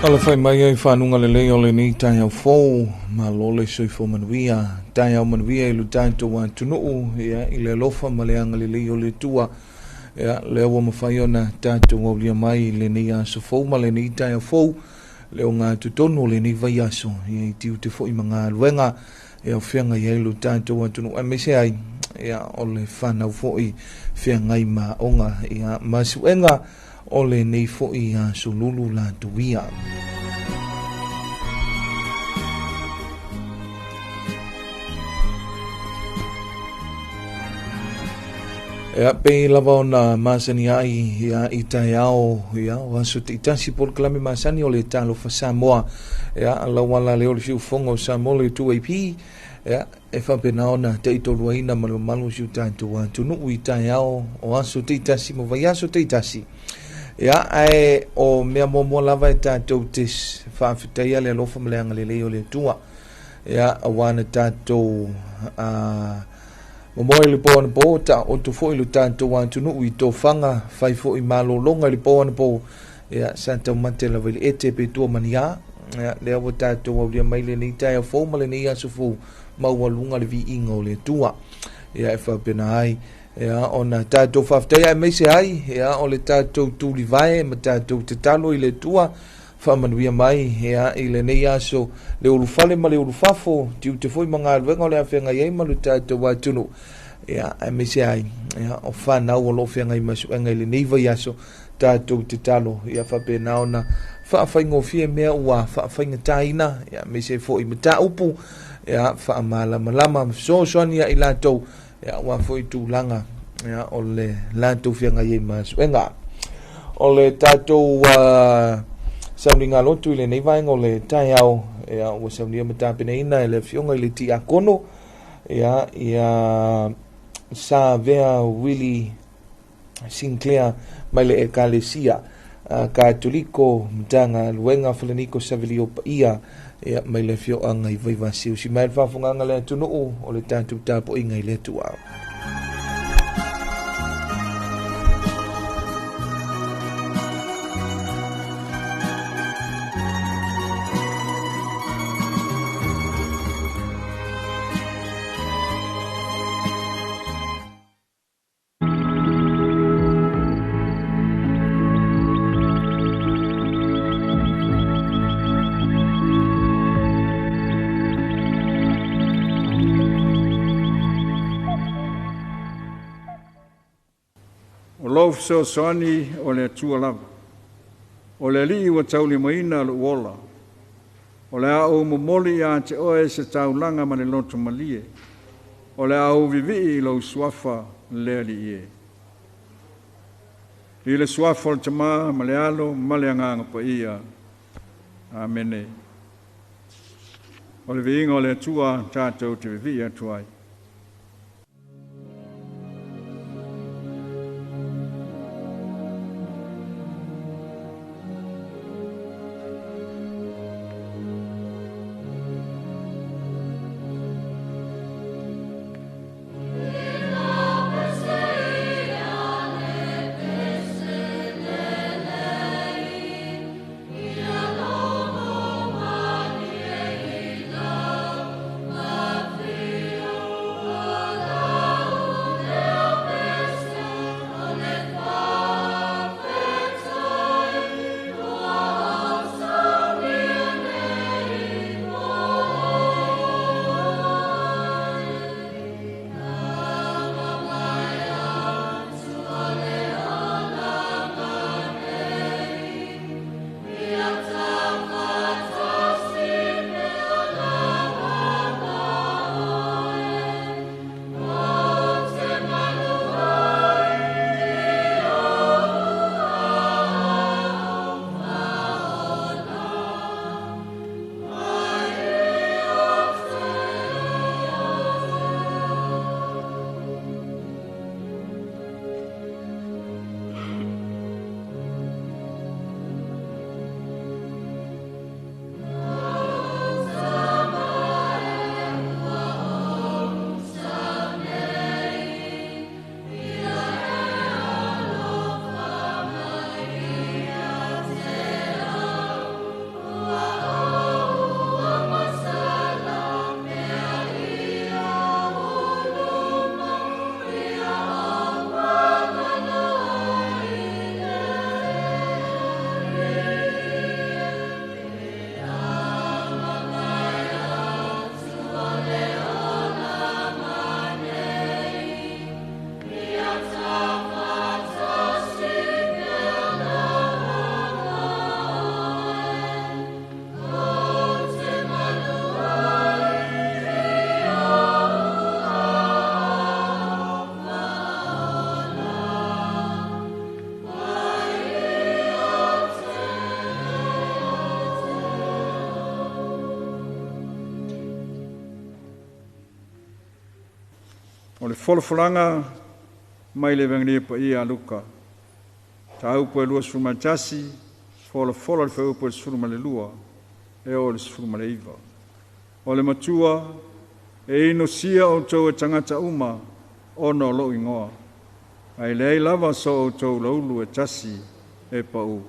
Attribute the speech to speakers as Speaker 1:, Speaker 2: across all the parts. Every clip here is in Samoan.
Speaker 1: Talofa mai ai fanuga lelei o lenei taeao fou, malo le soifua manuia, taeao manuia i lo tatou atunuu, ia, i le alofa ma le agalelei o le Atua, ia, lea ua mafai ona tatou aulia mai lenei aso fou ma lenei taeao fou, le ogatotonu o lenei vaiaso, ia, i tiute foi ma galuega, ia, o feagai ai lo tatou atunuu, aemaise ai, ia, o le fanau foi feagai ma aoga, ia, ma suega o lenei foi aso lulu latou ia. Ia, pei lava ona masani ai, ia, i taeao, ia, o aso taitasi polokalame masani o le Talofa Samoa, ia, lauala lea o le siufofoga o Samoa le 2AP, ia, e faapena ona taitoluaina ma le mamalu o si o tatou atunuu i taeao o aso taitasi ma vaiaso taitasi. Ia, ae o mea muamua lava e tatou te faafetaia le alofa ma le agalelei o le Atua, ia, auā na tatou momoe i le po anapo, taoto foi lo tatou atunuu i tofaga, fai foi malologa i le po anapo, ia, sa taumate lava i le ete pe tua mania, ia, lea ua tatou aulia mai lenei taeao fou ma lenei aso fou, maualuga le viiga o le Atua, ia, e faapena ai, ia, ona tatou faafetaia aemaise ai, ia, o le tatou tulivae ma tatou tatalo i le Atua, faamanuia mai, ia, i lenei aso, le ulufale ma le ulufafo, tiute foi ma galuega o le a feagai ai ma lo tatou atunuu, ia, aemaise ai, ia, o fanau o lo o feagai ma suega i lenei vaiaso, tatou tatalo, ia, faapena ona faafaigofie mea ua faafaigataina, ia, aemaise foi mataupu, ia, faamalamalama ma fesoasoani ia i latou, ia, aua foi tulaga, ia, o le latou feagai ai ma suega. O le tatou sauniga lotu i lenei vaega o le taeao, ia, ua saunia ma tapenaina e le afioga i le Tiakono, ia, ia Savea Willie Sinclair mai le Ekalesia Katoliko Matagaluega Falaniko Savelio Paia, ia, mai le afioaga i Vaivase. Usi mai le faafofogaaga le atunuu o le tatou tapuaiga i le Atua.
Speaker 2: O lou fesoasoani o le Atua lava. O le Alii ua taulimaina lou ola. O le a ou momoli ia te oe se taulaga ma le loto malie. O le a ou vivii i lou suafa le Alii e. I le suafa o le Tama ma le Alo ma le Agaga Paia. Amene. O le viiga o le Atua tatou te vivii atu ai. O le folafolaga mai le Evagelia Paia a Luka. Mataupu e 21, folafola le fuaiupu e 12 e oo i le 19. O le matua e inosia outou e tagata uma ona o lou igoa, ae leai lava so outou laulu e tasi e pau.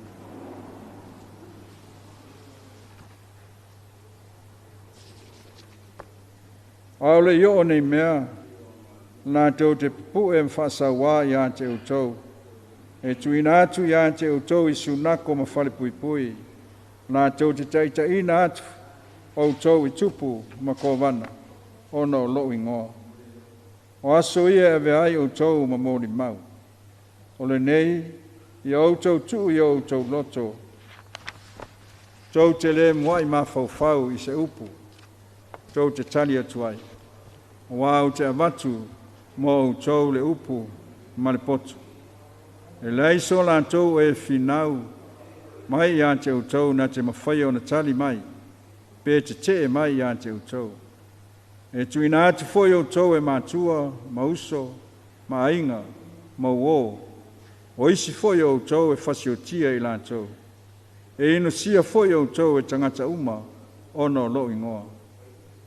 Speaker 2: A o le i oo nei mea, latou te pupu'e ma faasauā iā te outou, e tuuina atu iā te outou i sunako ma falepuipui, latou te taitaina atu outou i tupu ma kovana, ona o lou igoa. O aso ia e avea ai outou ma molimau. O lenei, ia outou tuu i o outou loto, tou te le muai mafaufau i se upu, tou te tali atu ai. Auā ou te avatu mo outou le upu ma le poto. E leai so latou e finau mai iā te outou na te mafaia ona tali mai, pe tetee mai iā te outou. E tuuina atu foi outou e matua, ma uso, ma aiga, ma uō, o isi foi o outou e fasiotia i latou. E inosia foi outou e tagata uma ona o lou igoa.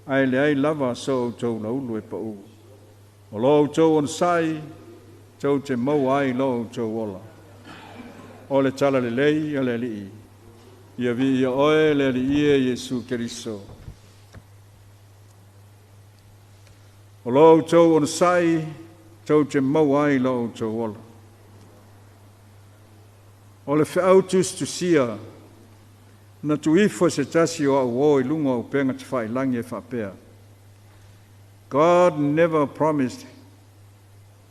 Speaker 2: Ae leai lava so outou laulu e pau. O lo outou onosai, tou te maua ai lo outou ola. O le tala lelei a le Alii. Ia viia oe le Alii e Iesu Keriso. O lo outou onosai, tou te maua ai lo outou ola. O le feau tusitusia na tuifo se tasi o au o i luga o upega tafailagi e faapea. God never promised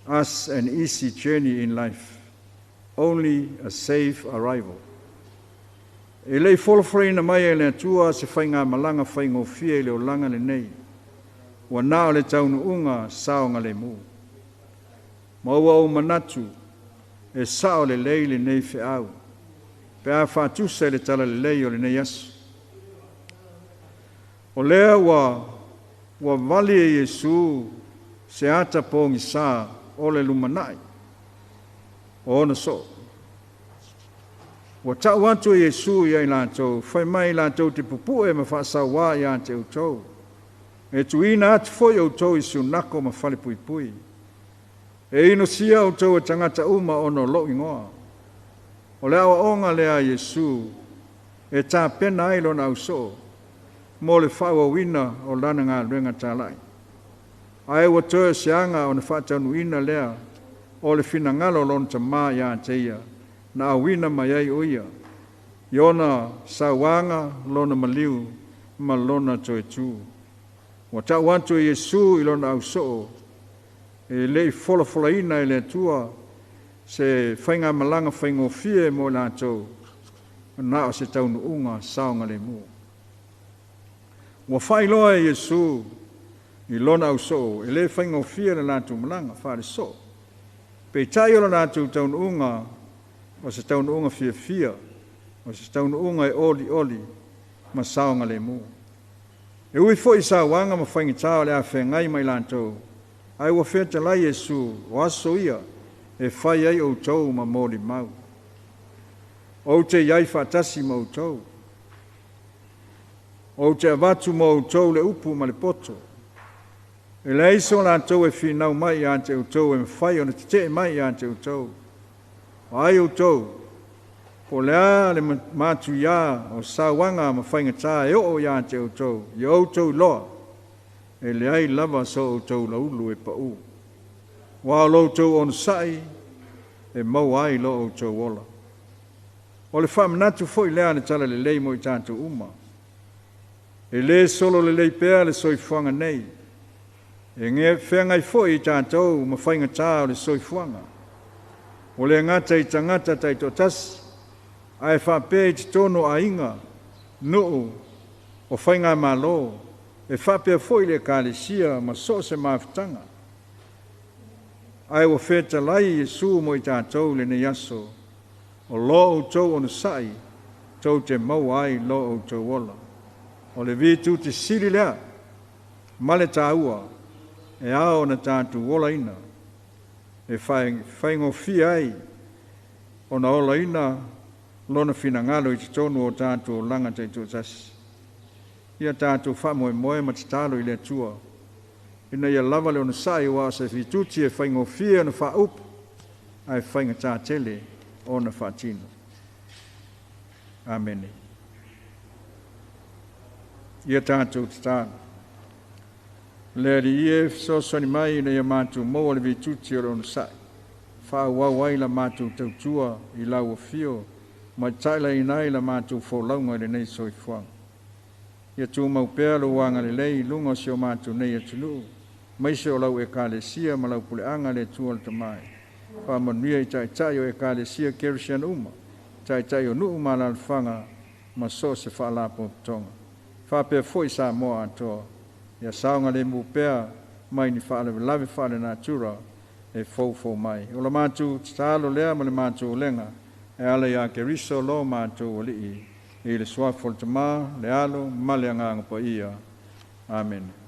Speaker 2: us an easy journey in life, only a safe arrival. E le i folafolaina mai e le Atua se faigamalaga faigofie i le olaga lenei, ua na o le taunuuga saogalemu. Ma ua ou manatu e sao lelei lenei feau, pe a faatusa i le tala lelei o lenei aso. O lea ua vali e Iesu se ata pogisā o le lumanai o ona soo. Ua tau atu e Iesu ia i latou, fai mai latou te pupu'e ma faasauā iā te outou. E tuuina atu foi outou i sunako ma falepuipui. E inosia outou e tagata uma ona o lou igoa. O le aoaoga lea a Iesu e tapena ai lona ausoo mo le faaauauina o lana galuega talai. Ae ua toe o se aga ona faataunuuina lea o le finagalo o lona Tamā iā te ia, na auina mai ai o ia, i ona sauaga, lona maliu ma lona toe tū. Ua tau atu e Iesu i lona ausoo, e le i folafolaina e le Atua se faigamalaga faigofie mo i latou, na o se taunuuga saogalemu. Ua faailoa e Iesu i lona ausoo, e le faigofie le latou malaga faalesoo. Peitai o le latou taunuuga o se taunuuga fiafia, o se taunuuga e olioli ma saogalemu. E ui foi i sauaga ma faigata o le a feagai ma i latou, ae ua fetalai Iesu, o aso ia e fai ai outou ma molimau. Ou te i ai faatasi ma outou. Ou te avatu mo outou le upu ma le poto. E leai so latou e finau mai iā te outou e mafai ona tetee mai iā te outou. O ai outou, po o le a le matuiā o sauaga ma faigata e oo iā te outou, ia outou iloa, e leai lava so outou laulu e pau. Aua o lo outou onosai e maua ai lo outou ola. O le faamanatu foi lea a le tala lelei mo i tatou uma. E le solo lelei pea le soifuaga nei. E feagai foi i tatou ma faigata o le soifuaga. Ua le gata i tagata taitoatasi, ae faapea i totonu o aiga, nuu, o faigamalo, e faapea foi le ekalesia ma so o se mafutaga. Ae ua fetalai Iesu mo i tatou i lenei aso, o lo outou onosai tou te maua ai lo outou ola. O le vitu te sili lea ma le taua. e ao ona tatou olaina e faigofie ai ona olaina lona finagalo i totonu o tatou olaga taitoatasi. Ia tatou faamoemoe ma tatalo i le Atua ina ia lava le onosai aua o se fituti e faigofie ona faaupu ae faigatā tele ona faatino. Amene. Ia tatou tatalo. Le Alii e fesoasoani mai ina ia matou maua le vituti o le onosai, faaauau ai la matou tautua i lau afio ma tailaiina ai la matou folauga i lenei soifuaga. Ia tumau pea lou agalelei i luga o si o matou nei atunuu, maise o lau Ekalesia ma lau puleaga le Atua o le Tamai. Faamanuia i taitai o Ekalesia Kerisiano uma, taitai o nuu ma alaalafaga ma so o se faalapotopotoga. Faapea foi Samoa atoa, ia saogalemu pea mai ni faalavelave faalenatura e foufou mai. O la matou tatalo lea ma le matou olega e ala ia Keriso lo matou Alii, i le suafa o le Tamā, le Alo ma le Agaga Paia. Amene.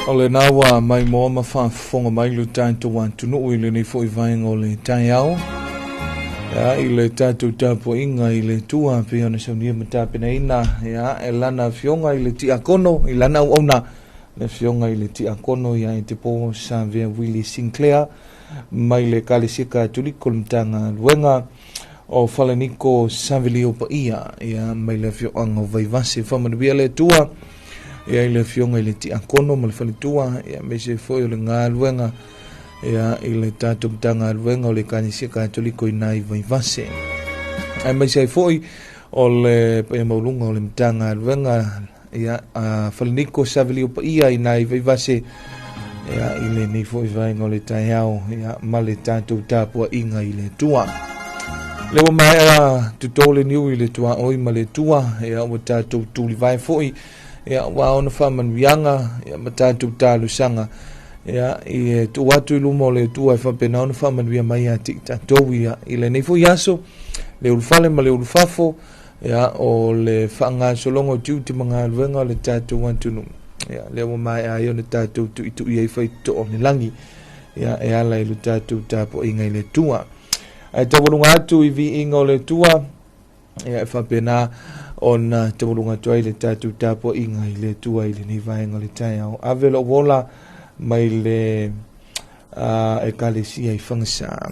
Speaker 1: O lena ua maimoa ma faafofoga mai lo tatou atunuu i lenei foi vaega o le taeao. Ia, i le tatou tapuaiga i le Atua pei ona saunia ma tapenaina, ia, e lana afioga i le Tiakono, i lana auauna, le afioga i le Tiakono ia Etepo Savea Willie Sinclair mai le Ekalesia Katoliko le Matagaluega o Falaniko Savelio Paia, ia, mai le afioaga o Vaivase. Faamanuia le Atua ia i le afioga i le Tiakono ma le faletua, ia aemaise foi o le galuega ia i le tatou Matagaluega o le Ekalesia Katoliko i nai Vaivase, aemaise ai foi o le paia maualuga o le Matagaluega ia a Falaniko Savelio Paia i nai Vaivase, ia i lenei foi vaega o le taeao, ia ma le tatou tapuaiga i le Atua. Le ua maea toto le niu i le tuaoi ma le Atua, ia ua tatou tulivae foi, ia ua ona faamanuiaga, ia ma tatou talosaga, ia i tuu atu i luma o le Atua e faapena ona faamanuia mai ia te i tatou ia i lenei foi aso, le ulufale ma le ulufafo, ia o le faagasologa o tiute ma galuega o le tatou atunuu. Ia lea ua maea ai ona tatou tuitui ai faitoo o le lagi, ia e ala i le tatou tapuaiga i le Atua. Ae taualuga atu i viiga o le Atua, ia e faapena ona taualuga atu ai le tatou tapuaiga i le Atua i lenei vaega o le taeao. Ave lou ola mai le Ekalesia i Fagasa.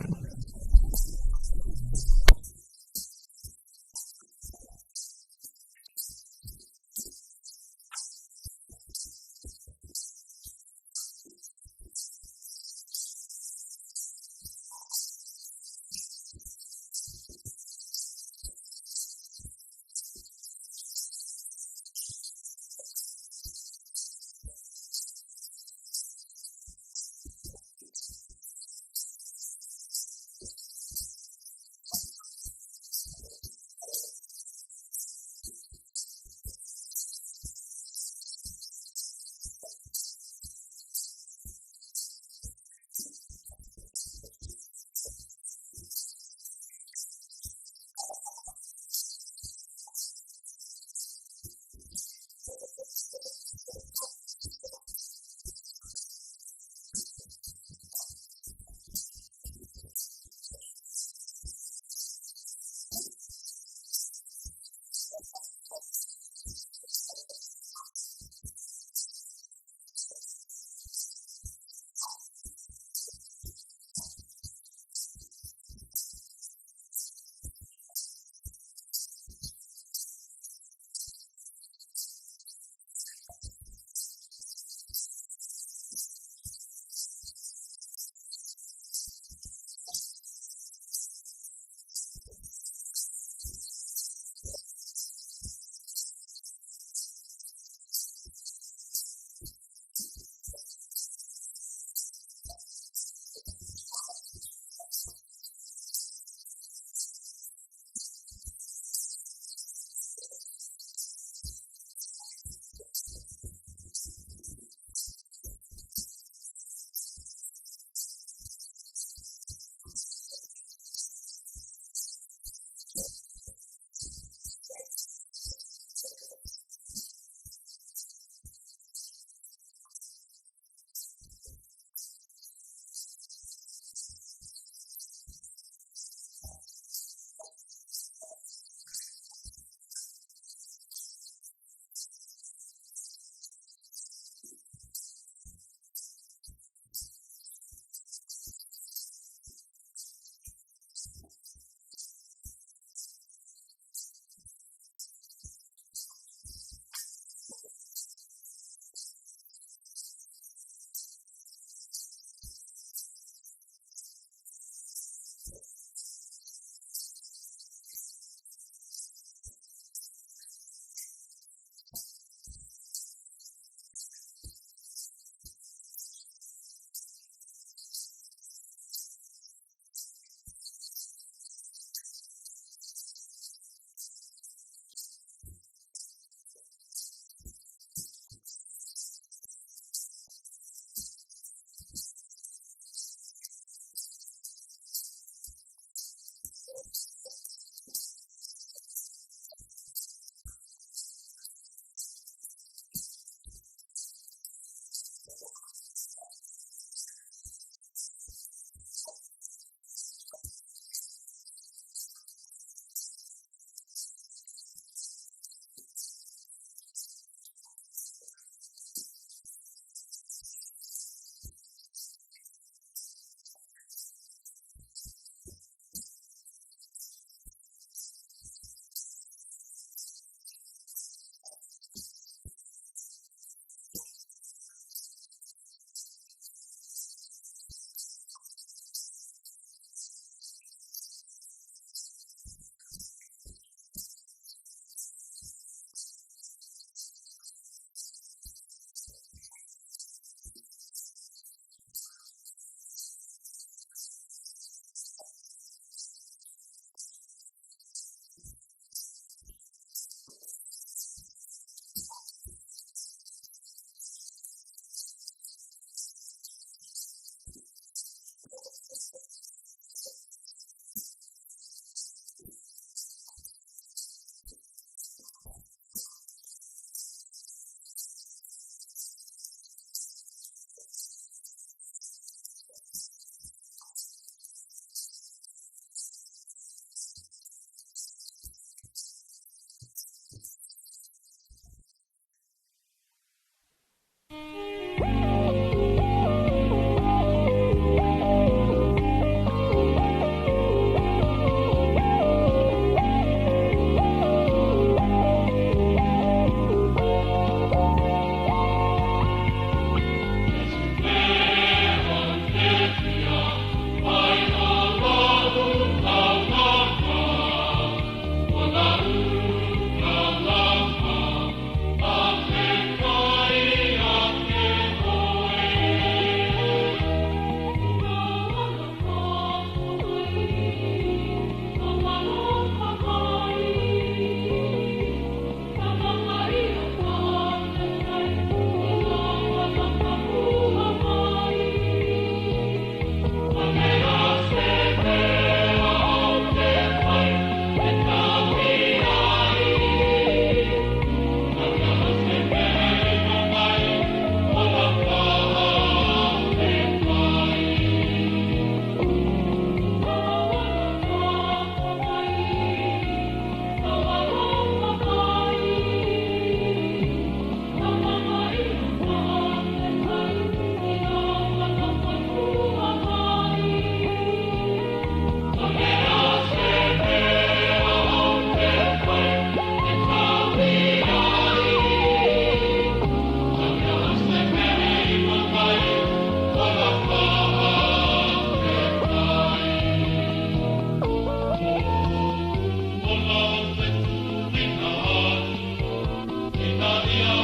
Speaker 3: Ia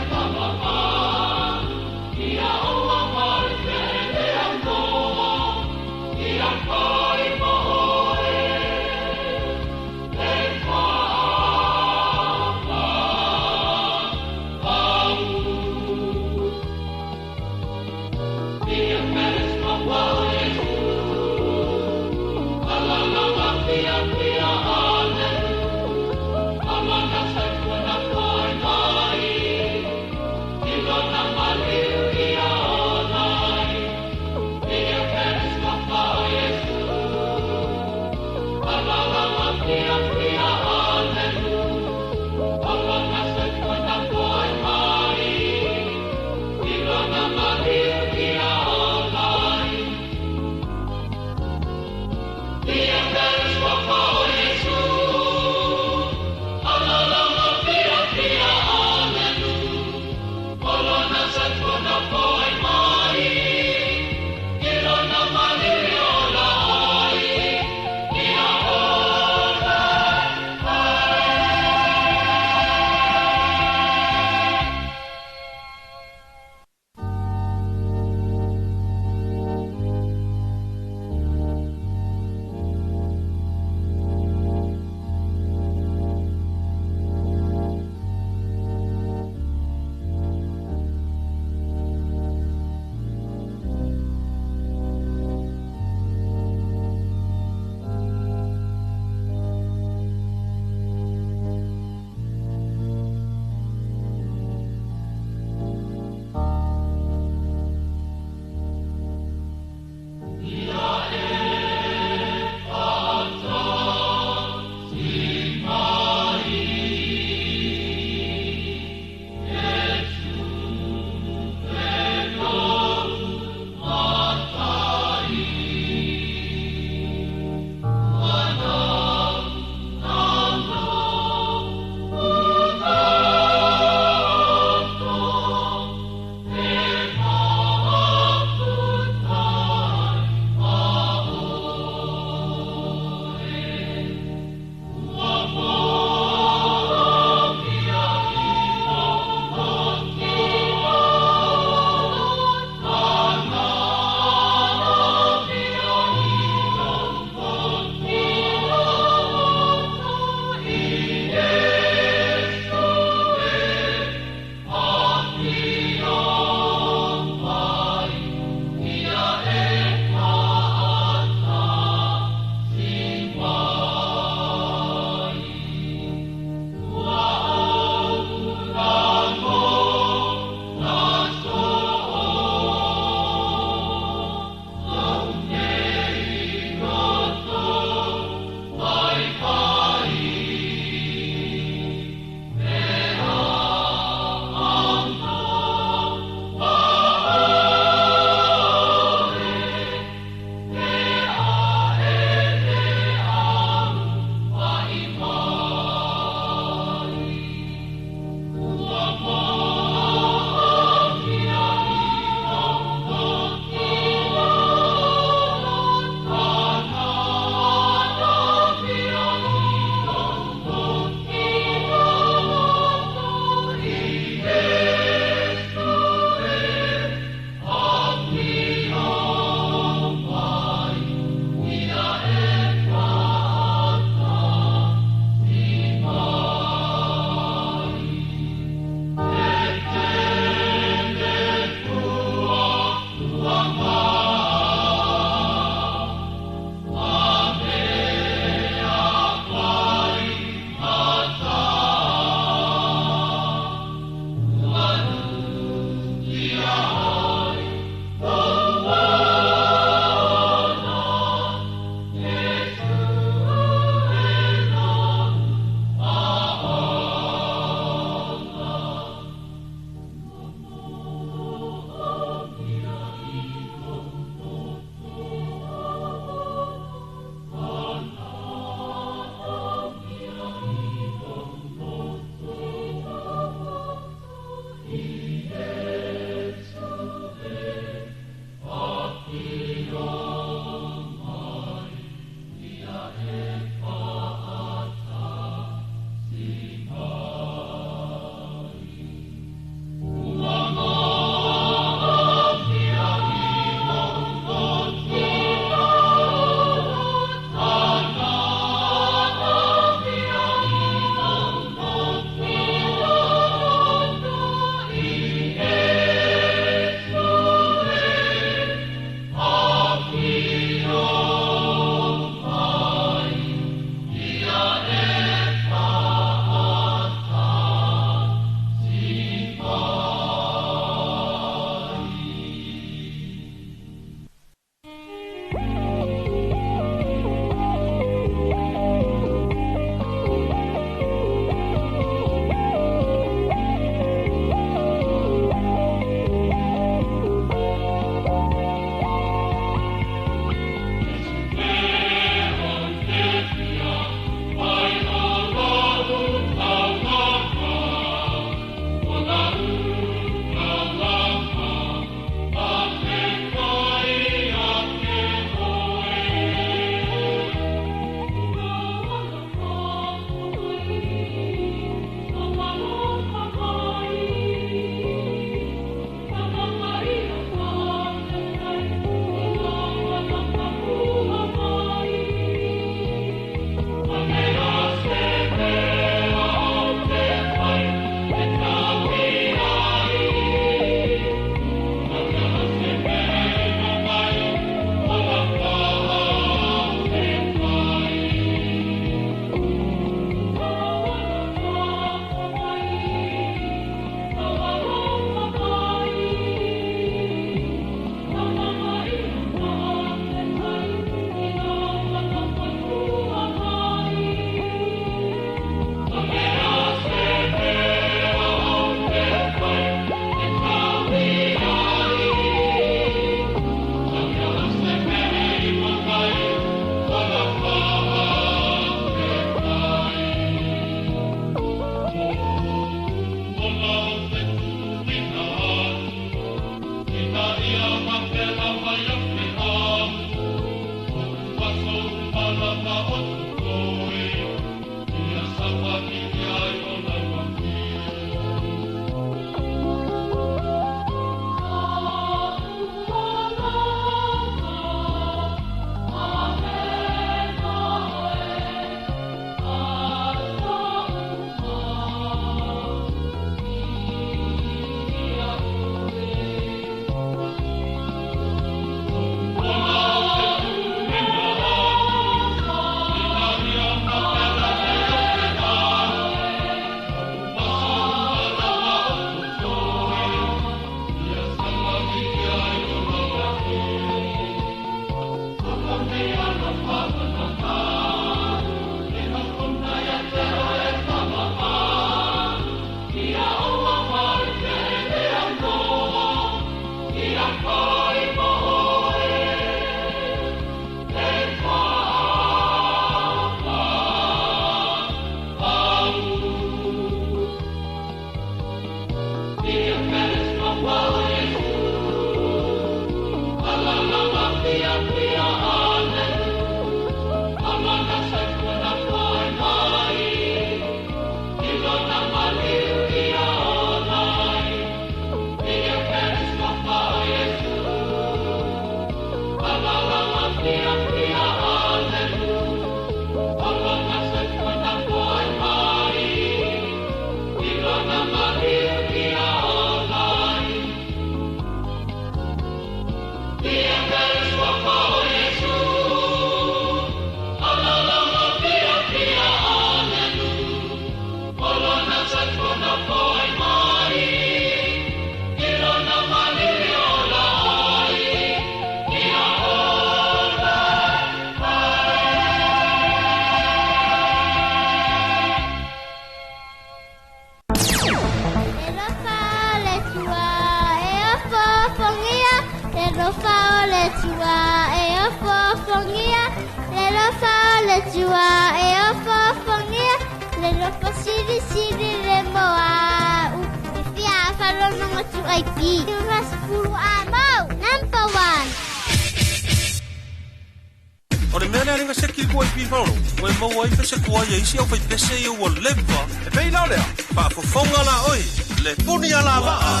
Speaker 3: O le mea lea lenga seki kua i pifaolo, o e maua ai pese kua ia isi au fai pese ia ua leva. E pei lao lea, faafofoga la oi, le puni a la vaa.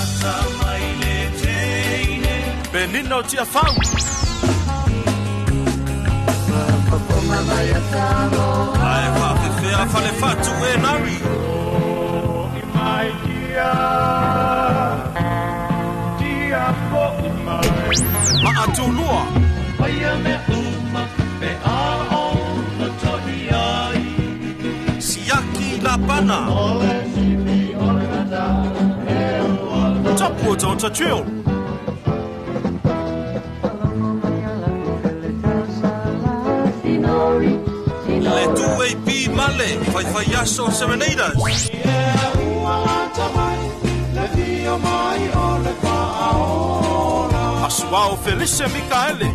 Speaker 3: Penina o tia fau. Ae faafefea fale fatu e nari. Maatulua. Siaki Lapana. Tapu o Tonta Trail. Le 2AP Male, Fai Fai Aso Serenaders. Asuao Felice Mikaele.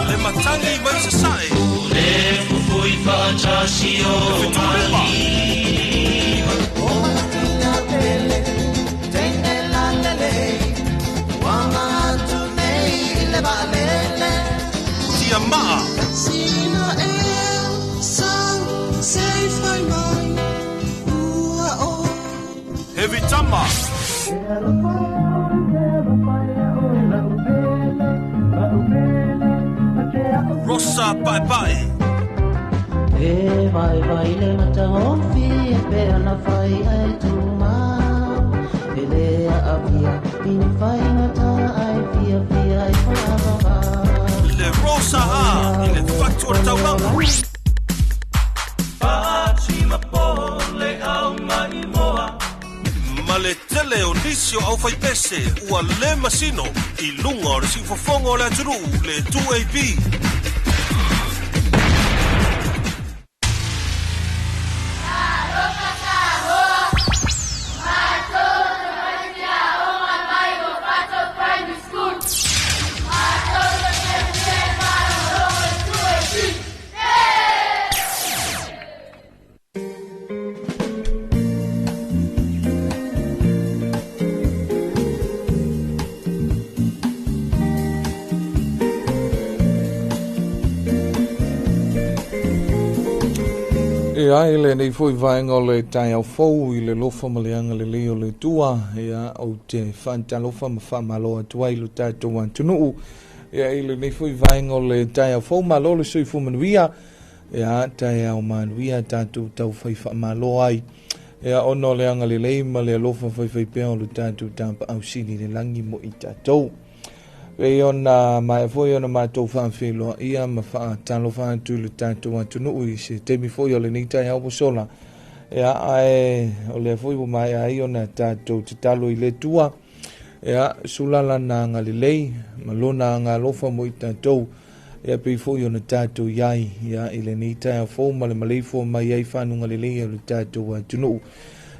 Speaker 3: Le matangi mai sasae.
Speaker 4: Le fufui whatasio
Speaker 3: Fitulima. Tia Maa. Heavy Tama. Rosa Pai Pai.
Speaker 5: E vai vai le mata hofi e pe ana fai ai tuma. Ele a avia pini fai ngata ai fia fia ai fa va.
Speaker 3: Le Rosa Ha i le Fatu o le Taulanga. Ma le tele o nisi o au fai pese ua le masino i lunga o le siufofoga o le atunuu le 2AB.
Speaker 1: Ia, i lenei foi vaega o le taeao fou i le alofa ma le agalelei o le Atua, ia, ou te faatalofa ma faamalo atu ai i lo tatou atunuu. Ia, i lenei foi vaega o le taeao fou, malo le soifua manuia, ia, taeao manuia tatou taufai faamalo ai. Ia, ona o le agalelei ma le alofa faifaipea o lo tatou Tapaau Sili i le lagi mo i tatou. Pei ona maea foi ona matou faafeiloaia ma faatalofa atu i le tatou atunuu i se taimi foi o lenei taeao ua sola. Ia, ae o lea foi ua maea ai ona tatou tatalo i le Atua. Ia, sula lana agalelei ma lona agalofa mo i tatou. Ia, pei foi ona tatou i ai, ia, i lenei taeao fou ma le maleifua mai ai fanuga lelei o le tatou atunuu.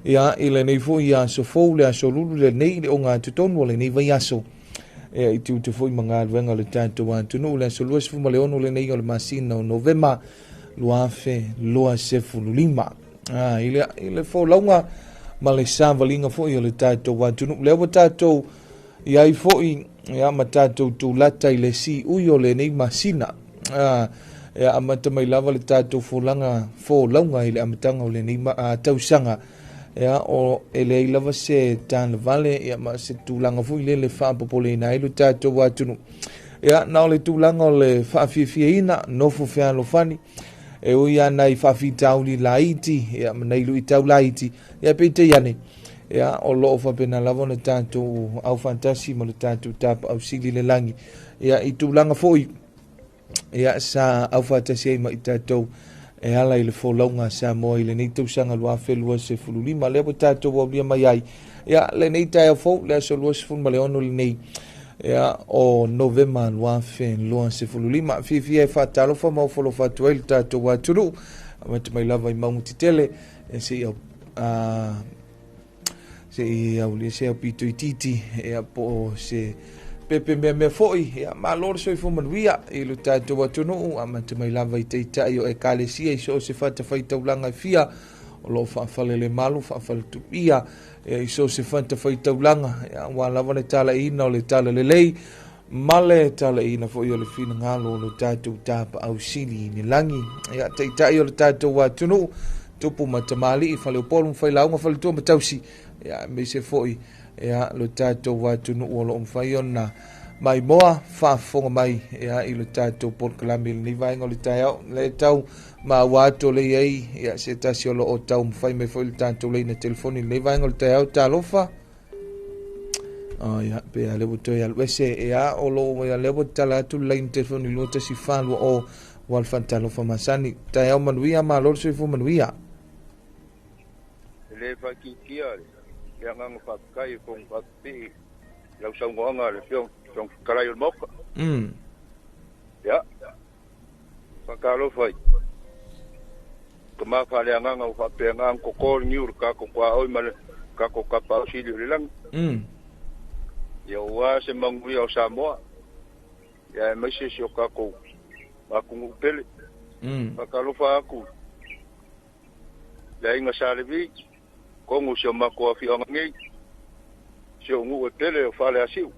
Speaker 1: Ia, i lenei foi aso fou, le aso lulu lenei, le ogatotonu o lenei vaiaso. Ia, i tiute foi ma galuega o le tatou atunuu, le aso 26 lenei o le masina o Novema 2025. I le folauga ma le savaliga foi o le tatou atunuu, lea ua tatou i ai foi, ia, ma tatou tulata i le siui o lenei masina. Ia, amata mai lava le tatou folauga i le amataga o lenei tausaga. Ia, o e leai lava se talavale, ia, ma se tulaga foi lele faapopoleina ai lo tatou atunuu. Ia, na o le tulaga o le faafiafiaina, nofo fealofani, e ui ana i faafitauli laiti, ia, ma nai luitau laiti, ia, peitai ane, ia, o loo faapena lava ona tatou aufaatasi ma le tatou Tapaau Sili i le lagi. Ia, i tulaga foi, ia, sa aufaatasi ai ma i tatou e ala i le folauga a Samoa i lenei tausaga 2025, lea ua tatou aulia mai ai. Ia, lenei taeao fou, le aso 26 lenei, ia, o Novema 2025. Fiafia e faatalofa ma ofolofa atu ai le tatou atunuu, amata mai lava i mauga tetele, e seia se i aulia se au pito itiiti, ia, po o se pepe meamea foi. Ia, malo le soifua manuia i lo tatou atunuu, amata mai lava i taitai o ekalesia i so o se fatafaitaulaga e fia, o loo faafalelemalu faafaletupia, ia, i so o se fatafaitaulaga, ia, ua lava le talaiina o le talalelei ma le talaiina foi o le finagalo o lo tatou Tapaau Sili i le lagi. Ia, taitai o le tatou atunuu, tupu ma tamalii, faleupolu ma failauga, faletua ma tausi, ia, aemaise foi, ia, lo tatou atunuu o loo mafai ona maimoa faafofoga mai, ia, i lo tatou polokalame i lenei vaega o le taeao. Le tau maua atu o le i ai, ia, se tasi o loo tau mafai mai foi le tatou leina telefoni i lenei vaega o le taeao. Talofa. Ia, pe a le ua toe alu ese, ia, o loo, ia, lea ua tatala atu le laina telefoni 2140 ua le faatalofa masani. Taeao manuia, malo le soifua manuia.
Speaker 6: E le faitiitia le agaga faafetai e fofoga faapipii lau saunoaga le Afioga Fetalai o le Maota. Ia, faatalofa i tama faaleagaga ua faapena ona toto le niu i le tatou tuaoi ma le tatou Tapaau Sili o le lagi. Ia ua se manuia o Samoa, ia aemaise si o tatou atunuu pele. Faatalofa atu le aiga Sa Levi, tonu si o matou afioaga nei, si ou nuu e pele o Faleasiu.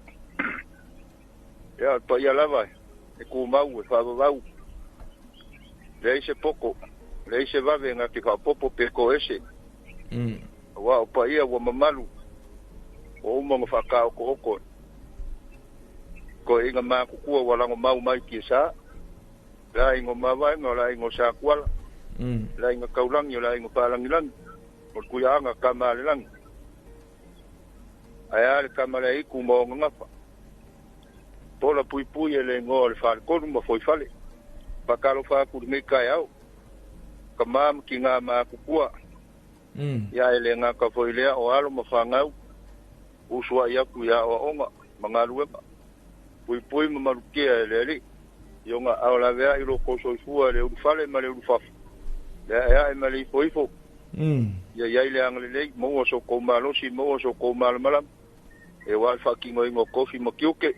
Speaker 6: Ia, o le paia lava e tumau e faavavau, leai se poto, leai se vave na te faaopoopo pe toese. Aua o paia ua mamalu, ua uma ona faataotooto toeaiina matutua ua lagomau mai tiasa, le aiga o Mavaega, o le aiga o Satuala, le aiga Taulagi, o le aiga Faalagilagi, o le Tuiaana tama a le lagi. Ae a le tama le aitu ma ona gafa. Pola puipui e le igoa o le faletolu ma foifale. Faatalofa atu i lenei taeao, tama ma tina matutua. Ia e le gata foi lea o alo ma fanau, usuai atu i aoaoga ma galuega. Puipui ma malutia e le Alii, i ona aao laveai lo tou soifua e le ulufale ma le ulufafo, le aeae ma le ifoifo. Ia i ai le agalelei, maua so tou malosi, maua so tou malamalama, e aua le faatinoina o tofi ma tiute.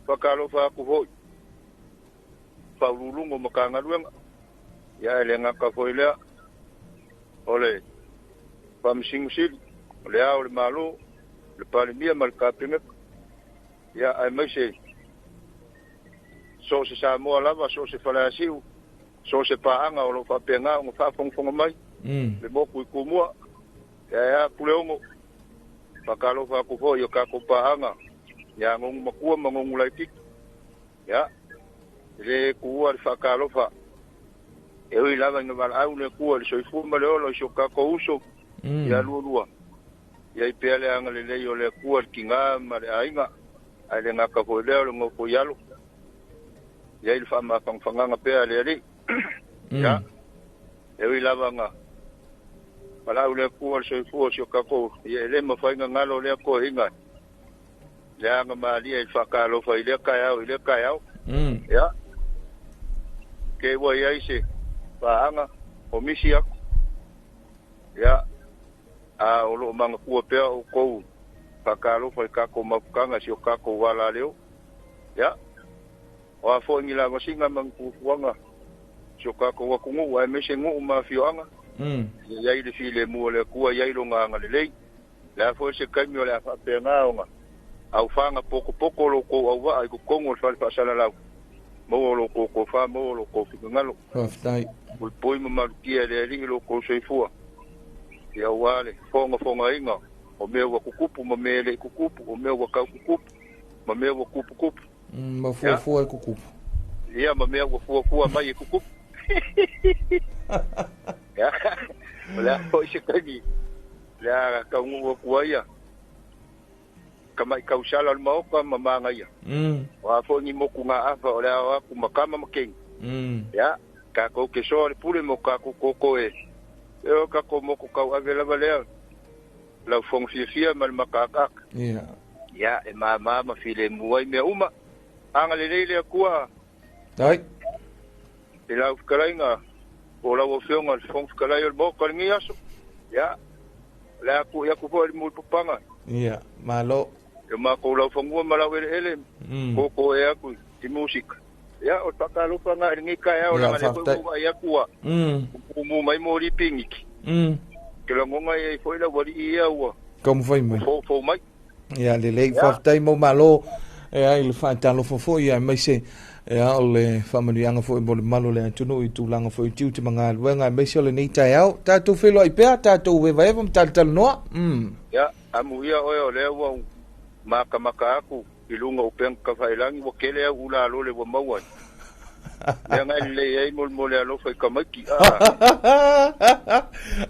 Speaker 6: Faatalofa atu foi Faauluuluga o Matagaluega, ia e le gata foi lea o le Faamasino Sili, o le Ao o le Malo, le Palemia ma le Kapeneta, ia aemaise so o se Samoa lava, so o se Faleasiu, So se paaga o loo faapegā ona faafogafoga mai le moku i Tumua. Ia ea Puleogo, faatalofa atu foi i o tatou paaga ia gogu matua ma gogu laititi. Ia e lē tuua le faatalofa e ui lava ina valaau le Atua i le soifua ma le ola o si o tatou uso ia lualua. Ia i pea le agalelei o le Atua i le tigā ma le aiga, ae le gata foi lea o le nofo i alo. Ia i le faamafagafagaga pea a le Alii. Ia e ui lava na valaau le Atua i le soifua o si o tatou, ia e le mafai na galo lea toeaiga le aga malie i le faatalofa i lea taeao i lea taeao. Ia ke ua i ai se paaga o misi atu. Ia a o loo manatua pea outou faatalofa i tatou mafutaga si o tatou alaleo. Ia o a foi ni lavasiga ma ni fuafuaga si o tatou atunuu aemaise nuu ma afioaga. Ia i ai le filemu o le Atua, ia i lona agalelei. Le a foi se taimi o le a faapegā ona aufaga potopoto lo tou auvaa i totonu o le fale faasalalau. Maua o lo tou tofa, maua o lo tou finagalo.
Speaker 1: Faafetai.
Speaker 6: Puipui ma malutia e le Alii lo tou soifua. Ia aua le fogafogaina o mea ua tutupu ma mea e le i tutupu, o mea ua tau tutupu ma mea ua tuputupu.
Speaker 1: Ma fuafua e tutupu.
Speaker 6: Ia ma mea ua fuafua mai e tutupu. Ia, o le a foi se taimi le a taunuu atu ai ia tama'i tausala o le Maota ma magaia. O a foi ni motugaafa o le a o atu ma tama ma keiki. Ia, tatou te soa le pule mo tatou toto e e o tatou motu tauave lava lea lau fono fiafia ma le mataataata. Ia, e māmā ma filemu ai mea uma. Agalelei le Atua
Speaker 1: Tai.
Speaker 6: i lau fetalaiga po o lau Afioga i le Fofoga Fetalai o le Maota i lenei aso. Ia, o le a tu'i atu foi le mulipapaga.
Speaker 1: Ia, malo.
Speaker 6: I o matou laufanua ma laueleele, toto e atu i musika. Ia, o le faatalofa lena i lenei taeao, leaga o lea foi ua ou vaai atu ua mumu mai moli piniki. Ou te lagona e i ai foi le aualii ia ua
Speaker 1: taumafai mai.
Speaker 6: Foufou mai.
Speaker 1: Ia, lelei, faafetai mau malo ia i le faatalofa foi aemaise ia o le faamanuiaga foi mo le mamalu o le atunuu i tulaga foi o tiute ma galuega aemaise o lenei taeao. Tatou feiloai pea, tatou evaeva ma talatalanoa.
Speaker 6: Ia, amuia oe o lea ua ou makamaka atu i luga o upega tafailagi ua tele au ula lole ua maua ai. Mea na e lelei ai mo le alofa i tamaiti.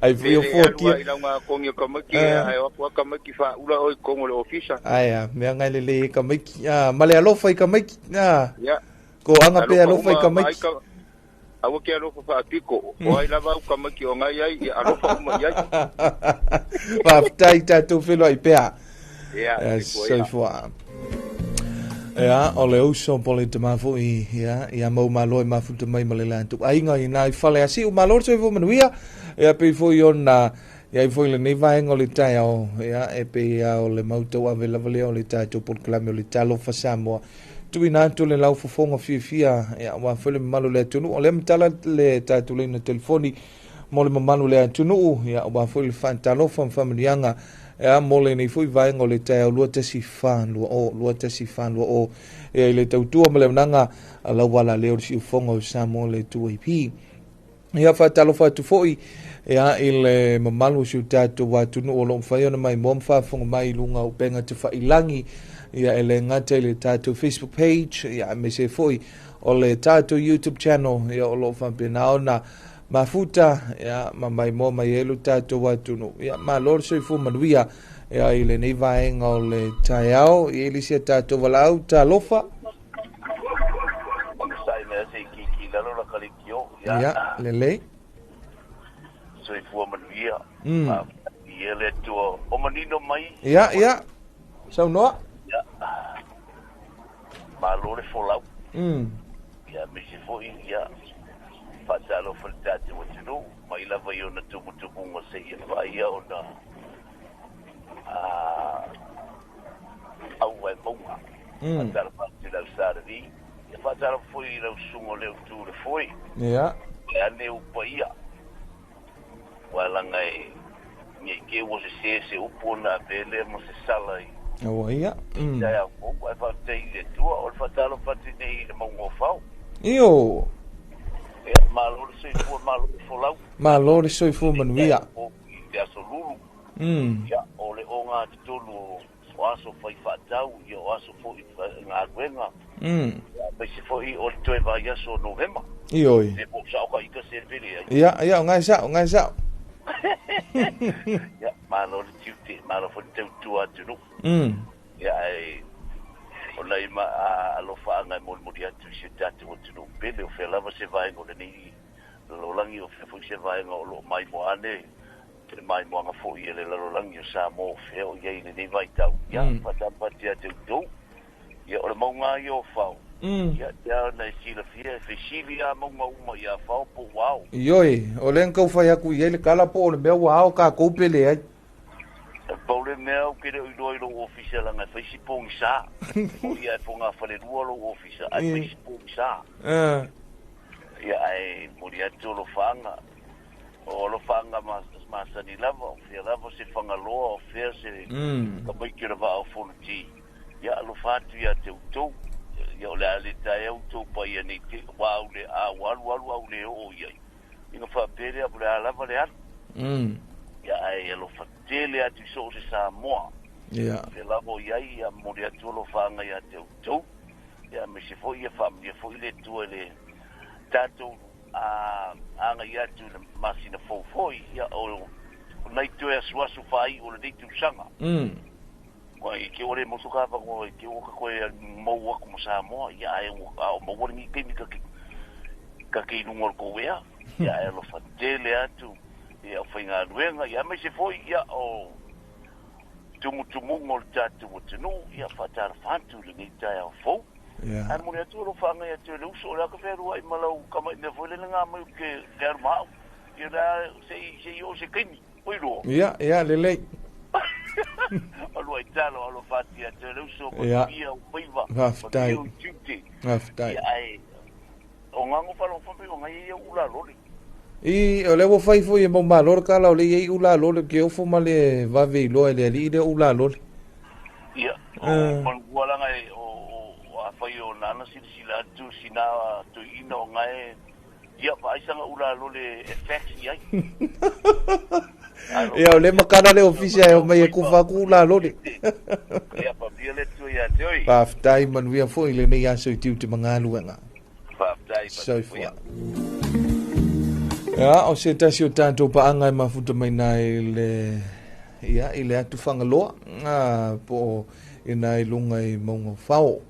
Speaker 1: Ai foi o
Speaker 6: Pe le alu
Speaker 1: fuatia.
Speaker 6: ai i lauga togi o tamaiti, ae o atu lava tamaiti faaula oe i totonu o le ofisa.
Speaker 1: Ai a, mea na e lelei ai tamaiti. Ma le alofa i tamaiti.
Speaker 6: Ia.
Speaker 1: Toaga pe
Speaker 6: Alofa
Speaker 1: alofa i
Speaker 6: uma
Speaker 1: tamaiti.
Speaker 6: Aua ke alofa faapito, o ai lava au tamaiti o ngai ai, ia alofa uma i ai.
Speaker 1: Faafetai tatou feiloai pea.
Speaker 6: Ia,
Speaker 1: Ia,
Speaker 6: soifua ia.
Speaker 1: soifua. Ia, o le uso po le tama foi, ia, ia mau malo e mafuta mai ma le latou aiga i nā i fale asiu malo le soifua manuia. Ia, pei foi ona, ia i foi lenei vaega o le taeao, ia, e pei lava o le mau tauave lava lea o le tatou polokalame o le Talofa Samoa. Tuuina atu le laufofoga fiafia, ia, aua foi le mamalu o le atunuu. O lea matala le tatou laina telefoni mo le mamalu o le atunuu, ia, aua foi le faatalofa ma faamanuiaga, ia, mo lenei foi vaega o le taeao 2140, 2140, ia, i le tautua ma le auaunaga a lau alaleo le siufofoga o Samoa le 2AP. Ia, faatalofa atu foi ia i le mamalu o si o tatou atunuu o lo o mafai ona maimoa ma faafofoga mai i luga o upega tafailagi, ia e le gata i le tatou Facebook page, ia aemaise foi o le tatou YouTube channel, ia o lo o faapena ona mafuta ia ma maimoa mai ai lo tatou atunuu. Ia malo le soifua manuia ia i lenei vaega o le taeao. Ia i le isi a tatou valaau, talofa.
Speaker 7: Onosai mea se i kiki lalo la kalikio. Ia,
Speaker 1: Ia, lelei.
Speaker 7: Soifua manuia. Ia le Atua o manino mai.
Speaker 1: Ia, ia. Saunoa.
Speaker 7: Ia. Malo le folau. Ia aemaise foi ia faatalofa i le tatou atunuu mai lava i ona tumutumuga seia paia ona auvae mauga. Faatalofa atu i lau Sa Levi. Ia faatalofa foi i lau susuga o le Utu le Foe.
Speaker 1: Ia.
Speaker 7: E ane u paia. Ua laga e nei ke ua se se upu ona avea lea ma se sala i
Speaker 1: Aua ia.
Speaker 7: taeao fou, ae faafetai i le Atua o le faatalofa atu nei i le mauga o Fao.
Speaker 1: Io.
Speaker 7: Ia. Malo le soifua, malo le folau.
Speaker 1: Malo le soifua manuia.
Speaker 7: I te aso lulu. Ia, o le ogatotonu o aso fai faatau, ia o aso foi galuega. Ia, aemaise foi o le toe vaiaso o Novema.
Speaker 1: Ioe.
Speaker 7: E po o sao ka ika se pele ai.
Speaker 1: Ia, ia, o ngai sao, o ngai sao.
Speaker 7: Ia, malo le tiute, malo foi le tautua atunuu. Ia, ae o nai ma alofaaga e molimoli atu i si o tatou atunuu pele, o fea lava se vaega o lenei lalolagi, o fea foi se vaega o lo o maimoa ane, le maimoaga foi e le lalolagi o Samoa o fea o i ai i lenei vaitau. Ia, faatalofa atu ia te outou. Ia, o le mauga ia o Fao, ia, te ao ona e silafia, e fesili lava mauga uma ia Fao po ua ao.
Speaker 1: Ioe, o lea na tau fai atu i ai le tala po o le mea ua ao tatou pe leai.
Speaker 7: E pau le mea ou te le o iloa i lou ofisa leaga e fai si pogisa. O ia e fogafalelua lou ofisa ae fai si pogisa. Ia ae momoli atu alofaaga. O alofaaga masani lava, o fea lava se Fagaloa, o fea se tamaiti o le Vaa o Fonoti. Ia alofa atu ia te outou. Ia o le a le taea outou paia nei te ua au le a ua alu alu a ua le oo i ai. Ina faapea lea, o le a lava le alu. Ia ae alofa tele atu i so o se Samoa. Fea lava o i ai, ia momoli atu alofaaga ia te outou. Ia aemaise foi ia faamanuia foi le Atua i le tatou agai atu i le masina fou foi. Ia o nai toe asuasu faaiu o lenei tausaga. Ua i ke ʻole moso ka avanoa i ke ua ka koe mau aku ma Samoa, ia ae ua a o maua lenei taimi ka ke ka ke i luga o le kou ea, ia ae alofa tele atu i au faigaluega, ia aemaise foi ia o tumutumuga o le tatou atunuu, ia faatalofa atu i lenei taeao fou. Ae momoli atu alofaaga ia te oe le uso, o le a ka fealuai ma lau tama i mea foi lele na mai ke ke alu ma au, ia o le a se i se i oo se taimi. Oi loa.
Speaker 1: Ia, ia, lelei.
Speaker 7: Alua i talo, alofa atu ia te oe le uso, manuia ou faiva,
Speaker 1: Faafetai.
Speaker 7: manuia ou tiute.
Speaker 1: Faafetai.
Speaker 7: Ia, ae o gago faalogo mai o ngai ia ula lole.
Speaker 1: I, o lea ua fai foi e mau malo le tala o lea e i ai ula lole, ke ofo ma le vave iloa e le alii lea ula lole.
Speaker 7: Ia, o manua laga e o o afai o nana silasila atu sina toeaina o ngae Ia, vaai sana ula lole e fax i ai.
Speaker 1: Ia, o le makana le ofisa e omai e kufa atu ula lole.
Speaker 7: Ia, paia le Atua ia te oe.
Speaker 1: Faafetai, manuia foi i lenei aso i tiute ma galuega.
Speaker 7: Faafetai,
Speaker 1: Soifua. Ia, o se tasi o tatou paaga e mafuta mai na i le, ia, i le atu Fagaloa, po o ina i luga i Mauga o Fao.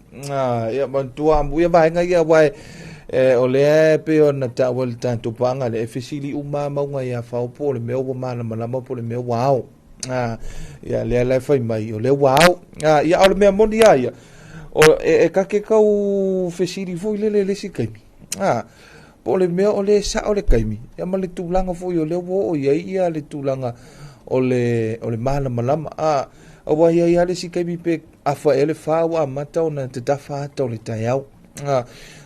Speaker 1: Ia, manatua amuia vaega ia, aua e, o lea e pei ona taua i le tatou paaga lea, e fesili uma mauga ia Fao po o le mea ua malamalama po o le mea ua ao. Ia, lea la e fai mai, o lea ua ao. Ia, a o le mea moni lava ia, o, e ta te tau fesili foi lele i le isi taimi. Po o le mea o lea e sao le taimi, ia ma le tulaga foi o lea ua oo i ai ia le tulaga o le, o le malamalama. Aua e i ai lava le isi taimi pe afa ea le fa ua amata ona tatafa ata o le taeao.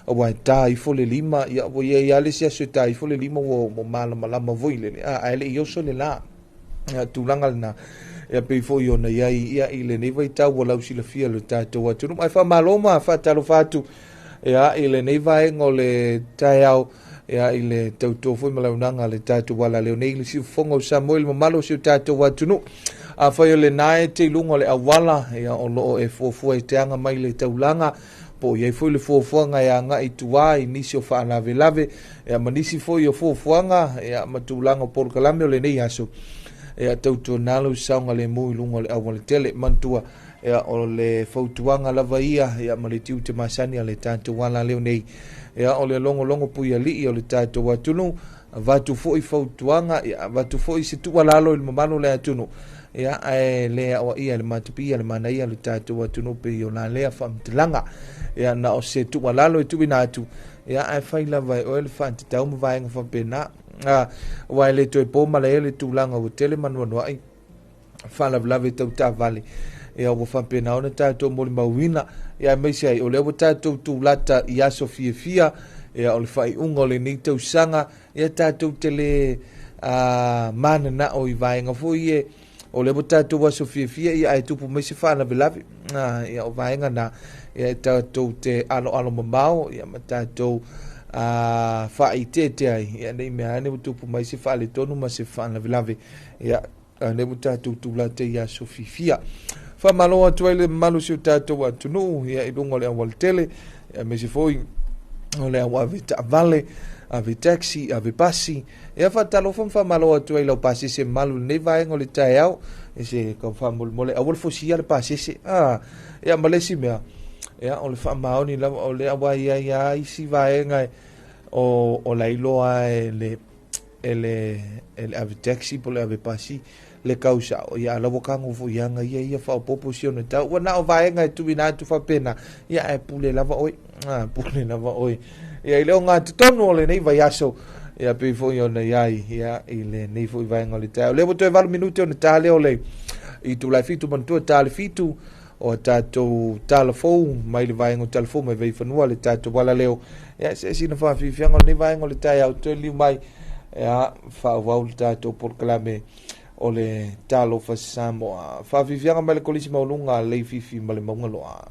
Speaker 1: Aua e ta ifo le lima, ia ua i ai lava le isi aso e ta ifo le lima ua malamalama foi lele, ae le i oso le la. Tulaga lena, ia pei foi ona i ai ia i lenei vaitau ua lausilafia le tatou atunuu. Ae faamalo ma faatalofa atu ia i lenei vaega o le taeao, ia i le tautua foi ma launaga a le tatou alaleo nei i le siufofoga o Samoa i le mamalu o si o tatou atunuu. Afai o lena e te i luga o le auala, ia o lo o e fuafua e te aga mai le taulaga, po o i ai foi le fuafuaga e agai i tua i nisi o faalavelave, ia ma nisi foi o fuafuaga, ia ma tulaga o polokalame o lenei aso, ia tautuana lou saogalemu i luga o le aualatele. Manatua, ia o le fautuaga lava ia, ia ma le tiute masani a le tatou alaleo nei, ia o le logologo puialii o le tatou atunuu, avatu foi fautuaga, ia avatu foi se tuualalo i le mamalu o le atunuu, ia ae le aoaia e le matapia le manaia o le tatou atunuu pei o la lea faamatalaga. Ia na o se tuualalo e tuuina atu, ia ae fai lava e oe le faatatau ma vaega faapena. Aua e le toe po malae le tulaga ua tele manuanuai faalavelave tau taavale, ia ua faapena ona tatou molimauina, ia aemaise ai o lea ua tatou tulata i aso fiafia, ia o le faaiuga o lenei tausaga, ia tatou te le mananao i vaega foi e o lea ua tatou aso fiafia, ia ae tupu mai se faalavelave, ia o vaega na, ia e tatou te aloalo mamao, ia ma tatou faaiteite ai, ia nei mea ane ua tupu mai se faaletonu ma se faalavelave, ia lea ua tatou tulata i aso fiafia. Faamalo atu ai le mamalu o si o tatou atunuu, ia i luga o le aualatele, aemaise foi o le au ave taavale, ave taxi, ave pasi. Ia faatalofa ma faamalo atu ai lau pasese mamalu i lenei vaega o le taeao, e se kau faamolemole aua le fosia le pasese. Ia ma le isi mea, ia o le faamaoni lava o le aua ia ia isi vaega o lailoa e le e le ave taxi po le ave pasi le kausao, ia ala ua kago foi ianga ia ia faaopoopo si ona tau ua na o vaega e tuuina atu faapena, ia ae pule lava oe, pule lava oe. Ia i le ogatotonu o lenei vaiaso, ia pei foi ona iai, ia i lenei foi vaega o le taeao. O lea ua toe 8 minute ona ta lea o le itula e 7 manatua ta le 7 o tatou talafou mai le vaega o talafou mai Vaifanua le tatou alaleo. Ia se sina faafiafiaga o lenei vaega o le taeao toe liu mai, ia faaauau le tatou polokalame o le Talofa Samoa. Faafiafiaga mai le Kolisi Maualuga Leififi ma le Maugaloa.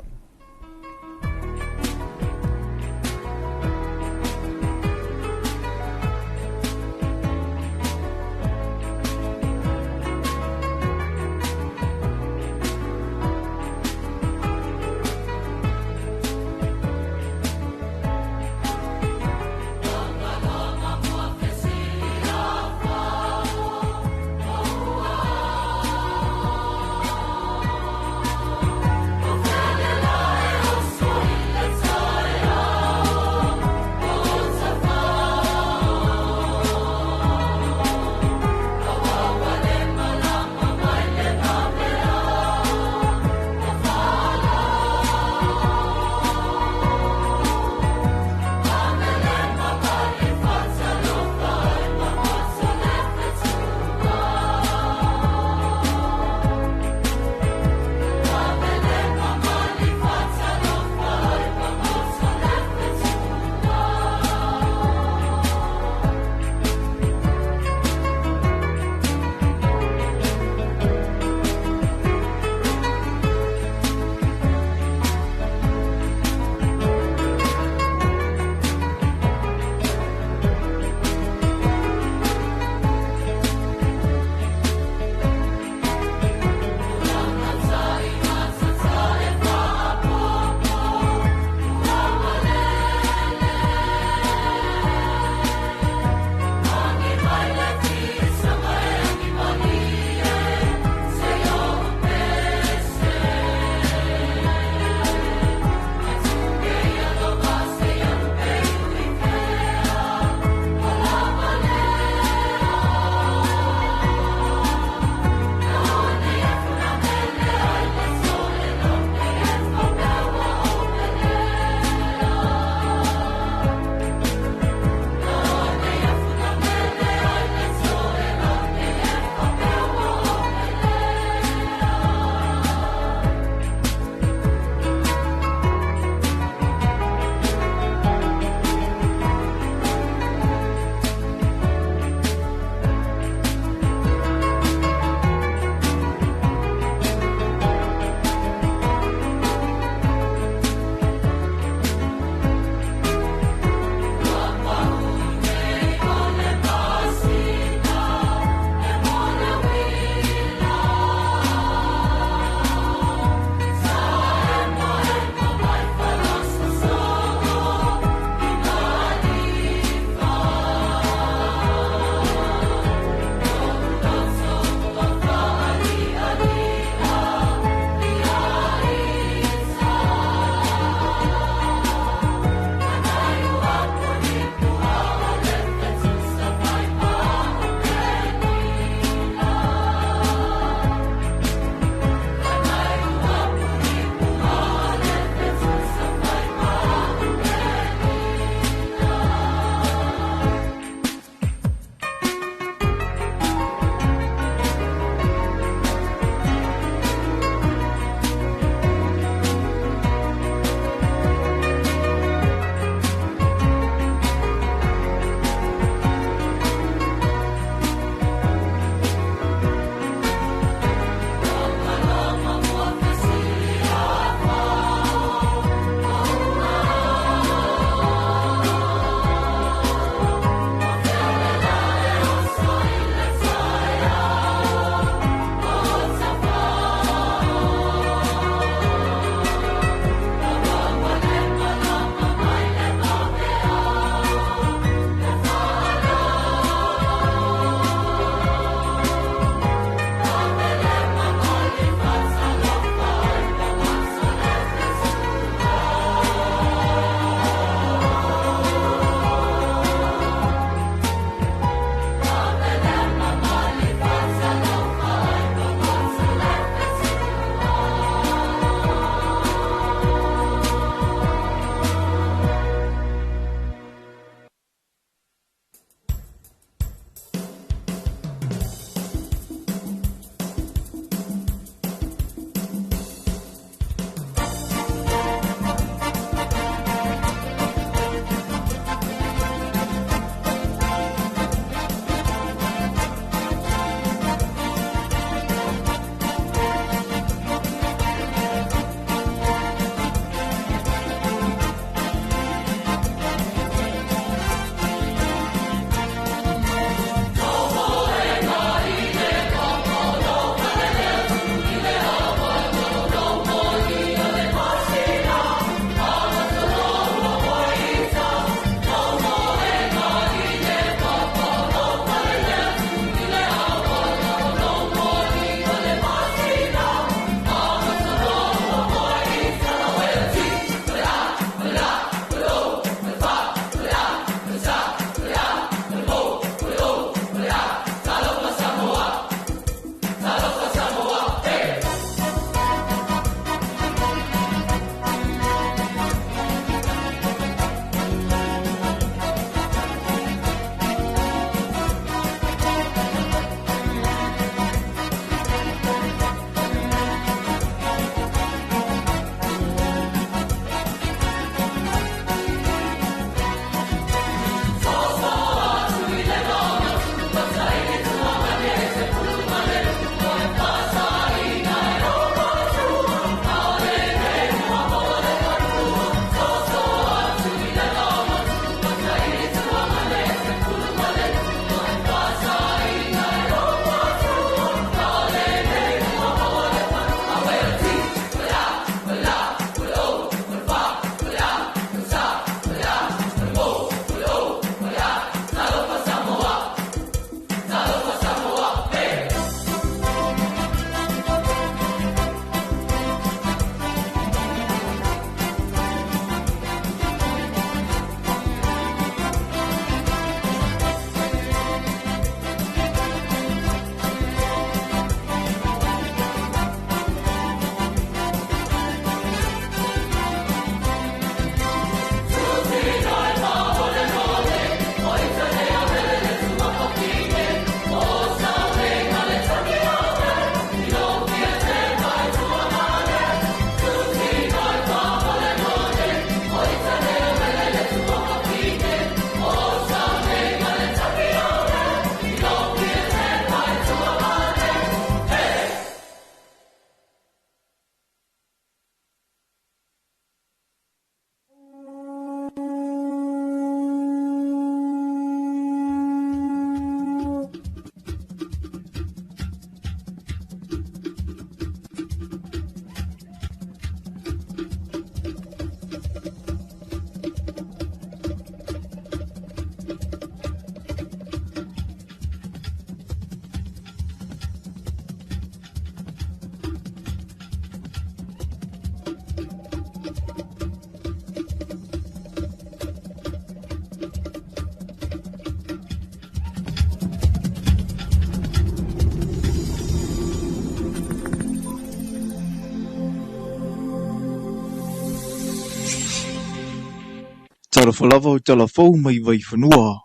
Speaker 8: Talofa lava o talafou mai Vaifanua.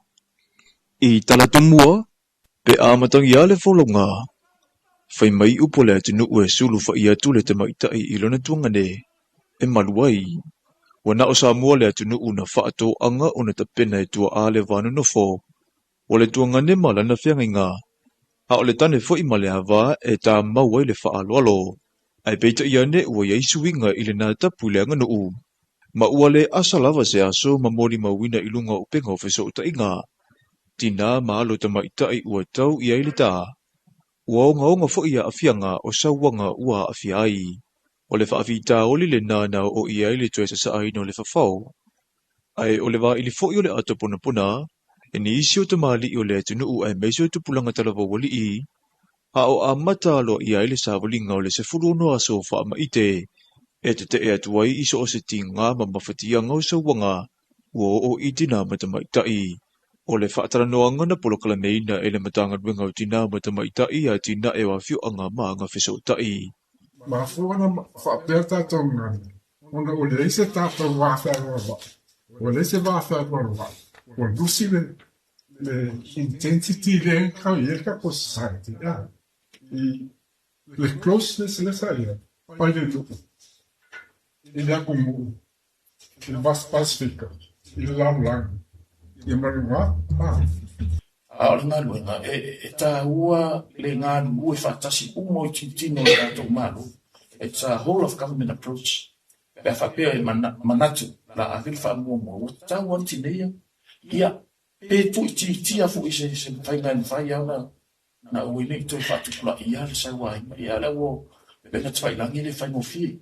Speaker 8: I Talatumua, pe amatagia le folauga. Fai mai upu a le atunuu e sulufa'i atu le tamaitai i lona tuagane e malu ai. Ua na o Samoa le atunuu na faatoaga ona tapena e tuaa le va nonofo o le tuagane ma lana feagaiga, a o le tane foi ma le ava e tamau ai le faaaloalo. Ae peitai ane ua i ai suiga i lena tapu i le aganuu, ma ua le asa lava se aso ma molimauina i luga o upega o fesootaiga, tinā ma alo tamaitai ua tau i ai le tā, ua ogaoga foi aafiaga o sauaga ua aafia ai. O le faafitauli lena na oo i ai le toe sasaaina o le fafao, ae o le vaili foi o le ato ponapona e nisi o tamalii o le atunuu aemaise o tupulaga talavoualii, a o amata aloaia ai le savaliga o le 16 aso faamaite e tetee atu ai i so o se tiga ma mafatiaga o sauaga ua oo i tinā ma tamaitai. O le faatalanoaga na polokalameina e le Matagaluega o Tinā ma Tamaitai Atinae o Afioaga ma Agafesootai.
Speaker 9: Mafua ona faapea tatou gagana, ona ua leai se tatou va fealoaloai, ua leai se va fealoaloai, ua lusi le intensity lea e tau i ai le tatou society, i le closeness lea sa i ai mai le nuu i le atunuu, i le Vasa Pasefika, i le lalolagi, ia ma luga.
Speaker 10: A o le galuega, e taua le galulue faatasi uma o itutino o le tatou Malo. It's a whole of government approach. Pe a faapea e manatu o le a ave le faamuamua, ua tatau lava ona tineia. Ia, pe tuuitiitia foi se faiga e mafai lava ona na aua ne i toe faatupulaia le sauaina. Ia, a o lea ua upega tafailagi e le faigofie.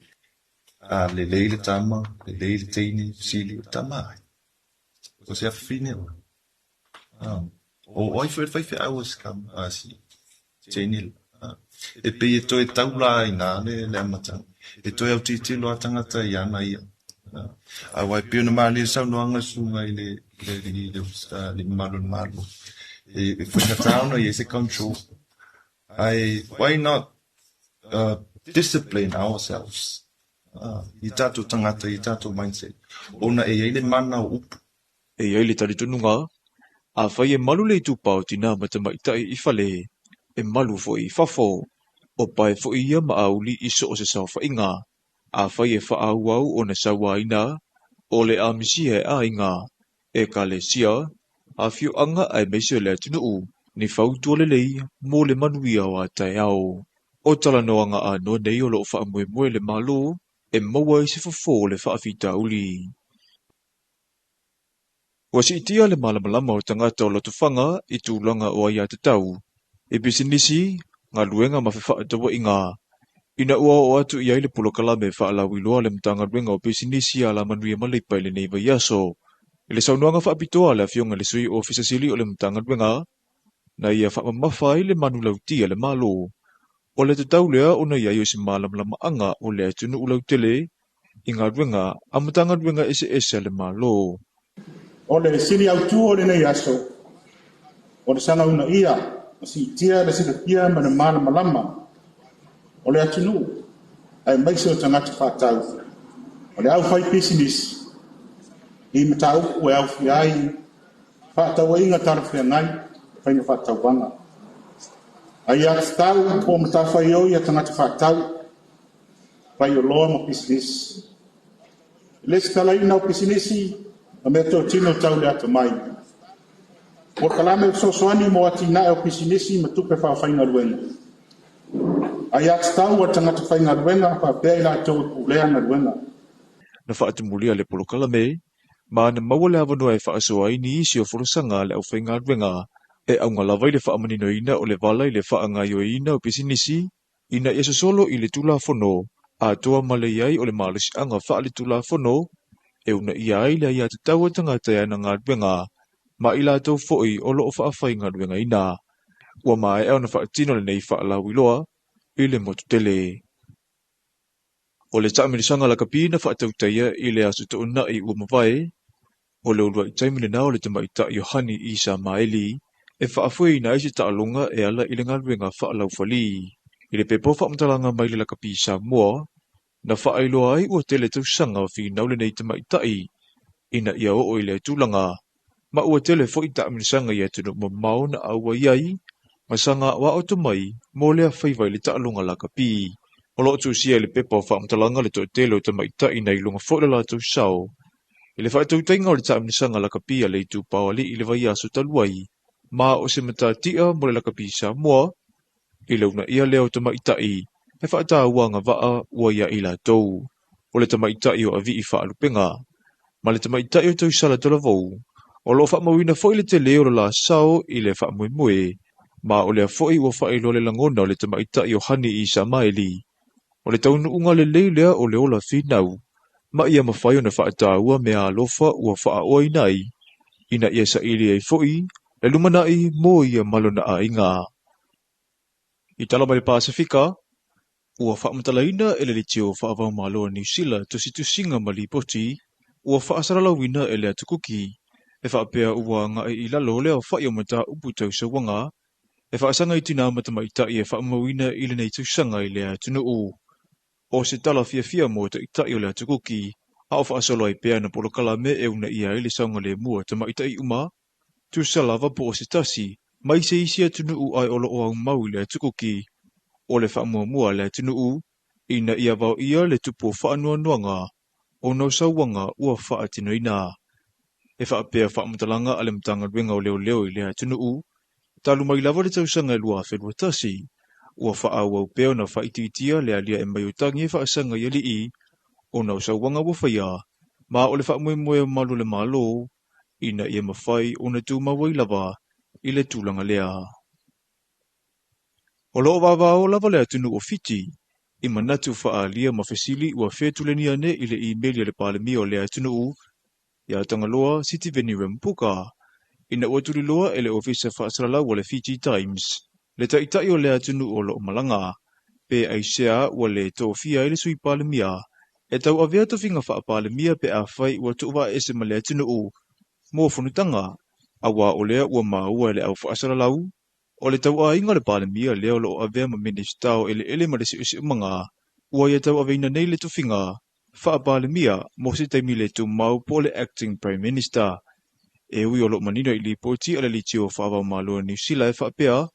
Speaker 11: A lelei le tama, lelei le teine, fesili, o le tama ai? O se afafine oe? O ai foi le faifeau a si tama, a si teine la? E pei e toe taula ai i ina le amataga. E toe autilotilo lava tagata i ana ia. Aua e pei ona malie le saunoaga a le susuga i le alii le mamalu o le Malo, e faigata ona i ai se control. Ae why not discipline ourselves i tatou tagata, i tatou mindset, ona e i ai le mana o upu.
Speaker 8: E i ai le talitonuga, afai e malu le itupa o tinā ma tamaitai i fale, e malu foi i fafo. O pae foi ia ma auli i so o se saofaiga. Afai e faaauau ona sauaina, o le a misia e aiga, ekalesia, afioaga aemaise o le atunuu, ni fautua lelei mo le manuia o a taeao. O talanoaga anoa nei o lo o faamoemoe le Malo e maua ai se fofo o le faafitauli. Ua siitia le malamalama o tagata o Lotofaga i tulaga o aiatatau, i pisinisi, galuega ma fefaatauaiga, ina ua oo atu i ai le polokalame faalauiloa a le Matagaluega o Pisinisi Alamanuia ma Leipa i lenei vaiaso. I le saunoaga faapitoa a le Afioga i le Sui Ofisa Sili o le Matagaluega, na ia faamamafa ai le manulauti a le Malo, o le tatau lea ona i ai o se malamalamaaga o le atunuu lautele i galuega a Matagaluega eseese a le Malo.
Speaker 12: O le sili autu o lenei aso, o le sagaunaia ma siitia le silafia ma le malamalama o le atunuu aemaise o tagata faatau, o le aufaipisinisi i mataupu e aofia ai fefaatauaiga talafeagai ma faiga faatauvaga. Aiatatau po o matafaioi a tagata faatau, faioloa ma pisinisi. Le lesitalaina o pisinisi ma meatotino tau le atamai. Polokalame fesoasoani mo atinae o pisinisi ma tupe faafaigaluega. Aiatatau a tagata faigaluega faapea i latou e pulea galuega.
Speaker 8: Na faatumulia le polokalame ma na maua le avanoa e faasoa ai nisi o folasaga a le aufaigaluega e auga lava i le faamaninoina o le vala i le faagaoioiina o pisinisi ina ia sosolo i le Tulafono atoa ma le i ai o le malosiaga faaletulafono e uunaia ai le aiatatau a tagata e ana galuega ma i latou foi o lo o faafaigaluegaina. Ua maea ona faatino lenei faalauiloa i le motu tele. O le taamilosaga lakapi na faatautaia i le Aso Toonai ua mavae, o le uluai taimi lena o le tamaitai Iohani Isa Maeli e faafoeina ai se taaloga e ala i le galuega faalaufali. I le pepa o faamatalaga mai le Lakapi Samoa, na faailoa ai ua tele tausaga o finau lenei tamaitai ina ia oo i lea tulaga, ma ua tele fo'i taamilosaga i atunuu mamao na auai ai ma saga aoao tomai mo lea faiva i le taaloga lakapi. O loo tusia i le pepa o faamatalaga le toatele o tamaita'i na iloga fo'i le latou sao i le faatautaiga o le taamilosaga lakapi a le itupa o alii i le vaiaso talu ai, ma o se matati'a mo le lakapi Samoa i le uunaia lea o tamaita'i e faataua agavaa ua ia i latou. O le tamaita'i o Avi'i Faalupega ma le tamaita'i o Tausala Talavou o loo faamauina fo'i le tele o le la sao i le faamoemoe, ma o lea fo'i ua faailoa le lagona o le tamaita'i o Hani Isamaeli. O le taunuuga lelei lea o le ola finau, ma ia mafai ona faataua mea alofa ua faaoaina ai, ina ia saili ai fo'i le lumanai mo ia ma lona aiga. I tala mai le Pasefika, ua faamatalaina e le Leitio Faavaomalo a Niu Sila tusitusiga ma lipoti ua faasalalauina e le Atukuki e faapea ua agai i lalo le aofa'i o mataupu tau sauaga e faasaga i tinā ma tamaita'i e faamauina i lenei tausaga i lea atunuu. O se tala fiafia mo taʻitaʻi o le Atukuki, a o faasolo ai pea na polokalame e uunaia ai le saogalemu o tamaitaʻi uma, tusa lava po o se tasi mai se isi atunuu ae o loo aumau i le Atukuki. O le faamuamua a le atunuu ina ia vaoia le tupu o faanoanoaga ona o sauaga ua faatinoina. E faapea faamatalaga a le Matagaluega o Leoleo i lea atunuu, talu mai lava le tausaga e 2021, ua faaauau pea ona faaitiitia le aliae mai o tagi e faasaga i alii ona o sauaga ua faia, ma o le faamoemoe o malu o le Malo ina ia mafai ona tumau ai lava i le tulaga lea. O loo vavao lava le atunuu o Fiti i manatu faaalia ma fesili ua fetulenia nei i le imeli a le Palemia o lea atunuu ia Tagaloa Sitiveni Rabuka, ina ua tuliloa e le Ofisa Faasalalau a le Fiji Times le taʻitaʻi o lea atunuu o loo malaga, pe aisea ua le tofia ai le sui Palemia e tauavea tofiga faapalemia pe afai ua tuuvaaese ma le atunuu mo fonutaga, auā o lea ua maua e le au faasalalau o le tauaiga o le Palemia lea o loo avea ma Minisita o Eleele ma le Siosiomaga ua ia tauaveina nei le tofiga faapalemia mo se taimi le tumau po o le Acting Prime Minister. E ui o loo manino i lipoti a le Leitio Faavaomalo a Niu Sila e faapea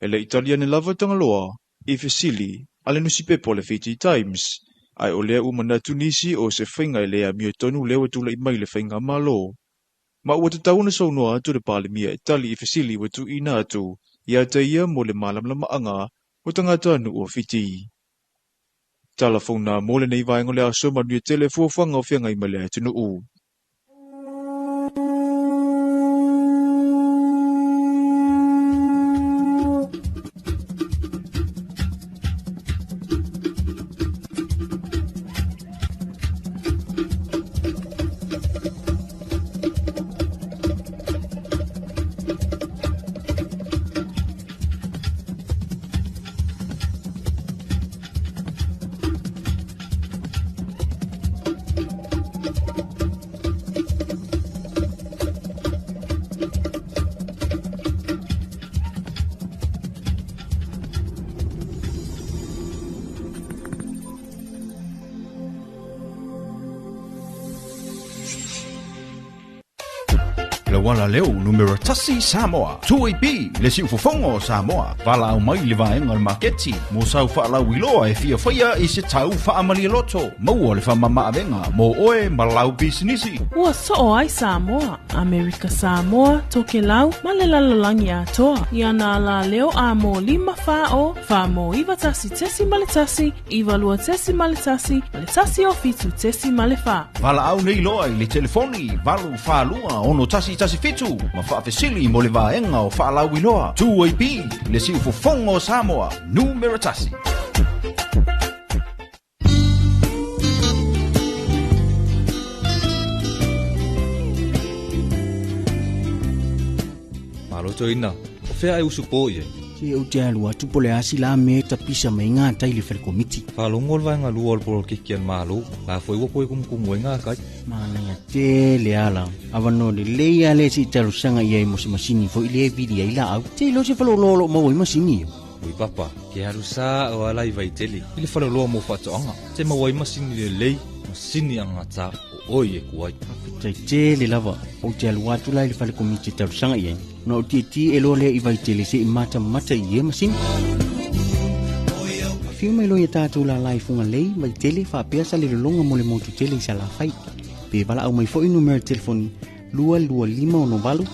Speaker 8: e le i tali ane lava Tagaloa i fesili a le nusipepa o le Fiji Times, ae o lea ua manatu nisi o se faiga e le amiotonu lea ua tula'i mai le faigamalo, ma ua tatau ona saunoa atu le Palemia e tali i fesili ua tuuina atu ia te ia mo le malamalamaaga o tagatanuu o Fiti. Tala fou mo lenei vaega o le aso, manuia tele fuafuaga o feagai ma le atunuu.
Speaker 13: Le auala leo numera 1 Samoa. 2AP le siufofoga o Samoa. Valaau mai le vaega o le maketi mo sau faalauiloa e fiafaia i se tau faamalialoto. Maua le faamamaavega mo oe ma lau pisinisi.
Speaker 14: Ua soo ai Samoa, Amerika Samoa, Tokelau, ma le lalolagi atoa. Ia nā la leo a mō 5 whā o, 4 mō 91.1, 92.1, ma le 1 o 7.4.
Speaker 13: Valaau nei loa i le telefoni 842 6117 ma faafesili mo le vaega o faalauiloa. 2AP le siufofoga o Samoa, numera 1.
Speaker 15: Malo toina, o fea e usu po i ai.
Speaker 16: Se ou te alu atu po le asi la me tapisa mai ngā tai le whare komiti.
Speaker 15: Whalongo le vaenga lua o le polokiki a le Malo, la foi ua koe kumukumu ai ngā kai.
Speaker 16: Manaia tele ala. Awa no le lei a le si talusanga i ai mo se masini fo i le vili ai la au. Te ilo se whaloloa lo maua i masini o.
Speaker 15: Ui papa, ke aru sa o ala i vaitele, i le whaloloa mo whaatoanga. Te maua i masini le lei, masini angata o oe e kuai.
Speaker 16: Tai tele lava o te alu atu la i le fale komiti talosaga i ai na o tietie e loa lea i Vaitele se'i matamata i ia masini. Afio mai loa ia tatou lala i Fugalei, Vaitele faapea sa le lologa mo le motu tele i Salafai. Pe valaau mai fo'i numera telefoni 22568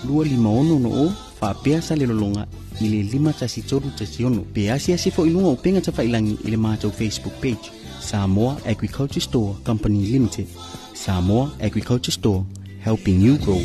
Speaker 16: 256 faapea sa le lologa i le 51316 pe asiasi fo'i luga o upega tafa'ilagi i le matou Facebook page Samoa Agriculture Store Company Limited. Samoa Agriculture Store, helping you grow.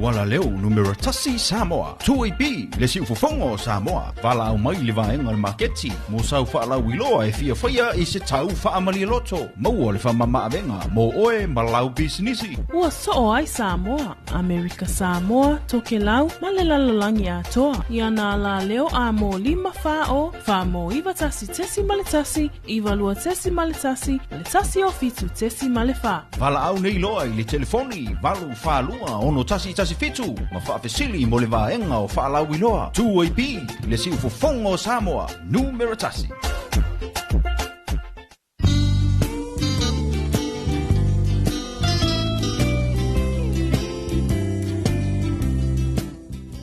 Speaker 13: auala leo numera tasi Samoa. 2AP, le siufofoga o Samoa. Valaau mai i le vaega o le maketi mo sau faalauiloa e fiafaia i se tau faamalialoto. Maua le faamamaavega mo oe ma lau pisinisi.
Speaker 14: Ua soo ai Samoa, Amerika Samoa, Tokelau ma le lalolagi atoa. I ana alaleo a mo 5 4 0 4 mo 9 1.1, 9 2.1, le 1 o 7.4.
Speaker 13: Valaau nei loa i le telefoni 842 6117 ma faafesili mo le vaega o faalauiloa. 2AP, le siufofoga o Samoa, numera tasi.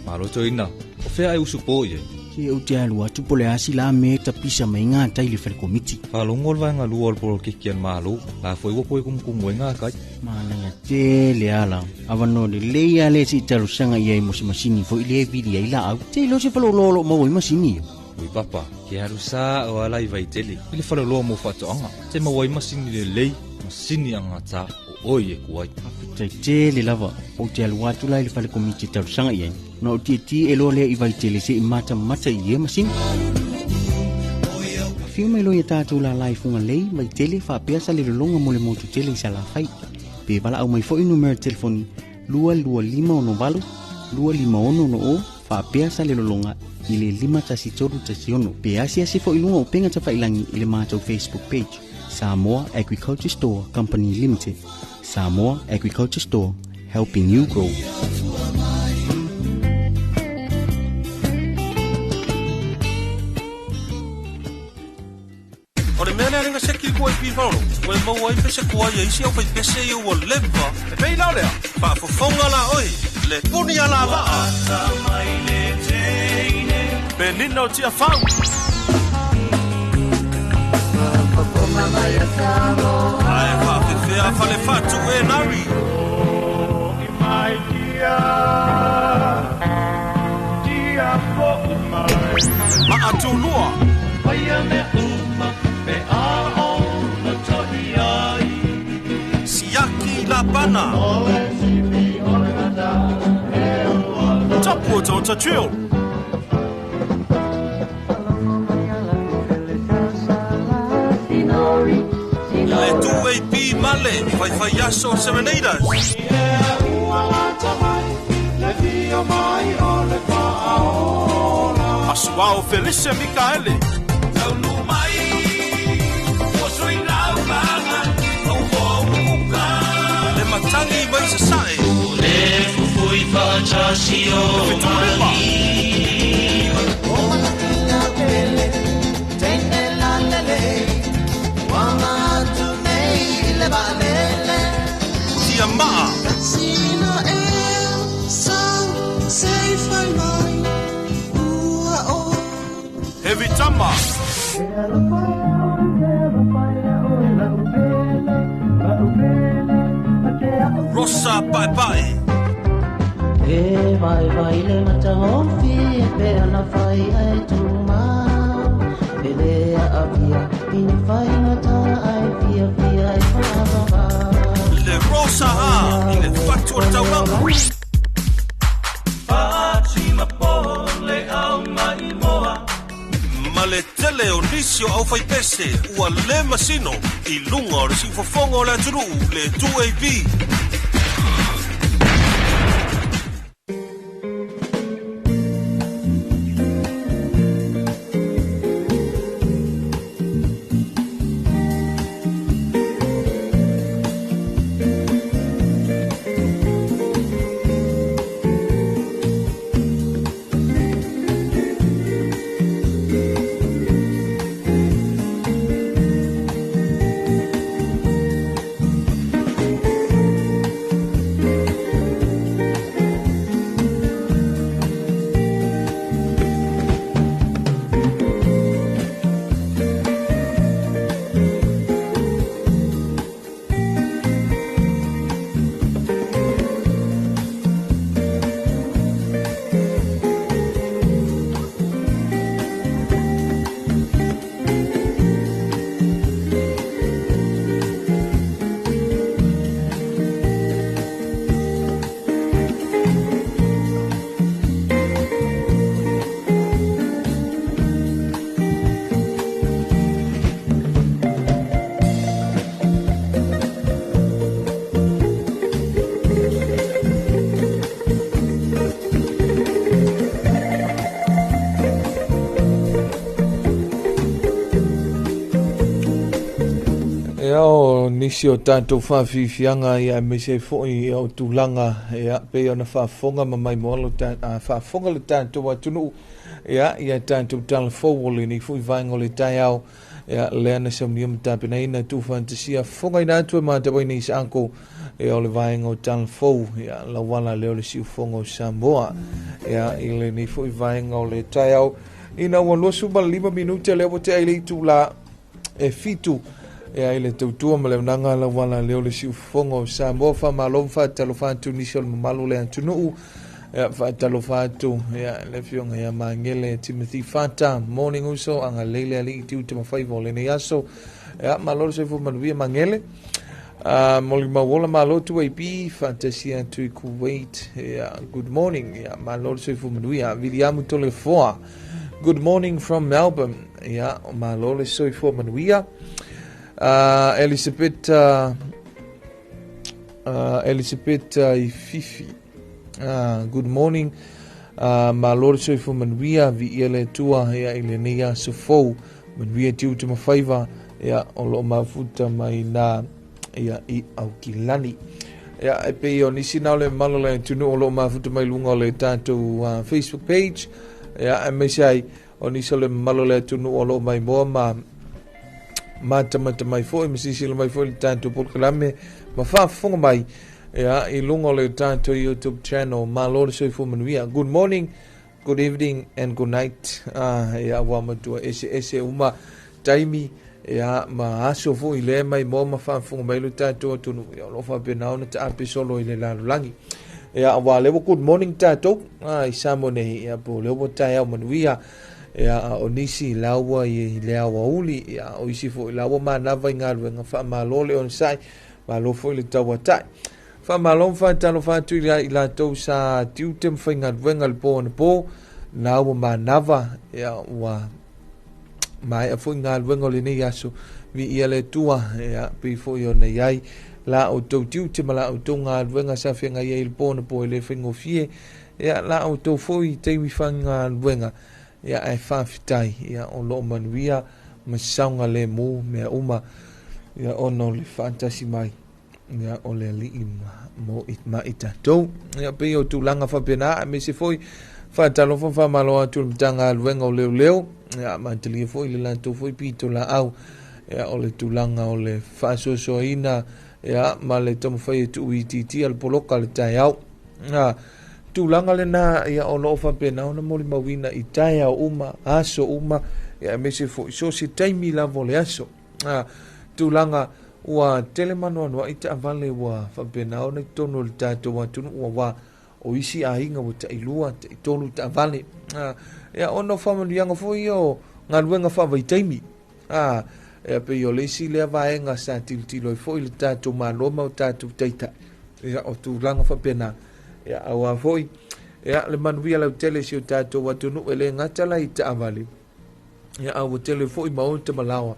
Speaker 15: Malo toina, o fea ai usu po i ai.
Speaker 16: Se ou te alu atu po o le a se la mea e tapisa mai gatai i le fale komiti.
Speaker 15: Faalogo le vaega lua o le polokiki a le Malo, la foi ua toe kumukumu ai gakai.
Speaker 16: Manaia tele ala. Avanoa lelei lava lea se i talosaga i ai mo se masini foi lea e vili ai laau. Te iloa se faleoloa o lo o maua ai masini ia.
Speaker 15: Ui papa, ke alu sa o ala i Vaitele i le faleoloa mo faatoaga. Te maua ai masini lelei, masini agata o oe e ku ai.
Speaker 16: Faafetai tele lava. Ou te alu atu la i le fale komiti e talosaga i ai. Ona ou tietie loa lea i Vaitele se i matamata i ia masini. Afio mai loa ia tatou lala i Fugalei, Vaitele, faapea Salelologa mo le motu tele i Salafai. Pe valaau mai foi numera telefoni 22568 25660 faapea Salelologa i le 51316. Pe asiasi foi i luga o upega tafailangi i le matou Facebook page, Samoa Agriculture Store Company Limited. Samoa Agriculture Store, helping you grow.
Speaker 3: O le mea lea le gaseki kua i Pifaolo, ua e maua ai pese kuai a isi au faipese ia ua leva. E pei la o lea, faafofoga la oe, le puni a la vaa. Penina o Tiafau. Ae faafefea falefatu e Larry. Maatulua. Siaki Lapana. Tapu o Tota Drill. Le 2AP Male, Faifai Aso Serenaders. Asuao Felice Mikaele. Le matangi mai sasae.
Speaker 4: Le fufui faatasi o
Speaker 3: Fetulima. Tia Maa. Heavy Tama. Rosa Pae Pae.
Speaker 5: E vai vai le matahofi e pe ana fai ai tuma. E le a via ina fai ngata ai via via ai fa.
Speaker 3: Le Rosa A i le fatu o le taulaga. Ma le tele o nisi o au faipese ua le masino i luga o le siufofoga o le atunuu le 2AP.
Speaker 1: Ia o nisi o tatou faafiafiaga ia aemaise ai foi ia o tulaga ia pei ona faafofoga ma maimoa lo faafofoga le tatou atunuu ia ia tatou talafou o lenei foi vaega o le taeao ia lea na saunia ma tapenaina tuufaatasia fofogaina atu e matauaina i saako ia o le vaega o talafou ia lauala lea o le siufofoga o Samoa ia i lenei foi vaega o le taeao ina ua 25 minute lea ua tea i le itula e 7 ia i le tautua ma le aunaga lauala lea o le siufofoga o Samoa. Faamalo ma faatalofa atu nisi o le mamalu o le atunuu. Ia faatalofa atu ia le afioga ia Magele Timothy Fata, morning uso, agalelei le alii tiute ma faiva o lenei aso. Ia malo le soifua manuia Magele. Molimau ola malo 2AB, faatasi atu i Kuwait. Ia good morning. Ia malo le soifua manuia. Viliamu Tolefoa, good morning from Melbourne. Ia malo le soifua manuia. Elizabeth Elizabeth Ififi, good morning. Malo le soifua manuia, viia le Atua ia i lenei aso fou. Manuia tiute ma faiva ia o loo mafuta mai nā ia i Aukilani. Ia e pei o nisi na o le mamalu o le atunuu o loo mafuta mai luga o le tatou Facebook page. Ia aemaise ai o nisi o le mamalu o le atunuu o loo maimoa ma matamata mai foi ma silasila mai foi le tatou polokalame ma faafofoga mai ia i luga o le tatou YouTube channel. Malo le soifua manuia. Good morning, good evening and good night. Ia ua matua ese ese uma taimi ia ma aso foi le mai mo ma faafofoga mai le tatou atunuu ia o loo faapena ona taape solo i le lalolagi. Ia ua le ua good morning tatou i Samoa nei ia po le ua taeao manuia. Ia o nisi laua i le aoauli ia o isi foi laua manava i galuega. Faamalo le onosai, malo foi le tauatai. Faamalo ma faatalofa atu i latou sa tiute ma faigaluega le po anapo na ua manava ia ua maea foi galuega o lenei aso. Viia le Atua ia pei foi ona iai la outou tiute ma la outou galuega sa feagai ai le po anapo e le faigofie ia la outou foi taimi faigaluega ia ae faafetai ia o loo manuia ma saogalemu mea uma ia ona o le faatasi mai ia o le alii mo ma i tatou. Ia pei o tulaga faapena aemaise foi faatalofa faamalo atu le Matagaluega o Leoleo ia matalia foi le latou foi pitolaau ia o le tulaga o le faasoasoaina ia ma le taumafai e tuuitiitia le poloka le taeao. Tulaga lena ia o loo faapena ona molimauina i taeao uma, aso uma ia aemaise foi so se taimi lava o le aso. Tulaga ua tele manuanuai taavale ua faapena ona i totonu o le tatou atunuu aua o isi aiga ua tailua, taitolu taavale. Ia ona o faamanuiaga foi ia o galuega faavaitaimi. Ia pei o le isi lea vaega sa tilotilo ai foi le tatou Malo ma o tatou taitai ia o tulaga faapena ia aua foi ia le manuia lautele si o tatou atunuu e le gata la i taavale ia a ua tele foi maota ma laoa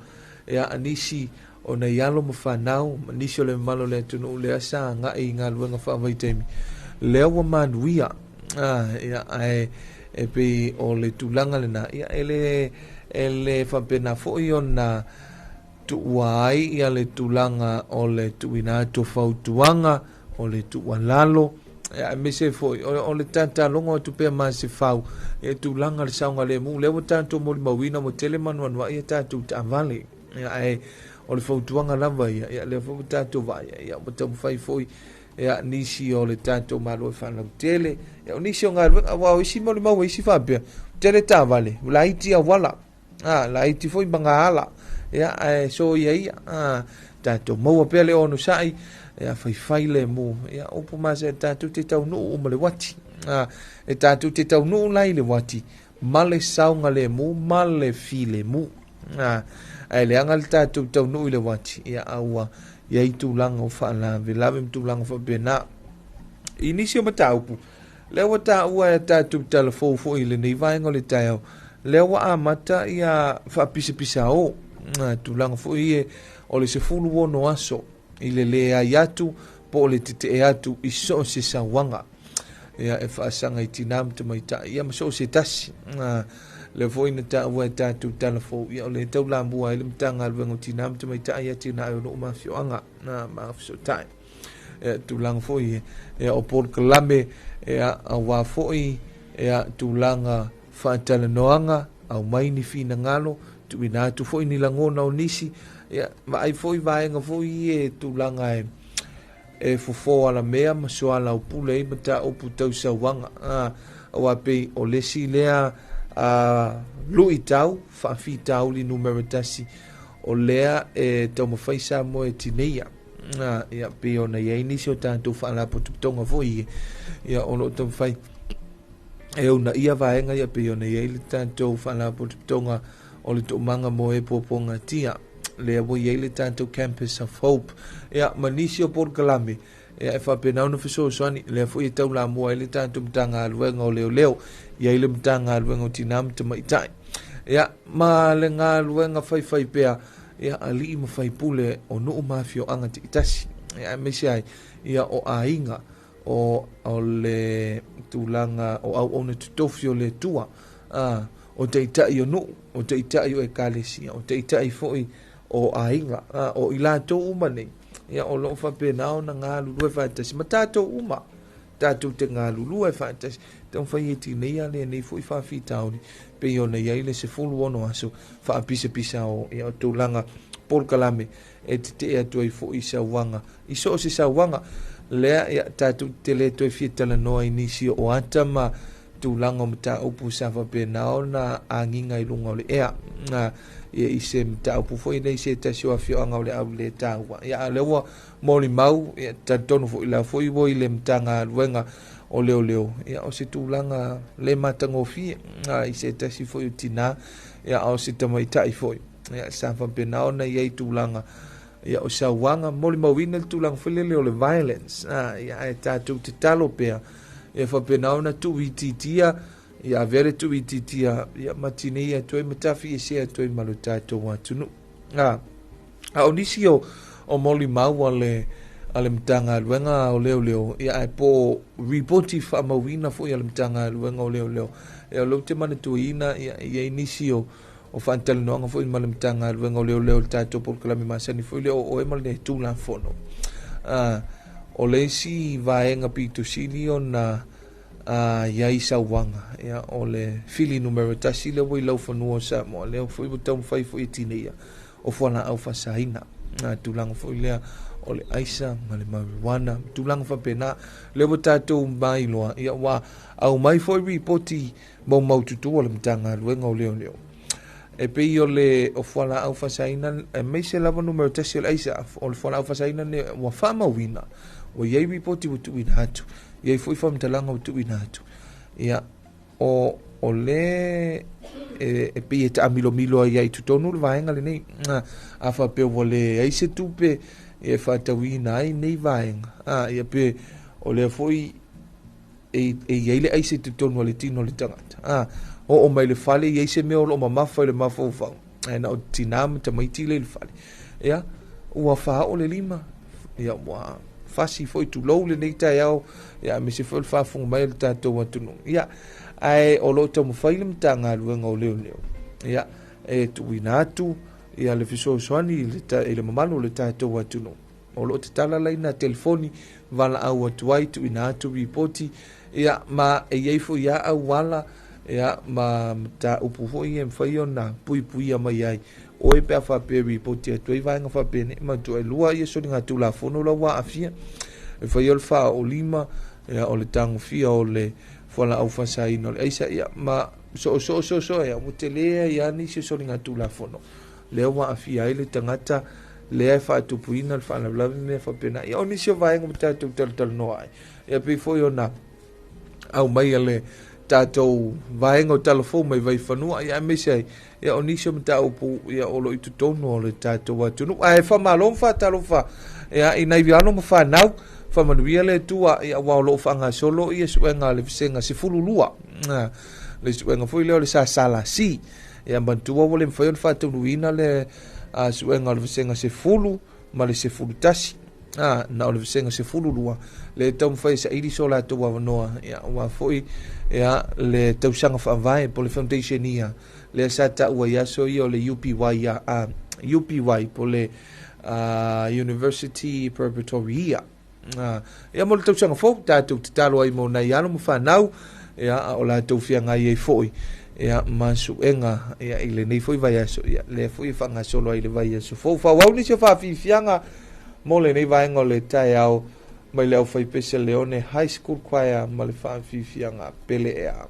Speaker 1: ia nisi o nai alo ma fanau ma nisi o le mamalu o le atunuu lea sa agai i galuega faavaitaimi lea ua manuia. Ia ae e pei o le tulaga lena ia e le faapena foi ona tuua ai ia le tulaga o le tuuina atu o fautuaga o le tuualalo ia aemaise foi o le tatalogo atu pea ma se fau e tulaga le saogalemu lea ua tatou molimauina ua tele manuanuai ia tatou taavale ia ae o le fautuaga lava ia ia lea foi ua tatou vaai ia ua taumafai foi ia nisi o le tatou Malo e faalautele ia o nisi o galuega aua o isi molimau isi faapea tele taavale laiti auala laiti foi magaala ia ae soia ia tatou maua pea le onosai ia faifai le mu ia upu ma se tatou te taunuu uma le uati e tatou te taunuu la i le uati ma le saogalemu ma le filemu ae leaga le tatou taunuu i le uati ia a ua iai tulaga o faalavelave ma tulaga faapena. I nisi o mataupu lea ua taua e tatou talafou foi i lenei vaega o le taeao lea ua amata ia faapisapisao tulaga foi e o le 16 aso i le leai atu po o le tetee atu i so o se sauaga ia e faasaga i tinā ma tamaitai ia ma so o se tasi. Lea foi na taua e tatou tala fou, ia o le taulamua ai le Matagaluega o Tinā ma Tamaitai Atinae o Nuu ma Afioaga na ma fesootai. Ia tulaga foi ia o polokalame ia aua foi ia tulaga faatalanoaga aumai ni finagalo tuuina atu foi ni lagona o nisi ia vaai foi vaega foi e tulaga e fofo alamea ma soalaupule ai mataupu tau sauaga aua pei o le isi lea luitau faafitauli numera 1 o lea e taumafai Samoa e tineia. Ia pei ona i ai nisi o tatou faalapotopotoga foi ia o lo o taumafai e uunaia vaega ia pei ona i ai le tatou faalapotopotoga o le toomaga mo e puapuagatia lea ua i ai le tatou Campus of Hope ia ma nisi o polokalame ia e faapena ona fesoasoani lea foi e taulamua ai le tatou Matagaluega o Leoleo i ai le Matagaluega o Tinā ma Tamaitai ia ma le galuega faifai pea ia alii ma faipule o nuu ma afioaga taitasi ia aemaise ai ia o aiga o le tulaga o auauna totofi o le Atua o taitai o nuu o taitai o ekalesia o taitai foi o aiga o i latou uma nei ia o loo faapena ona galulue faatasi ma tatou uma tatou te galulue faatasi taumafai e tineia lenei foi faafitauli pei ona i ai le 16 aso faapisapisa o ia o tulaga polokalame e tetee atu ai foi sauaga i so o se sauaga lea ia tatou te le toe fia talanoa i nisi o ata ma tulaga o mataupu sa faapena ona agiga i luga o le ea ia i se mataupu foi nei se tasi o afioaga o le au le taua ia a lea ua molimau ia talitonu foi la foi ua i le Matagaluega o Leoleo ia o se tulaga le matagofie i se tasi foi o tinā ia o se tamaitai foi ia sa faapena ona i ai tulaga ia o sauaga molimauina le tulaga foi lele o le violence ia ae tatou tatalo pea ia faapena ona tuuitiitia ia avea le tuuitiitia ia ma tinei atu ai ma tafiesea atu ai ma lo tatou atunuu. A o nisi o molimau a le Matagaluega o Leoleo ia ae po ripoti faamauina foi a le Matagaluega o Leoleo ia o lea ou te manatuaina ia i ai nisi o faatalanoaga foi ma le Matagaluega o Leoleo le tatou polokalame masani foi le o oe ma le Tulafono. O le isi vaega pito sili ona i ai sauaga ia o le fili numera 1 lea ua i laufanua o Samoa lea foi ua taumafai foi e tineia o fualaau faasaina tulaga foi lea o le aisa ma le marijuana tulaga faapena lea ua tatou mailoa ia ua aumai foi ripoti maumaututu o le Matagaluega o Leoleo e pei o le o fualaau faasaina aemaise lava numera 1 o le aisa o le fualaau faasaina ne ua faamauina ua i ai ripoti ua tuuina atu i ai foi faamatalaga ua tuuina atu ia o le e pei e taamilomilo ai ai totonu le vaega lenei a faapea ua leai se tupe e faatauina ai nei vaega ia pe o lea foi e i ai le aisa i totonu o le tino o le tagata oo mai le fale i ai se mea o loo mamafa i le mafaufau ae na o tinā ma tamaiti le i le fale ia ua faaoo le lima ia ua fasi foi tulou lenei taeao ia aemaise foi o le faafofoga mai o le tatou atunuu ia ae o loo taumafai le Matagaluega o Leoleo ia e tuuina atu ia le fesoasoani i le mamalu o le tatou atunuu o loo tatala laina telefoni valaau atu ai tuuina atu ripoti ia ma e i ai foi ia auala ia ma mataupu foi e mafai ona puipuia mai ai oe pe a faapea ripoti atu ai vaega faapene ma tu ai lua ia soliga Tulafono la ua aafia e fai o le faaolima ia o le tagofia o le fualaau faasaina o le aisa ia ma so ia ua tele ia nisi o soliga Tulafono lea ua aafia ai le tagata lea e faatupuina le faalavelave mea faapena ia o nisi o vaega ma tatou talatalanoa ai ia pei foi ona aumai le tatou vaega o talafou mai Vaifanua ia aemaise ai ia o nisi o mataupu ia o loo i totonu o le tatou atunuu ae faamalo ma faatalofa ia i nai alo ma fanau faamanuia le Atua ia ua o loo faagasolo ia suega a le vasega 12 le suega foi lea o le SSLC ia manatua ua le mafai ona faataunuuina le suega o le vasega 10 ma le 11 Na o le vasega 12 le taumafai e saili so latou avanoa, ia, aua foi, ia, le tausaga faavae po o le foundation ia lea sa taua i aso ia o le UPY, UPY po o le University Preparatory ia. Ia mo le tausaga fou tatou tatalo ai mo nai alo ma fanau, ia, a o latou feagai ai foi, ia, ma suega, ia, i lenei foi vaiaso, ia, lea foi e faagasolo ai le vaiaso fou. Faaauau nisi o faafiafiaga mo lenei vaega o le taeao mai le aufaipese Leone High School Choir ma le faafiafiaga pele ea.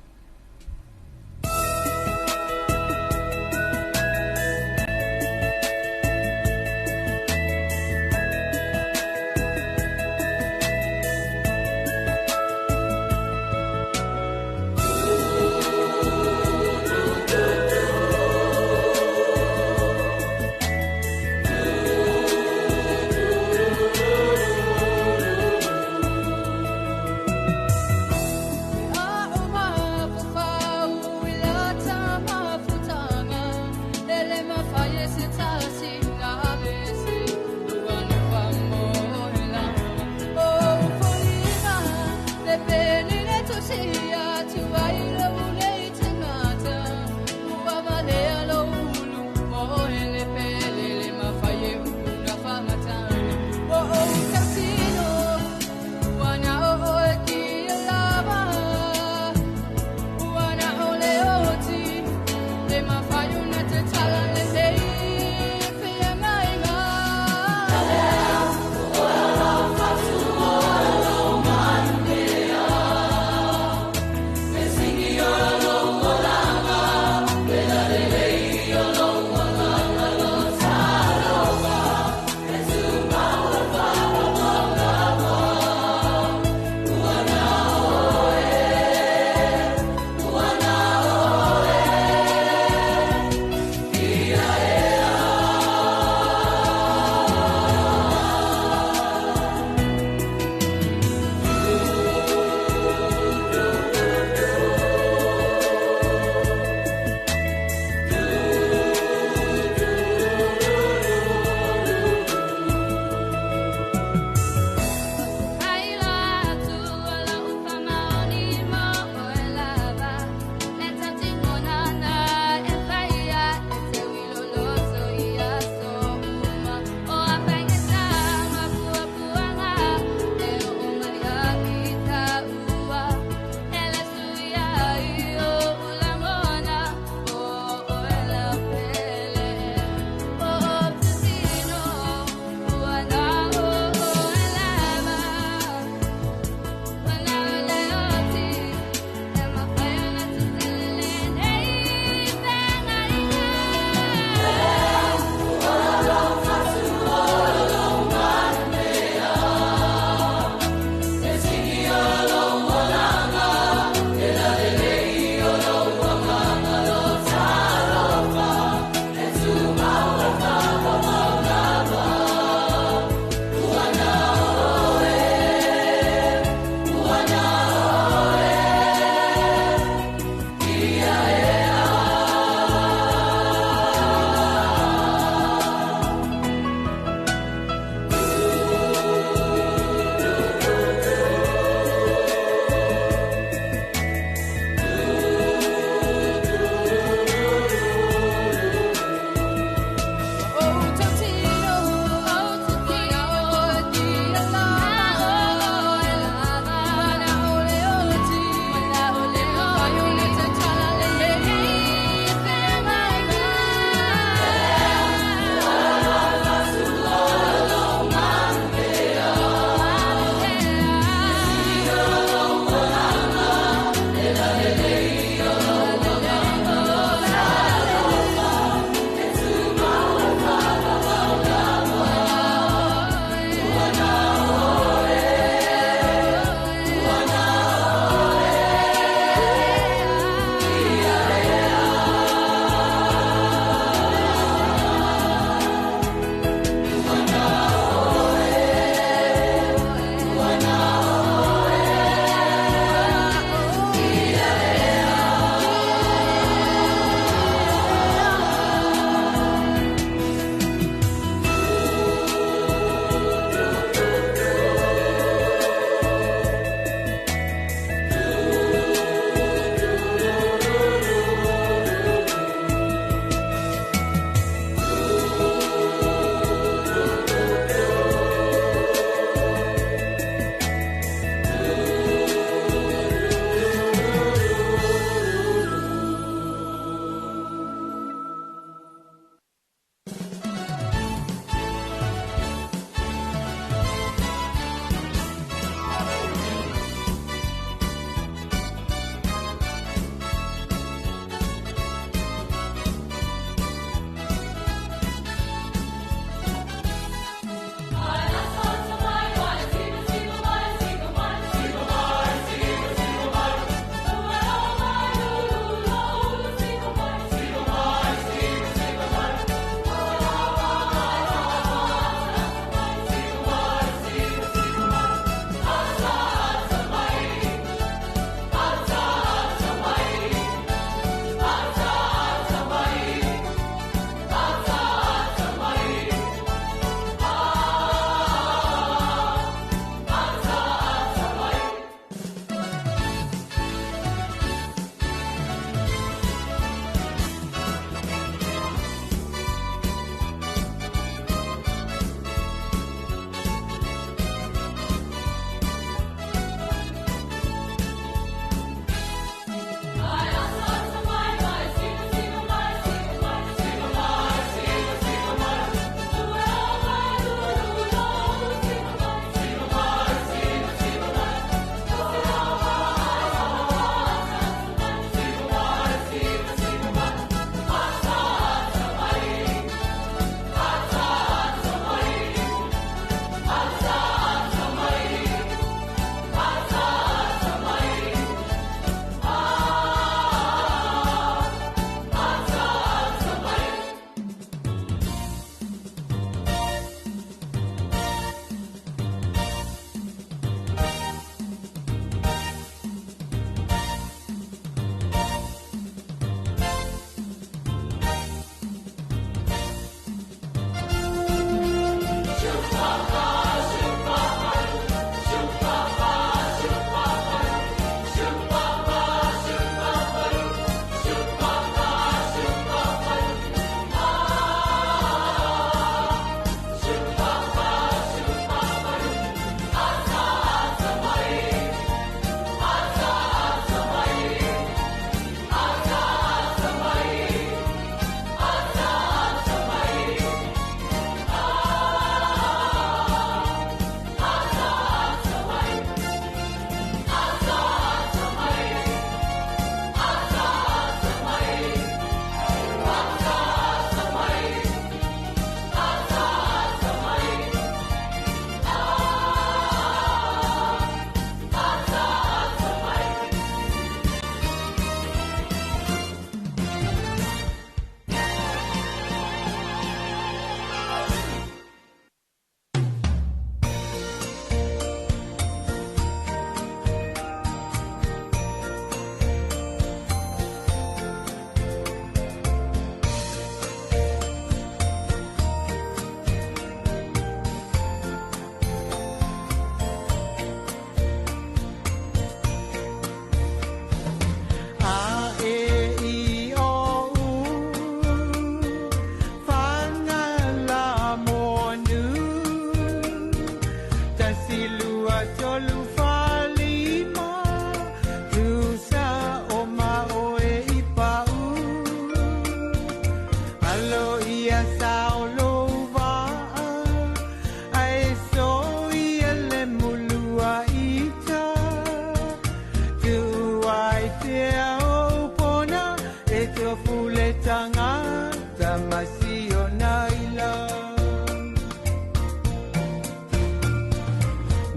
Speaker 17: Tagata ma si ona ila.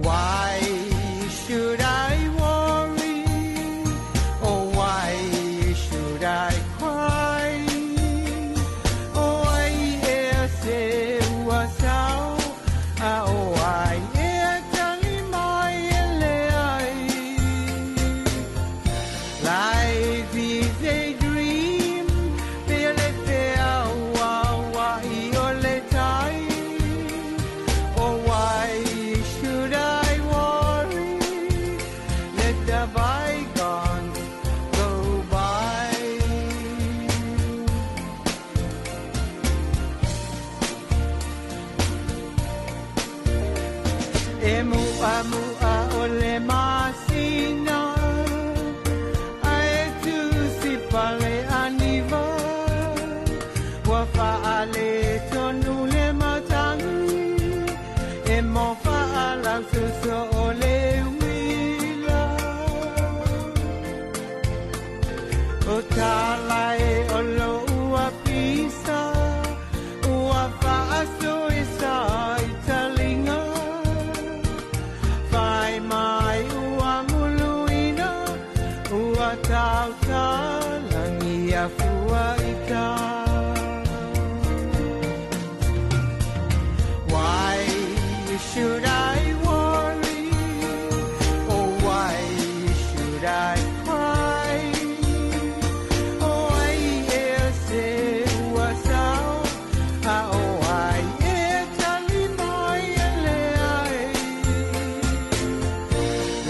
Speaker 17: Why should I worry? Oh, why should I cry? Oh, ai ea se ua sao, a o ai ea tali mai e le ai. Life is a dream, pe le te au au ai o le tai. Oh, why should I worry? Let the bygones go by. E mua mua o le masina, ae tu si pale aniva. Ua faale tonu le matangi, e mo faalau soso o le uila. O talai o lo ua pisa, ua faaso e sa i talinga. Fai mai ua muluina, ua tautalangi a fua ita. Why should I worry? Oh, why should I cry? Oh, ai ea se ua sao, a o ai ea tali mai e le ai.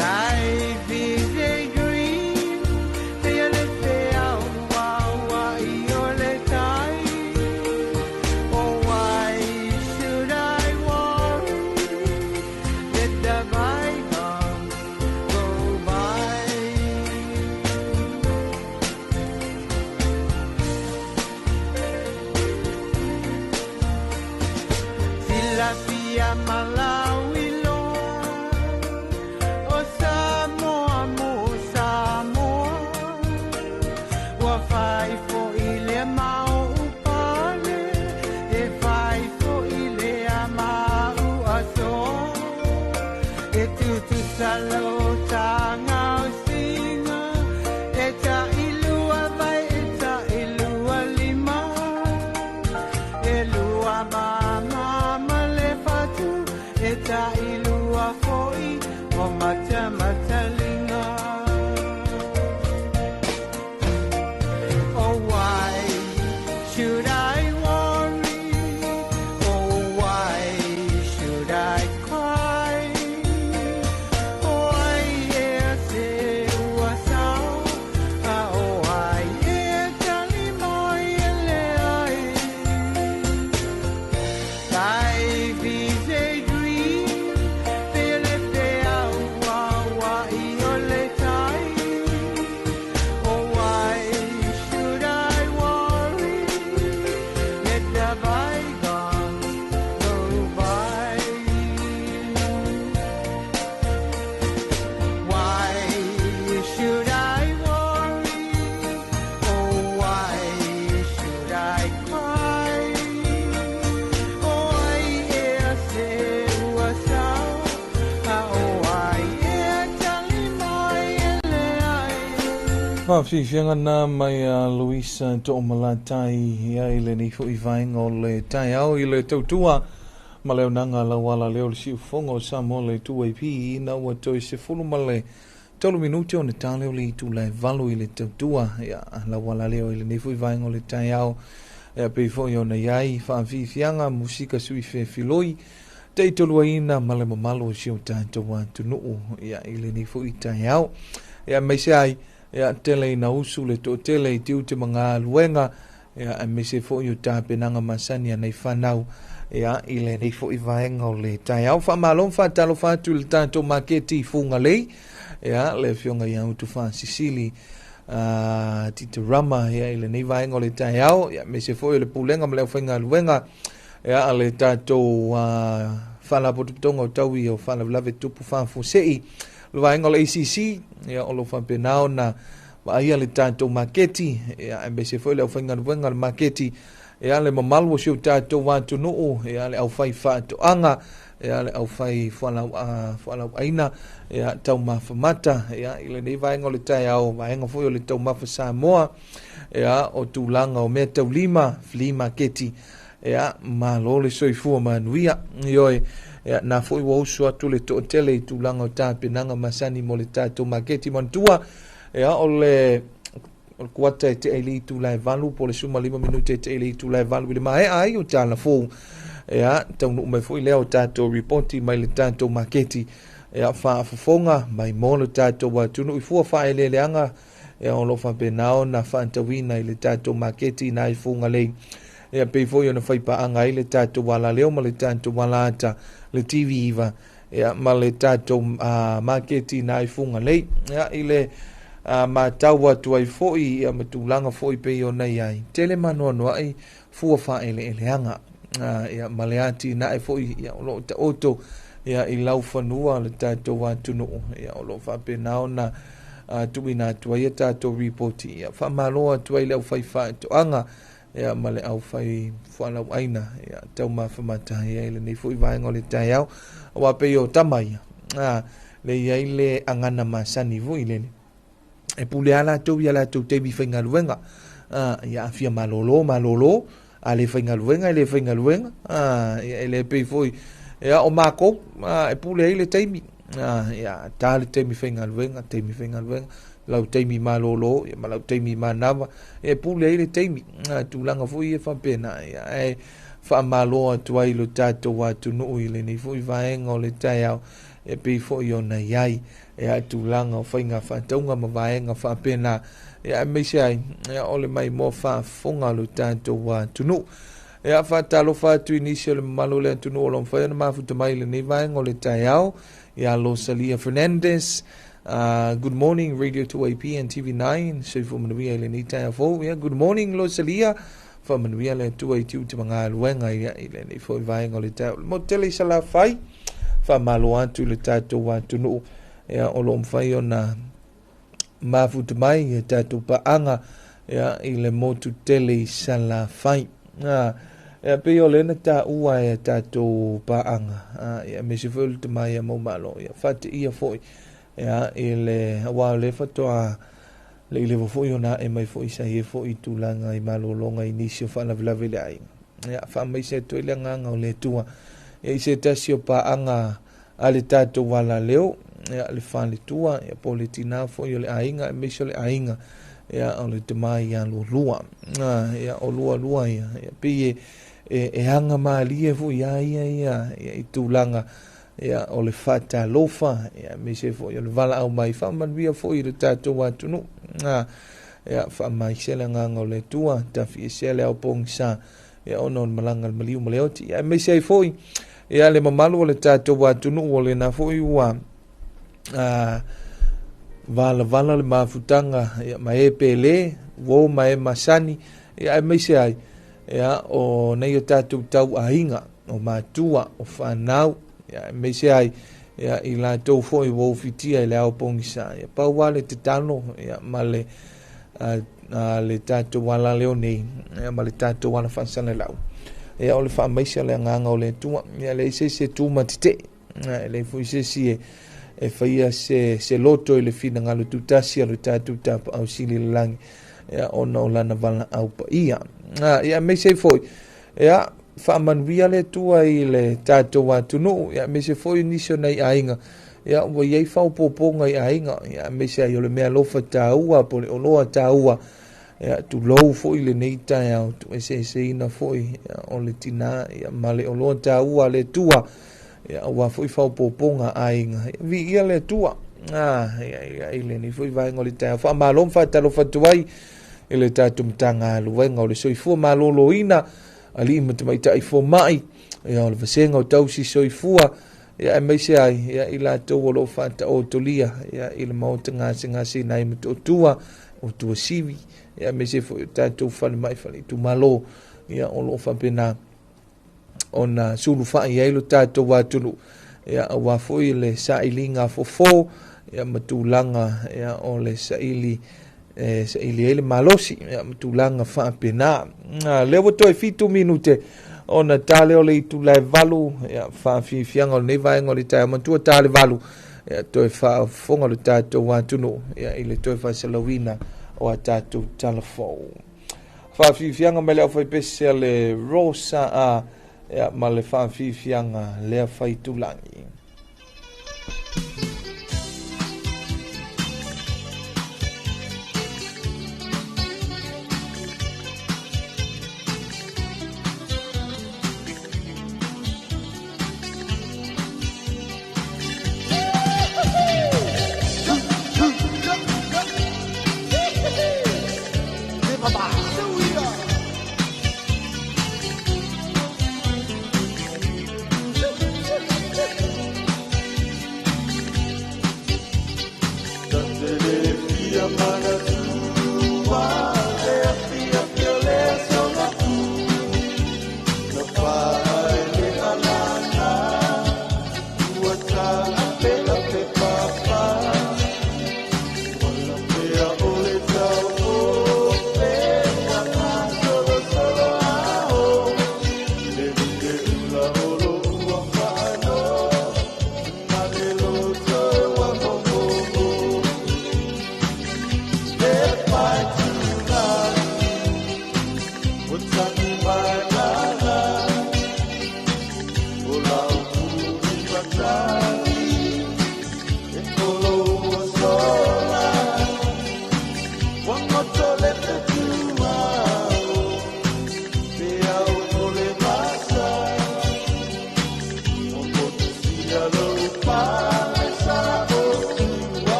Speaker 17: Life is a dream, te le te au au ai o le tai. Oh, why should I worry? Let the bygones go by. Silafia Malawi loa, o Samoa mo Samoa. Ua fai foi le mau upale, e fai foi le amau asoa. E tutusa lo tanga o singa, e ta ilua vai e ta ilua lima. E lua mama ma le fatu, e ta ilua foi o mata matalinga. Oh, why should I worry? Oh, why should I cry? Oh, ai ea se ua sao, a o ai ea tali mai e le ai. Life is a dream, pe le te au au ai o le tai. Oh, why should I worry? Let the bygones go by. Why should I worry? Oh, why should I cry? Oh, ai ea se ua sao, a o ai ea tali mai e le ai.
Speaker 1: Faafiafiaga na mai a Luisa Toomalatai ia i lenei fo'i vaega o le taeao i le tautua ma le auaunaga lauala lea o le siufofoga o Samoa le 2AP ina ua toe 13 minute ona ta lea o le itula e 8 i le tautua ia lauala lea i lenei fo'i vaega o le taeao ia pei fo'i ona iai faafiafiaga musika sui fefiloi taitoluaina ma le mamalu o si o tatou atunuu ia i lenei fo'i taeao ia aemaise ai ia tele ina usu le toatele i tiute ma galuega ia aemaise fo'i o tapenaga masani a nai fanau ia i lenei fo'i vaega o le taeao. Faamalo ma faatalofa atu i le tatou maketi i Fugalei ia le afioga ia Utufaasisili Titarama ia i lenei vaega o le taeao ia aemaise fo'i o le pulega ma le aufaigaluega ia le tatou faalapotopotoga o taui o faalavelave tupu faafuasei le vaega o le ACC ia o lo faapena ona Vaaia le tatou maketi, ia, aemaise foi le aufaigaluega o le maketi, ia, le mamalu o si o tatou atunuu, ia, le aufai faatoaga, ia, le aufai fualaauaina, ia, taumafa mata, ia, i lenei vaega o le taeao, vaega foi o le taumafa Samoa, ia, o tulaga o mea taulima, flea maketi, ia, malo le soifua manuia. Ioe, ia, na foi ua usu atu le toatele i tulaga o tapenaga masani mo le tatou maketi. Manatua, ia, o le kuata e tea i le itula e 8 po o le 15 minute e tea i le itula e 8 i le maea ai o tala fou. Ia, taunuu mai foi lea o tatou ripoti mai le tatou maketi. Ia, faafofoga mai mo le tatou atunuu i fua faaeleeleaga, ia, o lo o faapena ona faatauina i le tatou maketi i nai Fugalei. Ia, pei foi ona faipaaga ai le tatou alaleo ma le tatou alaata, le TV9, ia, ma le tatou maketi i nai Fugalei. Ia, i le matau atu ai foi, ia, ma tulaga foi pei ona i ai, tele manuanuai fua faaeleeleaga. Ia, ma le atinae foi, ia, o lo o taoto, ia, i laufanua le tatou atunuu, ia, o lo o faapena ona tuuina atu ai a tatou ripoti. Ia, faamalo atu ai le aufai faatoaga, ia, ma le aufai fualauaina, ia, taumafamata, ia, i lenei foi vaega o le taeao, aua pei o tama ia, le i ai le agana masani foi lele, e pule a latou ia latou taimi faigaluega, ia, afia malolo, malolo, a le faigaluega, e le faigaluega, ia, e le pei foi, ia, o makou, e pule ai le taimi, ia, ta le taimi faigaluega, taimi faigaluega, lau taimi malolo, ia, ma lau taimi manava, e pule ai le taimi, tulaga foi ia faapena, ia, e faamalo atu ai lo tatou atunuu i lenei foi vaega o le taeao, e pei foi ona i ai, ia, tulaga o faiga faatauga ma vaega faapena, ia, aemaise ai, ia, o le maimoa faafofoga o lo tatou atunuu. Ia, faatalofa atu i nisi o le mamalu o le atunuu o lo o mafai ona mafuta mai i lenei vaega o le taeao, ia Rosalia Fernandez, good morning Radio 2AP and TV9, soifua manuia i lenei taeao fou. Ia, good morning Rosalia, faamanuia le Atua i tiute ma galuega, ia, i lenei foi vaega o le taeao. Le motu tele i Salafai, faamalo atu i le tatou atunuu, ia, o lo o mafai ona mafuta mai ia tatou paaga, ia, i le motu tele i Salafai. Ia, pei o lena taua e tatou paaga, ia, aemaise foi o le tama ia Maumalo, ia, faateia foi, ia, i le aua o le fatoa le i lewa foi ona e mai foi sa ie foi i tulaga i malologa i nisi o faalavelave i le aiga. Ia, faamaise atu ai le agaga o le Atua, ia, i se tasi o paaga a le tatou alaleo, ia, le faletua, ia, po o le tina foi o le aiga, aemaise o le aiga, ia, o le tama ia lualua, ia, o lualua ia, ia, pei e aga malie foi ia ia ia, ia, i tulaga, ia, o le faatalofa, ia, aemaise foi o le valaau mai, faamanuia foi i le tatou atunuu. Ia, faamaise le agaga o le Atua, tafiesea le ao pogisa, ia, ona o le malaga le maliu ma le oti, ia, aemaise ai foi, ia, le mamalu o le tatou atunuu o lena foi ua valavala le mafutaga, ia, ma e pele, uo ma e masani, ia, aemaise ai, ia, o nei o tatou tau aiga, o matua, o whanau, ia, aemaise ai, ia, i latou foi ua ufitia i le ao pogisa. Ia, pau lava le tatalo, ia, ma le le tatou alaleo nei, ia, ma le tatou ala faasalalau, ia, o le faamaise le agaga o le Atua. Ia, leai se isi e tu ma tetee, ia, e leai foi se isi e faia se loto i le finagalo tutasi a lo tatou tapaau sili i le lagi, ia, ona o lana valaau paia. Ia, aemaise ai foi, ia, faamanuia le Atua i le tatou atunuu, ia, aemaise foi nisi o nai aiga, ia, ua i ai faaopoopoga i aiga, ia, aemaise ai o le mea alofa taua po o le oloa taua, ia, tulou foi lenei taeao, tuueseeseina foi, ia, o le tina, ia, ma le oloa taua a le Atua, ia, aua foi faaopoopoga aiga, ia, viia le Atua. Ia, ia, i lenei foi vaega o le taeao, faamalo ma faatalofa atu ai i le tatou Matagaluega o le Soifua Maloloina, alii ma tamaitai fomai, ia, o le vasega o tausi soifua, ia, aemaise ai, ia, i latou o lo o faataotolia, ia, i le maota gasegase i nai Motootua, o Tuasivi, ia, aemaise foi o tatou falemai faleitumalo, ia, o lo o faapena ona sulufai ai lo tatou atunuu, ia, aua foi le sailiga fofo, ia, ma tulaga, ia, o le saili e saili ai le malosi ia, ma tulaga faapena. Lea ua toe 7 minute ona ta lea o le itula e 8, ia, faafiafiaga o lenei vaega o le taeao matua ta le 8, ia, toe faafofoga le tatou atunuu, ia, i le toe faasalauina o a tatou talafou. Faafiafiaga mai le aufaipese a le Rosa A, ia, ma le faafiafiaga lea faitulagi.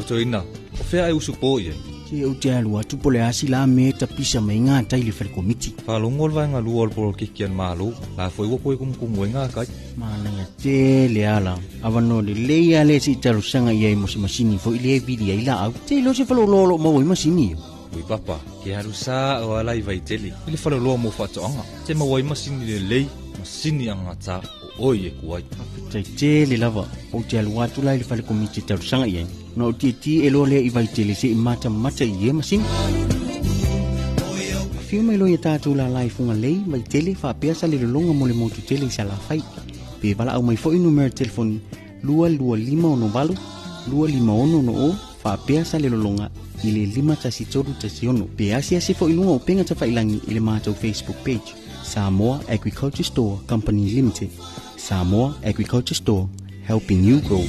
Speaker 15: Lotoina, o fea e usu po i ai.
Speaker 16: Se ou te alu atu po o le a se la mea e tapisa mai ai gatai i le fale komiti.
Speaker 15: Faalogo le vaega lua o le polokiki a le Malo, la foi ua toe kumukumu ai gakai.
Speaker 16: Manaia tele ala. Avanoa lelei lava lea se i talosaga i ai mo se masini foi lea e vili ai laau. Te iloa se faleoloa o lo o maua ai masini ia.
Speaker 15: Ui papa, ke alu sa o ala i Vaitele, i le faleoloa mo faatoaga, te maua ai masini lelei, masini agata o oe e ku ai.
Speaker 16: Faafetai tele lava. Ou te alu atu la i le fale komiti e talosaga i ai, ona ou tietie loa lea i Vaitele se i matamata i ia masini. Afio mai loa ia tatou lala i Fugalei, Vaitele, faapea Salelologa mo le motu tele i Salafai. Pe valaau mai foi numera telefoni 22568 25660 faapea Salelologa i le 51316 pe asiasi foi i luga o upega tafailagi i le matou Facebook page Samoa Agriculture Store Company Limited. Samoa Agriculture Store, helping you grow.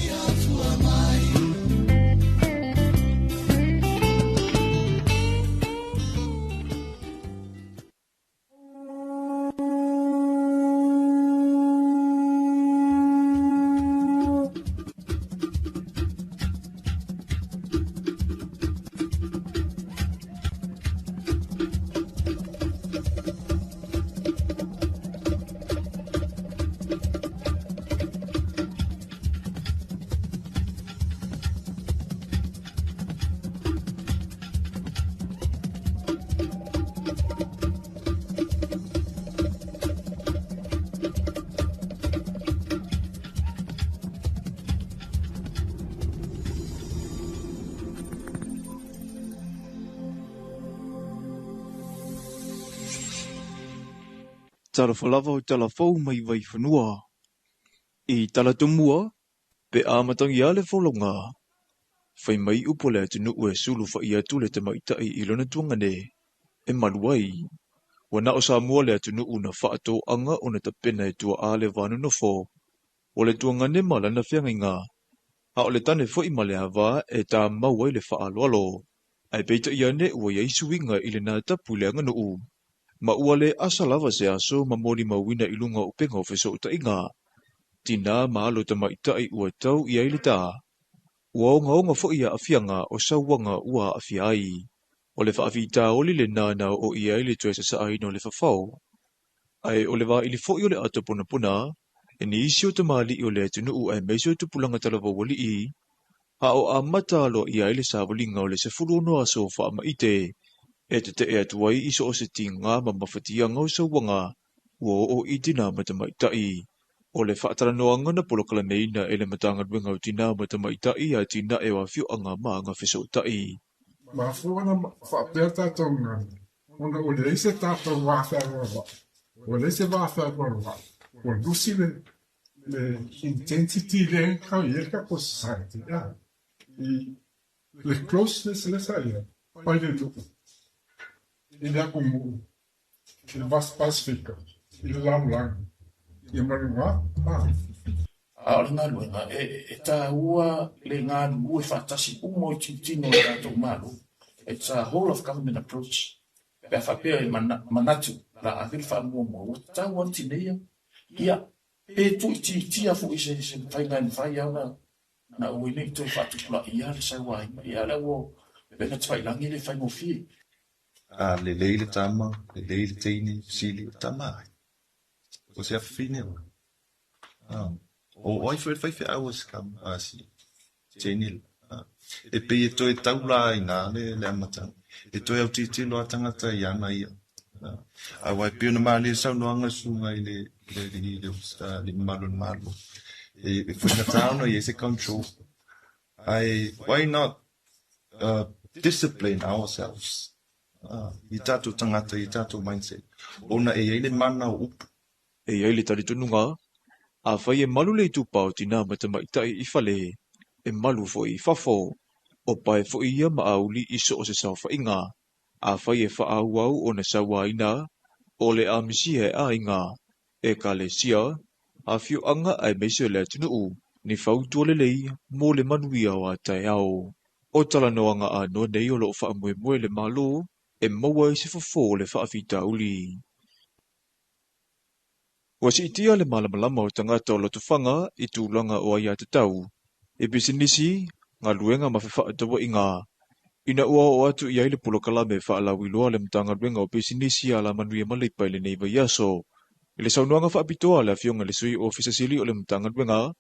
Speaker 8: Talofa lava o tala fou mai Vaifanua. I tala tomua, pe amatagia le folauga. Fai mai upu a le atunuu e sulufa'i atu le tamaitai i lona tuagane e malu ai. Ua na o Samoa le atunuu na faatoaga ona tapena e tuaa le va nonofo o le tuagane ma lana feagaiga, a o le tane foi ma le ava e tamau ai le faaaloalo. Ae peitai ane ua i ai suiga i lena tapu i le aganuu, ma ua le asa lava se aso ma molimauina i luga o upega o fesootaiga, tinā ma alo tamaitai ua tau i ai le tā. Ua ogaoga foi aafiaga o sauaga ua aafia ai. O le faafitauli lena na oo i ai le toe sasaaina o le fafao. Ae o le vaili foi o le ato ponapona e nisi o tamalii o le atunuu aemaise o tupulaga talavoualii, a o amata aloaia ai le savaliga o le 16 aso faamaite e tetee atu ai i so o se tiga ma mafatiaga o sauaga ua oo i tinā ma tamaitai. O le faatalanoaga na polokalameina e le Matagaluega o Tinā ma Tamaitai i Atinae o Afioaga ma Agafesootai.
Speaker 9: Mafua ona faapea tatou gagana, ona ua leai se tatou va fealoaloai, ua leai se va fealoaloai, ua lusi le le intensity lea e tau i ai le tatou society i le closeness lea sa i ai mai le nuu i le atunuu i le Vasa Pasifika, i le lalolagi, ia ma luga.
Speaker 10: A o le galuega, e taua le galulue faatasi uma o itutino o le tatou Malo, it's a whole of government approach, pe a faapea e manatu o le a ave le faamuamua, ua tatau lava ona tineia, ia, pe tuuitiitia foi i se faiga e mafai lava ona aua ai ne i toe faatupulaia le sauaina, ia a ua pei ona tafailagi e le faigofie.
Speaker 11: A lelei le tama, lelei le teine, fesili, o tama ai? O se afafine oe? O ai foi le faifeau a si kama, a si teine la? E pei e toe taula ai i ina le amataga. E toe autilotilo lava tagata i ana ia. Aua e pei ona malie le saunoaga a le susuga i le alii le Ofisa le mamalu o le Malo, e faigata ona i ai se control. Ae why not discipline ourselves i tatou tagata, i tatou mindset, ona e i ai le mana o upu.
Speaker 8: E i ai le talitonuga, afai e malu le itupa o tinā ma tamaitai i fale, e malu foi i fafo. O pae foi ia ma auli i so o se saofaiga. Afai e faaauau ona sauaina, o le a misia e aiga, ekalesia, afioaga aemaise o le atunuu, ni fautua lelei mo le manuia o a taeao. O talanoaga anoa nei o lo o faamoemoe le Malo e maua ai se fofo o le faafitauli. Ua siitia le malamalama o tagata o Lotofaga i tulaga o aiatatau i pisinisi, Galuega ma Fefaatauaiga, ina ua oo atu i ai le polokalame faalauiloa a le Matagaluega o Pisinisi Alamanuia ma Leipa i lenei vaiaso. I le saunoaga faapitoa a le Afioga i le Sui Ofisa Sili o le Matagaluega,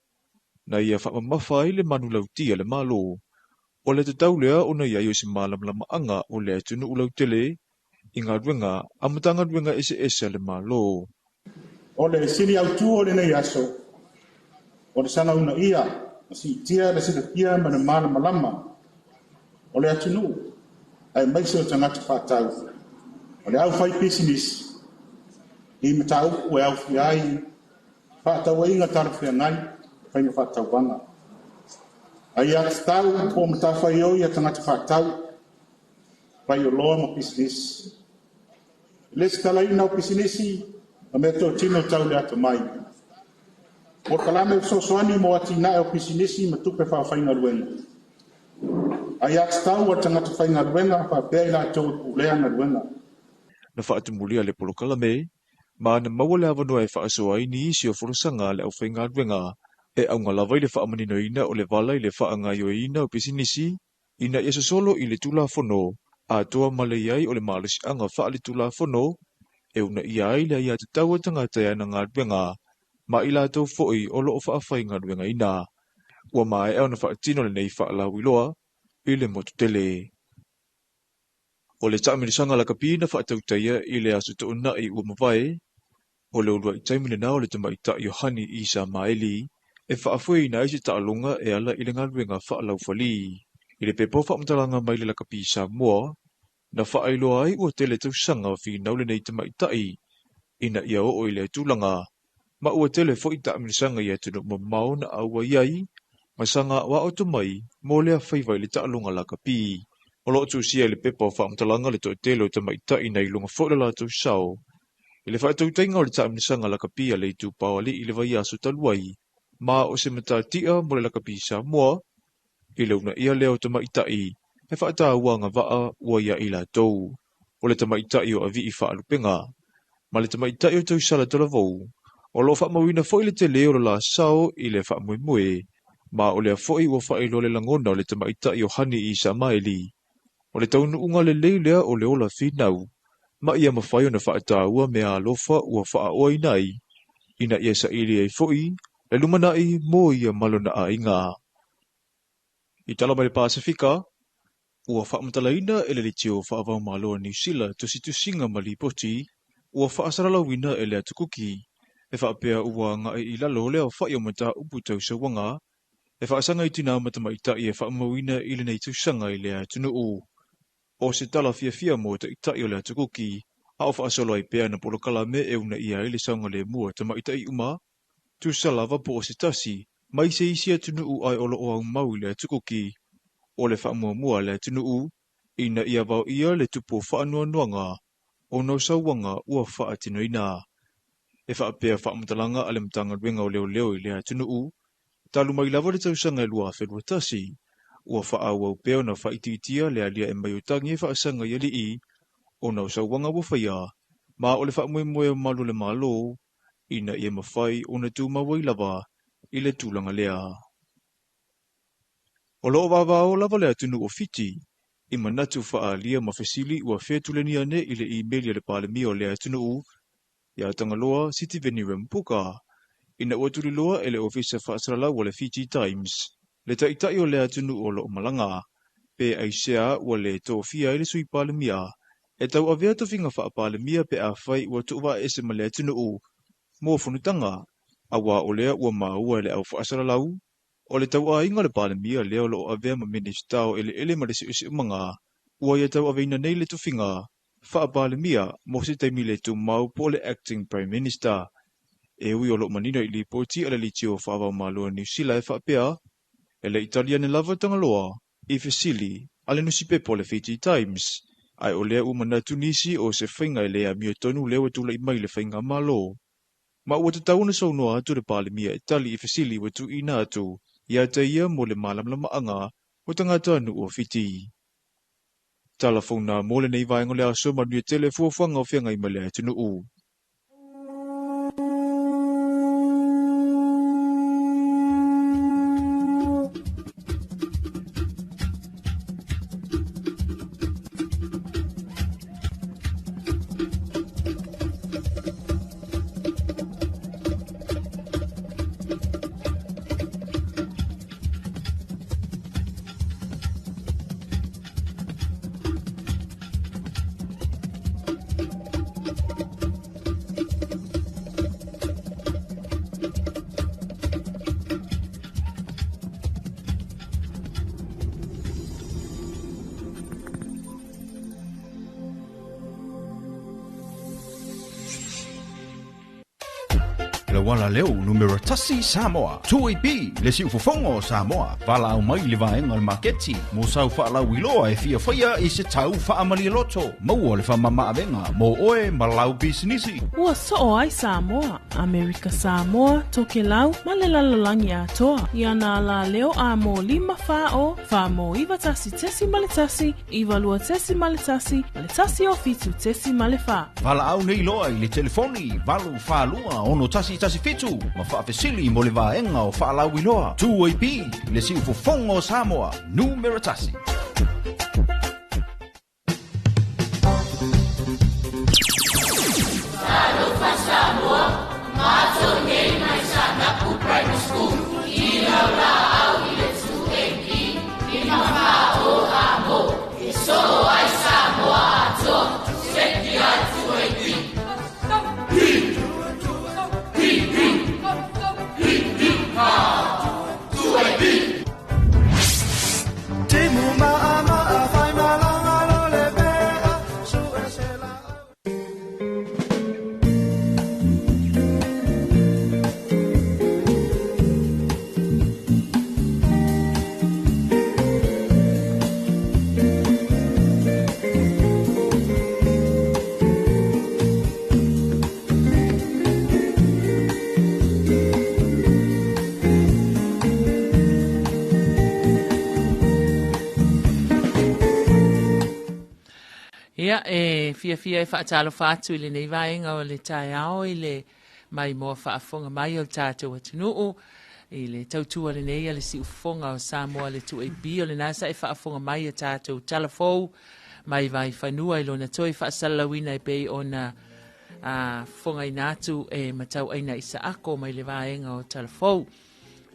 Speaker 8: na ia faamamafa ai le manulauti a le Malo, o le tatau lea ona i ai o se malamalamaaga o le atunuu lautele i galuega a Matagaluega eseese a le Malo.
Speaker 12: O le sili autū o lenei aso, o le sagaunaia ma siitia le silafia ma le malamalama o le atunuu aemaise o tagata faatau, o le aufaipisinisi i mataupu e aofia ai fefaatauaiga talafeagai faiga faatauvaga. Aiatatau po o matafaioi a tagata faatau, faioloa ma pisinisi. Le lesitalaina o pisinisi ma meatotino tau le atamai. Polokalame fesoasoani mo atinae o pisinisi ma tupe faafaigaluega. Aiatatau a le tagata faigaluega faapea i latou e pulea galuega.
Speaker 8: Na faatumulia le polokalame, ma na maua le avanoa e faasoa ai nisi o folasaga a le aufaigaluega e auga lava i le faamaninoina o le vala i le faagaoioiina o pisinisi ina ia sosolo i le Tulafono atoa ma le i ai o le malosiaga faaletulafono e uunaia ai le aiatatau a tagata e ana galuega ma i latou foi o loo faafaigaluegaina. Ua maea ona faatino lenei faalauiloa i le motu tele. O le taamilosaga lakapi na faatautaia i le Aso Toonai ua mavae, o le uluai taimi lena o le tamaitai o Hani Isa Maeli e faafoeina ai se taaloga e ala i le galuega faalaufali. I le pepa o faamatalaga mai le lakapi Samoa, na faailoa ai ua tele tausaga o finau lenei tamaitai ina ia oo i lea tulaga, ma ua tele foi taamilosaga i atunuu mamao na auai ai ma saga aoao tomai mo lea faiva i le taaloga lakapi. O loo tusia i le pepa o faamatalaga le toatele o tamaitai na iloga foi lo latou sao i le faatautaiga o le taamilosaga lakapi a le Itupa o Alii i le vaiaso talu ai, ma o se matatia mo le lakapi Samoa i le uunaia lea o tamaitai e faataua agavaa ua ia i latou. O le tamaitai o Avii Faalupega ma le tamaitai o Tausala Talavou, o loo faamauina foi le tele o le la sao i le faamoemoe, ma o lea foi ua faailoa le lagona o le tamaitai o Hani Isa Maeli. O le taunuuga lelei lea o le ola finau, ma ia mafai ona faataua meaalofa ua faaoaina ai, ina ia saili ai foi le lumanai mo ia ma lona aiga. I tala mai le Pasefika, ua faamatalaina e le Leitio Faavaomalo a Niu Sila tusitusiga ma lipoti ua faasalalauina e le Atukuki e faapea ua agai i lalo le aofai o mataupu tau sauaga e faasaga i tinā ma tamaitai e faamauina i lenei tausaga i lea atunuu. O se tala fiafia mo taitai o le Atukuki, a o faasolo ai pea ana polokalame e uunaia ai le saogalemu o tamaitai uma, tusa lava po o se tasi mai se isi atunuu ae o loo aumau i le Atukuki. O le faamuamua a le atunuu ina ia vaoia le tupu o faanoanoaga ona o sauaga ua faatinoina. E faapea faamatalaga a le Matagaluega o Leoleo i lea atunuu, talu mai lava le tausaga e 2021, ua faaauau pea ona faaitiitia le aliae mai o tagi e faasaga i alii ona o sauaga ua faia, ma o le faamoemoe o malu o le Malo ina ia mafai ona tumau ai lava i le tulaga lea. O loo vavao lava le atunuu o Fiti i manatu faaalia ma fesili ua fetuleni ane i le imeli a le Palemia o lea atunuu ia Tagaloa Sitiveni Rabuka, ina ua tuliloa e le Ofisa Faasalalau o le Fiji Times le taitai o lea atunuu o loo malaga, pe aisea ua le tofia ai le Sui Palemia e tauavea tofiga faapalemia pe afai ua tuuvaaese ma le atunuu mo fonotaga, auā o lea ua maua e le au faasalalau o le tauaiga o le Palemia lea o loo avea ma Minisita o Eleele ma le Siosiomaga ua ia tauaveina nei le tofiga faapalemia mo se taimi le tumau po o le Acting Prime Minister. E ui o loo manino i lipoti a le Leitio Faavaomalo a Niu Sila e faapea, e le i tali ane lava Tagaloa i fesili a le nusipepa o le Fiji Times, ae o lea ua manatu nisi o se faiga e le amiotonu lea ua tulai mai i le faigamalo, ma ua tatau ona saunoa atu le Palemia e tali i fesili ua tuuina atu ia te ia mo le malamalamaaga o tagatanuu o Fiti. Tala fou na mo lenei vaega o le aso, manuia tele fuafuaga o feagai ma le atunuu.
Speaker 13: Lauala leo numera tasi Samoa. 2AP le siufofoga o Samoa. Valaau mai i le vaega o le maketi mo sau faalauiloa e fia faia i se tau faamalialoto. Maua le faamamaavega mo oe ma lau pisinisi.
Speaker 14: Ua soo ai Samoa, Amerika Samoa, Tokelau ma le lalolagi atoa i ana alaleo a mo 5 4 0 4 mo 91.1, 92.1 ma le 107.4.
Speaker 13: Valaau nei loa i le telefoni 842 6117 ma faafesili mo le vaega o faalauiloa. 2AP le siufofoga o Samoa, numera tasi.
Speaker 4: Talofa Samoa, matou nei mai Saanapu Primary School i lau laau i le 2AP 5 4 0 a mo e soo ai Samoa atoa. Seki ai 2AP. Hi! Hi, hi! Hi, hi, ha! 2AP!
Speaker 17: Timu ma'a ma'a fai malanga lo le pea su e se la.
Speaker 18: Ia, e fiafia e faatalofa atu i lenei vaega o le taeao i le maimoa faafofoga mai o le tatou atunuu i le tautua lenei a le siufofoga o Samoa le 2AP o lena sa e faafofoga mai a tatou talafou mai Vaifanua i lona toe faasalalauina e pei ona a fofogaina atu e Matauaina Isaako mai le vaega o Talafou.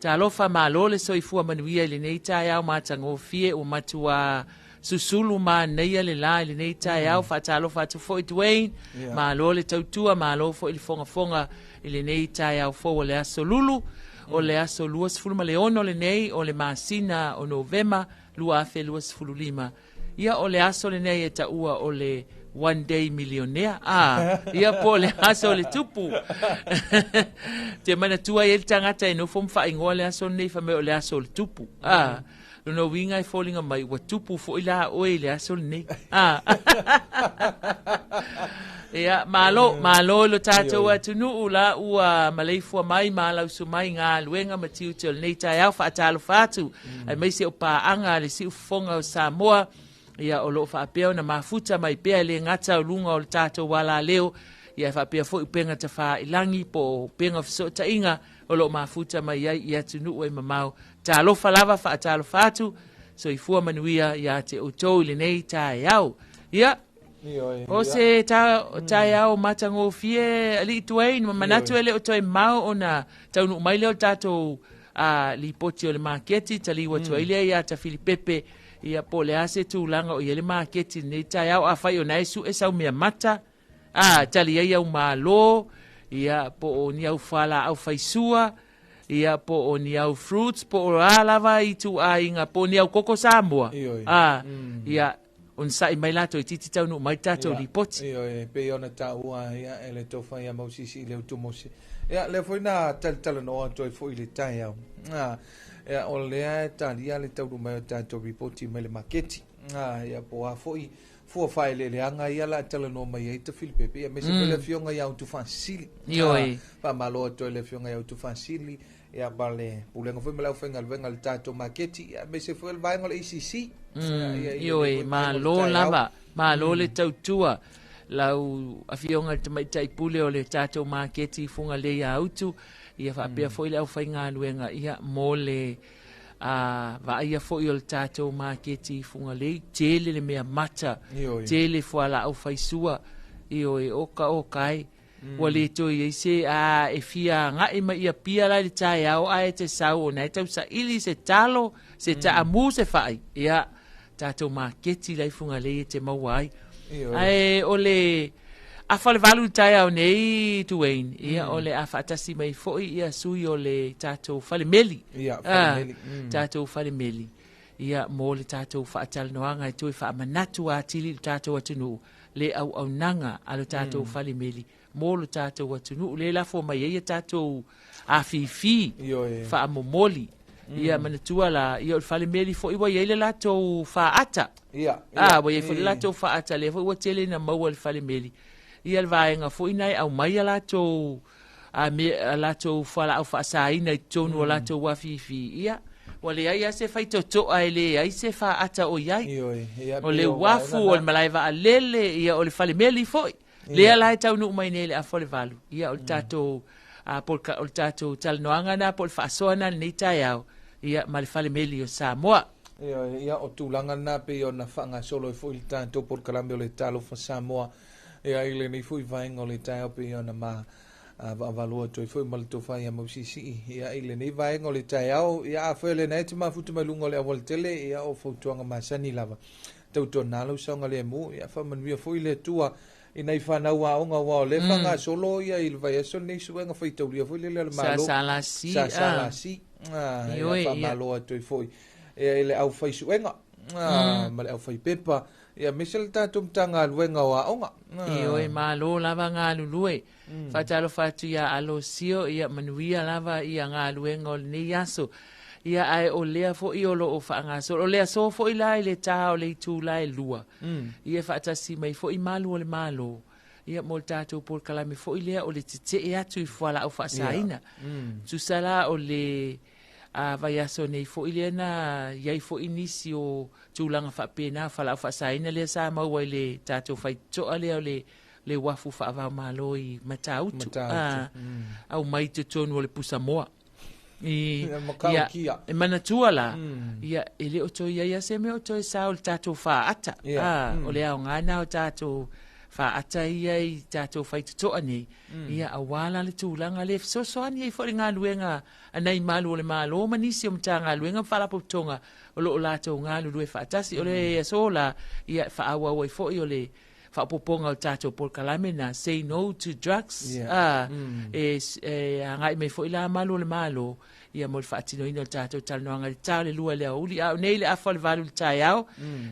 Speaker 18: Talofa malo le soifua manuia i lenei taeao matagofie ua matua susulu manaia le la i lenei taeao. Faatalofa atu foi Dwayne, malo le tautua, malo foi le fogafoga i lenei taeao fou o le aso Lulu, o le aso 26 lenei o le masina o Novema 2025. Ia o le aso lenei e taua o le One Day Millionaire. Ah, ia po le aso o le tupu. Te manatua i le tagata e nofo ma faaigoa le aso lenei fai mai o le aso o le tupu. Ah, lona uiga e foliga mai ua tupu foi la oe i le aso lenei. Ah. Ia, malo, malo i lo tatou atunuu la ua maleifua mai ma alausu mai galuega ma tiute o lenei taeao faatalofa atu aemaise o paaga a le siufofoga o Samoa ia o loo faapea ona mafuta mai pea e le gata o luga o le tatou alaleo ia e faapea foi upega tafailagi po o upega o fesootaiga o loo mafuta mai ai i atunuu e mamao. Talofa lava, faatalofa atu, soifua manuia ia te outou i lenei taeao. Ia, o se taeao matagofie alii Dwayne, ma manatu e le o toe mao ona taunuu mai lea o le tatou lipoti o le maketi, taliu atu ai lea ia Tafilipepe, ia po o le a se tulaga o i ai le maketi i lenei taeao, afai o na e sue sau mea mata, tali ai au malo, ia po o ni au fualaau faisua, ia po o ni au fruits, po o a lava i tuaiga, po o ni au koko Samoa. Ia, onosai mai latou itiiti taunuu mai le tatou lipoti.
Speaker 1: Ioe, pei ona taua ia e le tofa ia Mausisi i le utumosi. Ia, lea foi na talatalanoa atu ai foi i le taeao. Ia, o lea e talia le taunuu mai o tatou ripoti mai le maketi. Ia, po o a foi fua faaeleeleaga ia la talanoa mai ai Tafilipepe. Ia, aemaise foi le afioga ia Utufaasili.
Speaker 18: Ioe.
Speaker 1: Faamalo atu ai le afioga ia Utufaasili. Ia, ma le pulega foi ma le aufaigaluega le tatou maketi. Ia, aemaise foi le vaega o le ACC. Ia, ia,
Speaker 18: Ioe, malo lava, malo le tautua lau afioga i le tamaitai pule o le tatou maketi i Fugalei a Utu, ia faapea foi le aufaigaluega ia mo le vaaia foi o le tatou maketi i Fugalei, tele le mea mata, tele fualaau faisua, ioe, oka oka ai. Ua le toe i ai se a e fia agai mai i Apia la i le taeao ae te sau ona e tausaili se talo, se taamu, se fai. Ia, tatou maketi la i Fugalei e te maua ai. Ae o le afa o le 8 i le taeao nei, Dwayne, ia o le a faatasi mai foi ia sui o le tatou falemeli.
Speaker 1: Ia, falemeli.
Speaker 18: Tatou falemeli. Ia, mo le tatou faatalanoaga e toe faamanatu atili i le tatou atunuu le auaunaga a le tatou falemeli. mo lo tatou atunuu lea e lafo mai ai a tatou afifi faamomoli. Ia manatua la, ia o le fale meli foi ua i ai le latou faata.
Speaker 1: Ia,
Speaker 18: ia. Ua i ai foi le latou faata, lea foi ua tele ina maua i le fale meli. Ia le vaega foi na e aumai a latou a me, a latou fualaau faasaina i totonu o latou afifi. Ia, ua leai lava se faitotoa e leai se faata o i ai.
Speaker 1: Ioe, ia,
Speaker 18: O le
Speaker 1: pei o
Speaker 18: uafu,
Speaker 1: vaega
Speaker 18: o le
Speaker 1: na.
Speaker 18: malae vaalele, ia o le fale meli foi. Lea la e taunuu mai nei i le afa o le 8, ia o le tatou a po o le tatou talanoaga na po o le faasoa na lenei taeao, ia ma le fale meli o Samoa.
Speaker 1: Ioe, ia o tulaga na pei ona faagasolo ai foi le tatou polokalame o le Talofa Samoa, ia i lenei foi vaega o le taeao pei ona ma vaavaalua atu ai foi ma le tofa ia Mausiisii, ia i lenei vaega o le taeao, ia afai o lena e te mafuta mai luga o le aualatele, ia o fautuaga masani lava. Tautuana lou saogalemu, ia faamanuia foi le Atua i nai fanau aoga, aua o lea e faagasolo ia i le vaiaso lenei suega faitaulia foi lele a le Malo.
Speaker 18: SSLC,
Speaker 1: SSLC. Ia faamalo atu ai foi ia i le aufaisuega ma le aufaipepa, ia aemaise le tatou Matagaluega o Aoga.
Speaker 18: Ioe, malo lava galulue. Faatalofa atu ia Alosio, ia manuia lava ia galuega o lenei aso. Ia ae o lea foi o loo faagasolo, o le aso foi la i le tā o le itula e 2. Ia faatasi mai foi malu o le Malo. Ia mo le tatou polokalame foi lea o le tetee atu i fualaau faasaina. Tusa la o le a vaiaso nei foi lea na iai foi nisi o tulaga faapena fualaau faasaina lea sa maua i le tatou faitotoa lea o le le uafu faava-o-Malo i Matautu,
Speaker 1: Matautu.
Speaker 18: Aumai i totonu o le pusamoa. I,
Speaker 1: Ia, Matautia.
Speaker 18: ia, e manatua la, ia, e le o toe iai lava se mea o toe sao i le tatou faata. O le aoga lena o tatou faata ia i tatou faitotoa nei, ia, aua la le tulaga lea e fesoasoani ai foi le galuega a nai malu o le Malo ma nisi o Matagaluega ma Faalapotopotoga o lo o latou galulue faatasi. O le aso la, ia, e faaauau ai foi o le faaopoopoga o le tatou polokalame na Say No to Drugs, e, e agai mai foi la malu o le Malo, ia mo le faatinoina o le tatou talanoaga i le ta o le 2 i le aoauli. A o nei le afa o le 8 i le taeao,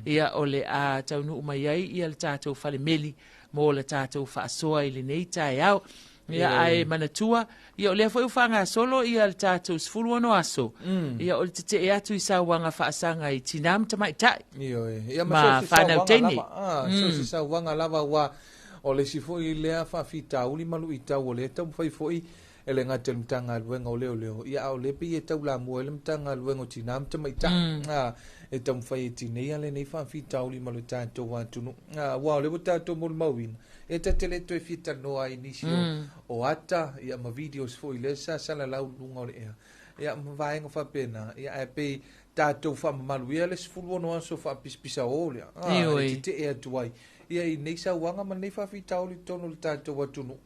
Speaker 18: ia o le a taunuu mai ai ia le tatou fale meli mo le tatou faasoa i lenei taeao. Ia, ae manatua, ia o lea foi ua faagasolo ia le tatou 16 aso, ia o le tetee atu i sauaga faasaga i tinā ma tamaitai.
Speaker 1: Ioe. Ia ma
Speaker 18: ma
Speaker 1: so o se
Speaker 18: whanau
Speaker 1: sauaga
Speaker 18: teine.
Speaker 1: lava. So o se sauaga lava ua o le isi foi lea faafitauli ma luitau o lea e taumafai foi e le gata i le Matagaluega o Leoleo, ia a o lea pei e taulamua ai le Matagaluega o Tinā ma Tamaitai, e taumafai e tineia lenei faafitauli ma lo tatou atunuu. Aua o lea ua tatou molimauina, E ta te le toe fia talanoa ai i nisi o ata ia ma videos foi lea sa salalau i luga o le ea ia ma vaega faapena ia ae pei tatou faamamalu ia le 16 aso faapisapisaō lea e tetee atu ai ia i nei sauaga ma lenei faafitauli i totonu o le tatou atunuu.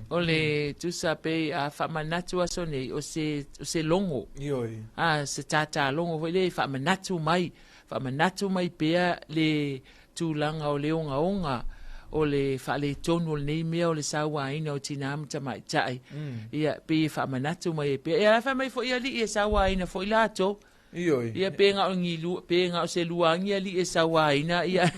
Speaker 18: O le tusa pei a faamanatu aso nei o se o se logo.
Speaker 1: Ioe.
Speaker 18: Se tātālogo foi lea e faamanatu mai, faamanatu mai pea le tulaga o le ogaoga o le faaletonu o lenei mea o le sauaina o tinā ma tamaitai. Ia, pei e faamanatu mai ai pea. Ia, la e fai mai foi alii e sauaina foi latou.
Speaker 1: Ioe.
Speaker 18: Ia, pe na o ni lua, pe na o se lua agi alii e sauaina, ia.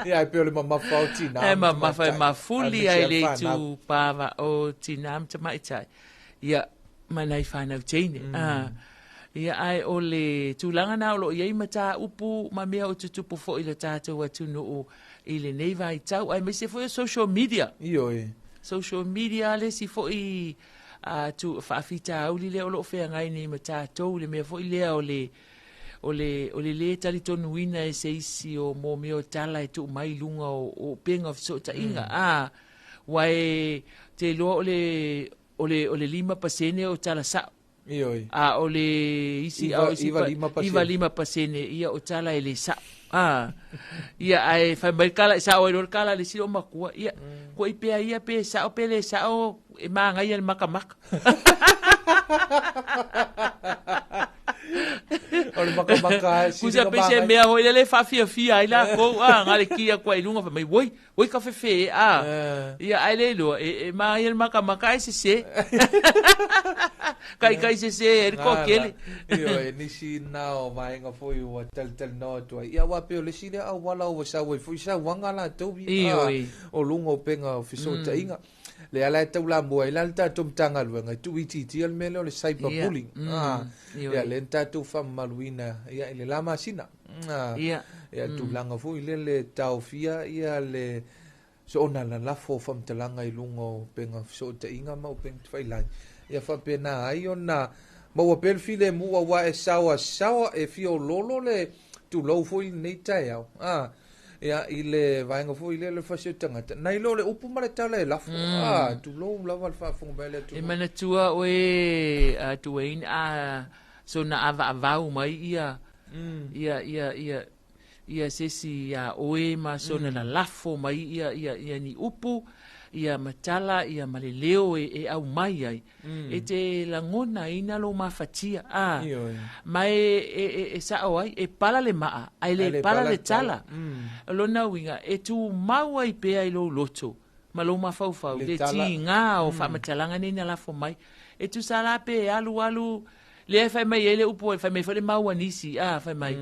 Speaker 1: Ia, e pei o le mamafa o tinā
Speaker 18: E
Speaker 1: ma
Speaker 18: mamafa e
Speaker 1: tamaitai.
Speaker 18: mafuli
Speaker 1: Aemaise
Speaker 18: ai
Speaker 1: a
Speaker 18: le
Speaker 1: fanau.
Speaker 18: itu pava o tinā ma tamaitai. Ia, ma nai fanau teine. Ia, ae o le tulaga na o loo i ai mataupu ma mea o tutupu foi i le tatou atunuu i lenei vaitau, aemaise foi o social media.
Speaker 1: Ioe.
Speaker 18: Social media le isi foi tu, faafitauli lea o loo feagai nei ma tatou, le mea foi lea o le o le o le lē talitonuina e se isi o mō mea o tala e tuu mai i luga o upega o fesootaiga. Ua e te iloa o le o le o le 5% o tala sa'o.
Speaker 1: Ioe.
Speaker 18: A o le isi a o isi
Speaker 1: 95%.
Speaker 18: 95% ia o tala e lē sa'o. Ia ae fai mai le tala e sa'o ai loa le tala a le isi loomatua. Ia, ko'i pea ia pe sa'o pe lē sa'o e magaia le makamaka.
Speaker 1: O le makamaka e sili
Speaker 18: Kusa
Speaker 1: na
Speaker 18: pe se
Speaker 1: magaia.
Speaker 18: mea foi lele e faafiafia ai lakou, na le ki atu ai i luga fai mai, oi, oi ka fefe, Ia, ae le iloa, e magaia le makamaka ae sesē. Kaikai sesē ai le toatele.
Speaker 1: Ioe, nisi na o vaega foi ua talitalinoa atu ai. Ia aua pei o le isi lea auala ua sau ai foi sauaga latou ia o luga o upega o fesootaiga. Lea la e taulamua ai la le tatou Matagaluega e tuuitiitia le mea lea o le cyber bullying. Ia lea na tatou faamamaluina ia i le la masina. Ia tulaga foi lea le taofia ia le soona lalafo o faamatalaga i luga o upega fesootaiga ma upega tafailagi, ia faapena ai ona maua pea le filemu aua e saoasaoa e fiololo le tulou foi lenei taeao. A, ia, i le vaega foi lea o le fasi o tagata, nai lo le upu ma le tala e lafo. A, tulou lava le faafofoga mai a le atunuu.
Speaker 18: E manatua oe, Duane, a sona avaavau mai ia, ia, ia, ia, ia sesi iā oe ma sona lalafo mai ia ia ia ni upu ia ma tala ia ma le leo e e aumai ai e te lagonaina lou mafatia a ma e e e e sao ai e pala le maa ae le pala le tala. O lona uiga e tumau ai pea i lou loto ma lou mafaufau le tiga o faamatalaga nei na lafo mai e tusa la pe alu alu lea e fai mai ai le upu fai mai foi le mau a nisi a fai mai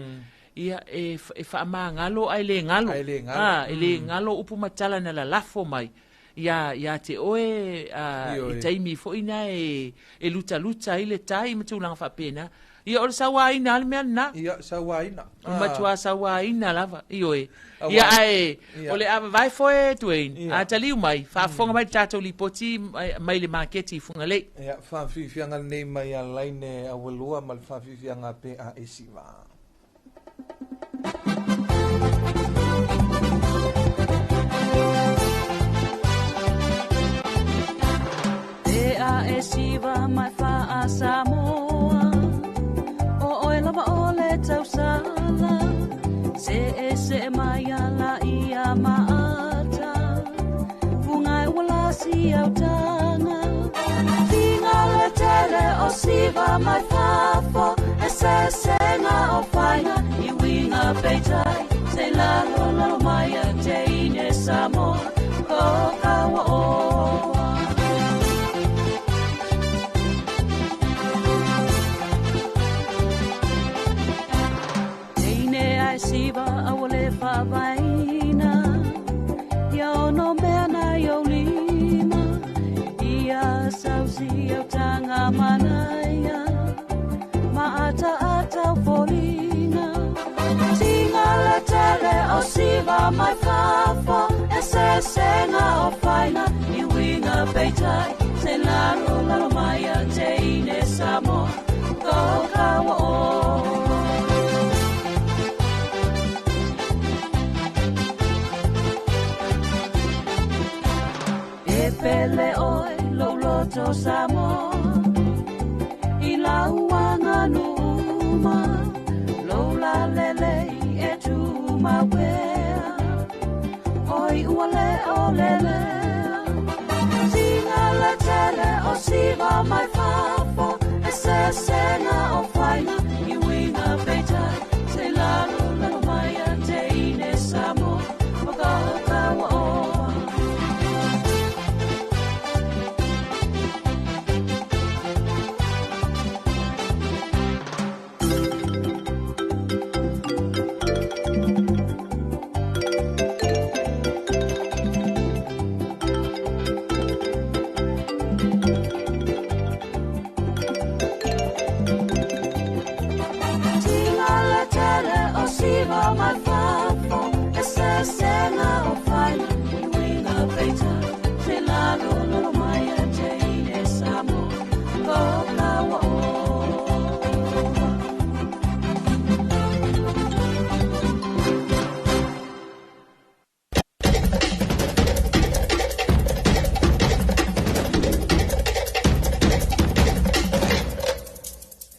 Speaker 18: Ia, e, e faamagalo ae le galo.
Speaker 1: Ae le galo.
Speaker 18: A, e le galo upu ma tala na lalafo mai iā, iā te oe, a, i taimi foi na e, e lutaluta ai le tai ma tulaga faapena. Ia, o le sauaina lava le mea lena.
Speaker 1: Ia, sauaina.
Speaker 18: O le matuā sauaina lava, ioe. Ia, ae, o le a vavae foe, Duane, a taliu mai, faafofoga mai le tatou lipoti mai le maketi i Fugalei.
Speaker 1: Ia, faafiafiaga lenei mai a Laine Auelua ma le faafiafiaga PASV.
Speaker 19: PASIVA mai faa Samoa O oe lava o le tausala Se e se mai ala ia maata Fungai ua lasi au tanga Tinga le tele o siva mai fafo E sesenga o faiga i uiga peitai Se lalo lalo mai a te ine Samoa Ko kaua oa. Teine ai siva aua le faavaina Ia ono mea na i ou lima Ia sausi au tanga manaia Ma ataata o foliga Tiga le tele o siva mai fafo E sesenga o faiga i uiga peitai Se lalo lalo mai a teine Samoa Ko kaua oa. E pele oe lou loto Samoa I lau aganuu Lou lalelei e tumau pea Oi ua le o lelea Tiga le tele o siva mai fafo E sesenga o faiga i uiga peitai Se lalo lalo mai a teine Samoa O ka kaua oa. Tiga le tele o siva mai fafo E sesenga o faiga i uiga peitai Se lalo lalo mai a teine Samoa Ko kaua oa.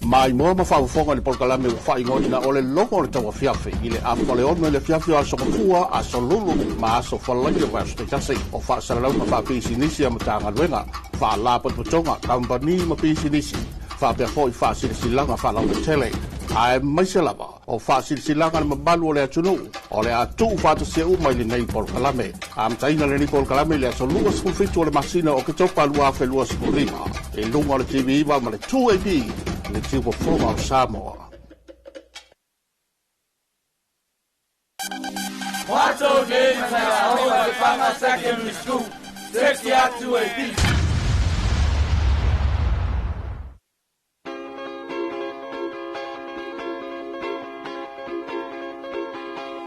Speaker 20: Maimoa ma faafofoga i le polokalame ua faaigoaina o le Logo o le Tauafiafi i le afa le 6 i le afiafi o Aso Gafua, Aso Lulu ma Aso Falaia o vaiaso taitasi. O faasalalauga faapisinisi a Matagaluega, Faalapotopotoga, Kamupani ma Pisinisi, faapea foi faasilasilaga faalauaitele, aemaise lava O faasilasilaga le mamalu o le atunuu o le a tuufaatasia uma i lenei polokalame. Amataina lenei polokalame i le aso 27 o le masina o Oketopa 2025 i luga o le TV9 ma le 2AP le Tiufofoga o Samoa.
Speaker 4: Matou nei mai aoga Lefaga Secondary School, seki atu e bi.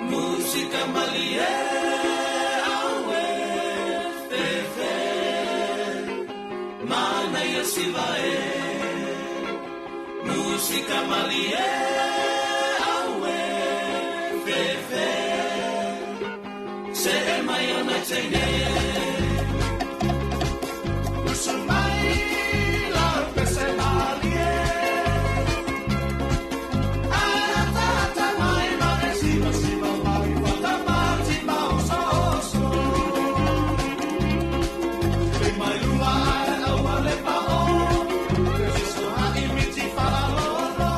Speaker 4: Musika malie aue fefe mana ia siva e Musika malie aue fefe Se e mai ona teine Usu mai la pese malie Ara tata mai ma siva siva mai fata mati ma oso oso Te mai lua ai aua le pa o Te so ha i miti whala lolo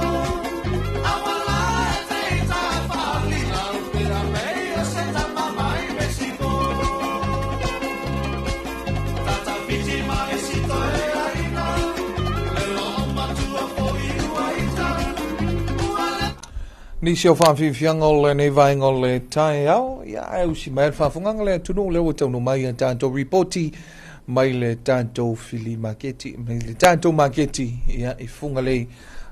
Speaker 4: Awa la e te ita whali Lau pera mei o se tama mai me sipo Tata whiti mai sito e aina Le o matua po i ua ita Ua le
Speaker 1: Nisi o faafiafiaga o lenei vaega o le taeao, ia ae usi mai le faafogaga le atunuu lea ua taunuu mai a tatou ripoti mai le tatou fili maketi, mai le tatou maketi, ia i Fugalei,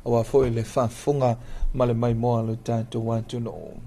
Speaker 1: aua foi le faafofoga ma le maimoa a le tatou atunuu.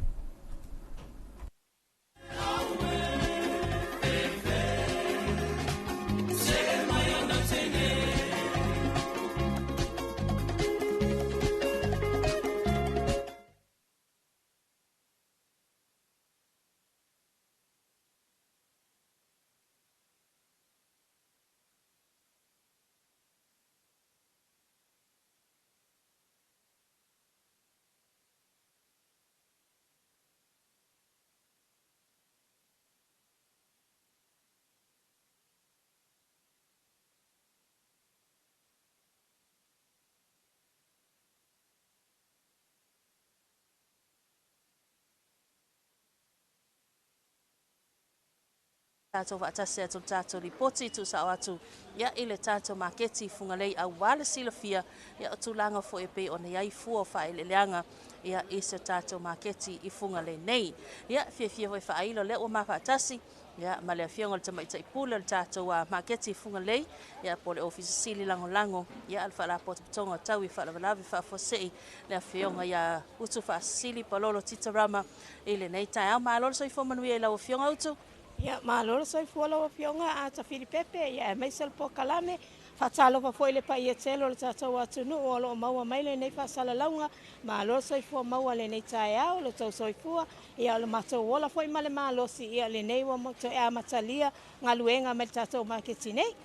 Speaker 21: Tatou faatasi atu le tatou lipoti tuusao atu ia i le tatou maketi Fugalei aua le silafia ia o tulaga foi e pei ona i ai fua o faaeleeleaga ia i se tatou maketi i Fugalei nei. Ia fiafia foi faailo lea ua ma faatasi ia ma le afioga o le tamaitai pule o le tatou maketi i Fugalei ia po o le Ofisa Sili Lagolago ia le Faalapotopotoga o Taui Faalavelave Faafuasei le afioga ia Utu Faasili Palolo Titarama i lenei taeao. Malo le soifua manuia i lau afioga Utu.
Speaker 22: Ia, malo le soifua lau Afioga a Tafilipepe, ia aemaise le polokalame. Faatalofa foi i le paia tele o le tatou atunuu o lo o maua mai lenei faasalalauga. Malo le soifua maua lenei taeao, lo tou soifua, ia o le matou ola foi ma le malosi, ia lenei ua toe amatalia galuega mai le tatou maketi nei.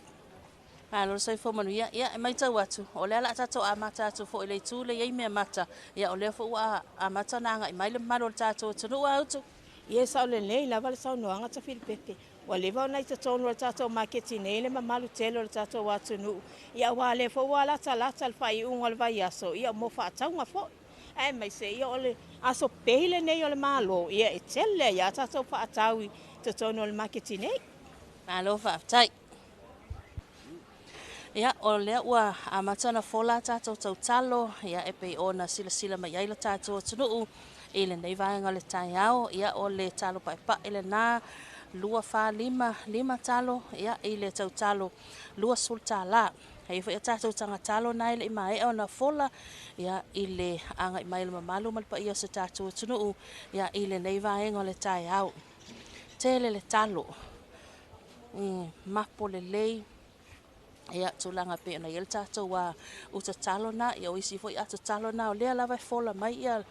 Speaker 21: Malo le soifua manuia. Ia, e matau atu, o lea o le a tatou amata atu foi i le itu lea e i ai mea mata. Ia, o lea foi ua amata ona agai mai le mamalu o le tatou atunuu a Utu.
Speaker 22: Ia e sao lelei lava le saunoaga Tafilipepe. Ua leva ona i totonu o le tatou maketi nei le mamalu tele o le tatou atunuu. Ia aua lea foi ua latalata le faaiuga o le vaiaso, ia mo faatauga foi. Aemaise ia o le aso pei lenei o le Malo, ia e tele ai lava tatou faatau i totonu o le maketi nei.
Speaker 21: Malo faafetai. Ia, o lea ua amata ona fola a tatou tautalo, ia, e pei ona silasila mai ai le tatou atunuu i lenei vaega o le taeao. Ia, o le talo paepae lena, 2, 4, 5, 5 talo, ia, i le tautalo 20 tālā. E i ai foi a tatou tagatalo na e le i maea ona fola, ia, i le agai mai o le mamalu ma le paia o se tatou atunuu, ia, i lenei vaega o le taeao. Tele le talo, mapo lelei, ia tulaga pei ona i ai le tatou uta talo na, ia o isi foi ato talo na, o lea lava e fola mai ia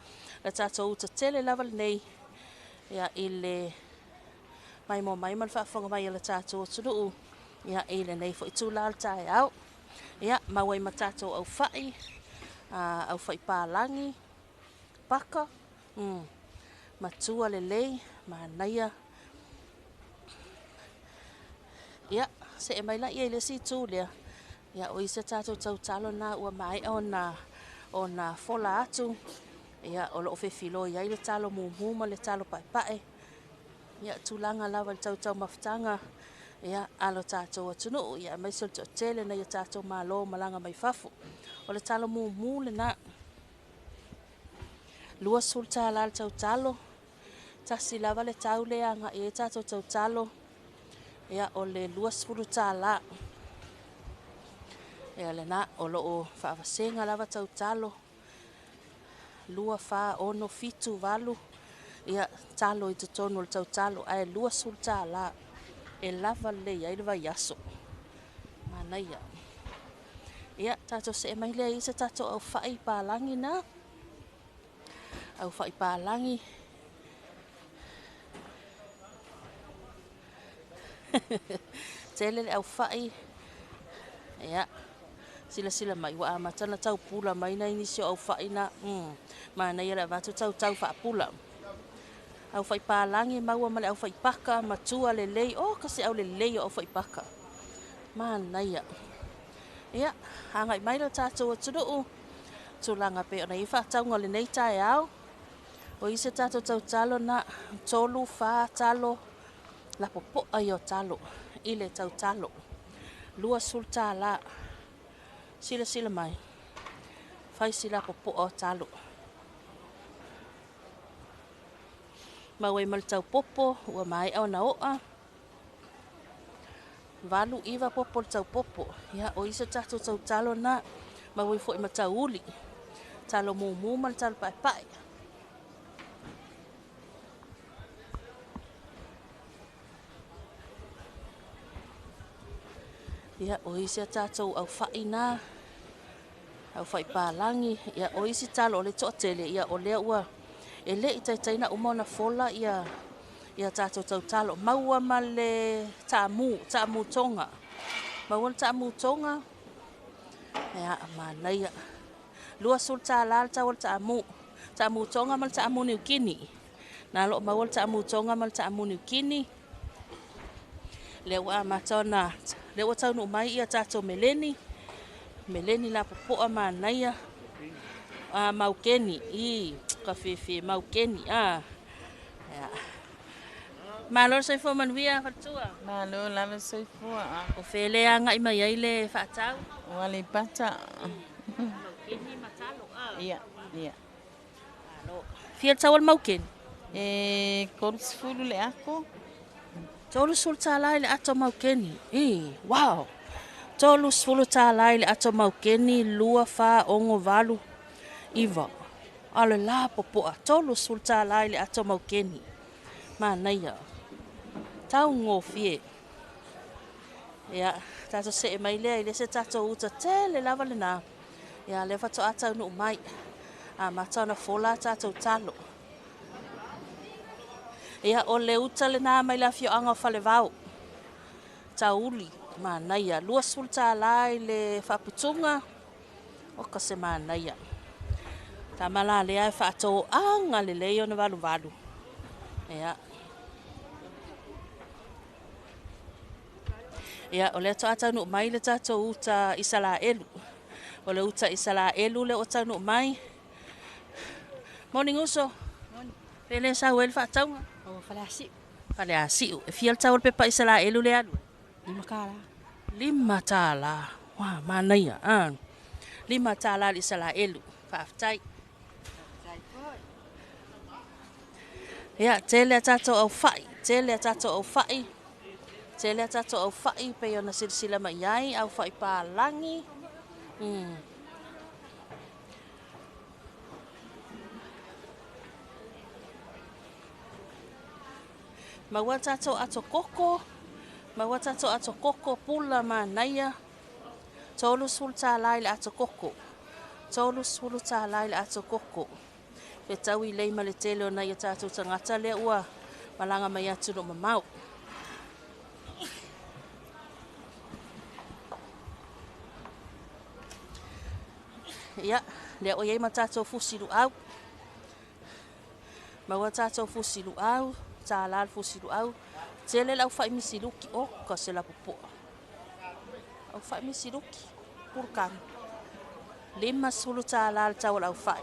Speaker 21: le tatou uta tele lava lenei, ia i le maimoa mai ma le faafofoga mai a le tatou atunuu, ia i lenei foi tula o le taeao. Ia maua ai ma tatou aufai, aufai palagi, paka, matua lelei, manaia. Ia, see mai la ia i le isi itu lea. Ia, o isi a tatou tautalo na ua maea ona fola atu. Ia, o loo fefiloi ai le talo mumu ma le talo paepae. Ia, tulaga lava i le tautaumafataga, ia, a lo tatou atunuu, ia, aemaise o le toatele nai o tatou malo malaga mai fafo. O le talo mumu lena. $20 le tautalo, tasi lava le tau lea agai ai tatou tautalo, ia, o le $20. Ia lena, o loo faavasega lava tautalo, 2, 4, 6, 7, 8, ia, talo i totonu o le tautalo, ae $20 e lava lelei ai le vaiaso. Manaia. Ia, tatou see mai lea i se tatou aufai palagi na. Aufai palagi. Tele le aufai. Ia, silasila mai, ua amata na tau pula mai nai nisi o aufai na. Manaia le avatu tautau faapula. Aufai palagi maua ma le aufai paka, matua lelei. Oh, kasi au lelei o aufai paka. Manaia. Ia, agai mai lo tatou atunuu. Tulaga pe ona i faatauga o lenei taeao. O i se tatou tautalo na 3, 4 talo, lapopoa ia o talo, i le tautalo. $20. Silasila mai. Fai si lapopoa o talo. Maua ai ma le taupopo, ua maea ona oa. 8, 9 popo le taupopo. Ia, o i se tatou tautalo na. Maua ai foi ma tauuli. Talo mumu ma le talo paepae. Ia, o isi a tatou aufai na, aufai palagi, ia, o isi talo o le toatele, ia, o lea ua e le i taitaina uma ona fola ia, ia tatou tautalo. Maua ma le taamu, taamu tonga. Maua le taamu tonga, ia, manaia. $20 le tau o le taamu. Taamu tonga ma le taamu niukini. Na loo maua le taamu tonga ma le taamu niukini. Lea ua amata ona, lea ua taunuu mai ia tatou meleni. Meleni la popoa manaia. Maukeni, i, ka fefe, maukeni, a. Ia. Malo le soifua manuia, faletua.
Speaker 2: Malo lava soifua.
Speaker 21: O fele agai mai ai le faatau.
Speaker 2: O Aleipata.
Speaker 21: Maukeni ma talo, a.
Speaker 2: Ia, ia.
Speaker 21: Malo. Fia le tau o le maukeni?
Speaker 2: E 30 le ako.
Speaker 21: $30 i le ato maukeni. I, wow. $30 i le ato maukeni, 2, 4, 6, 8, 9. A le la popoa, $30 i le ato maukeni. Manaia. Tau ngofie. Ia, tatou see mai lea i le se tatou uta tele lava lena. Ia, lea faatoa taunuu mai. Amata ona fola tatou talo. Ia, o le uta lena mai le afioaga o Falevao. Tauli, manaia. $20 i le faaputuga. O ka se manaia. Tama la lea e faatoaga lelei ona valuvalu. Ia. Ia, o lea toa taunuu mai le tatou uta Isalaelu. O le uta Isalaelu le o taunuu mai. Morning uso. Pele sau e le faatauga.
Speaker 6: O Faleasiu.
Speaker 21: Faleasiu. E fia le tau o le pepa Isalaelu le alu?
Speaker 6: $5.
Speaker 21: $5. Wa, manaia. $5 le Isalaelu. Faafetai. Ia, tele a tatou aufai. Tele a tatou aufai. Tele a tatou aufai pe ona silasila mai ai, aufai palagi. Maua tatou ato koko. Maua tatou ato koko pula manaia. $30 i le ato koko. $30 i le ato koko. Fetau i lei ma le tele o nai a tatou tagata lea ua malaga mai atunuu mamao. Ia, lea o iai ma tatou fusi luau. Maua tatou fusi luau, $1 le fusi luau. Tele le aufai misiluki, o ka se lapopoa. Aufai misiluki, pulukanu. $50 le tau o le aufai.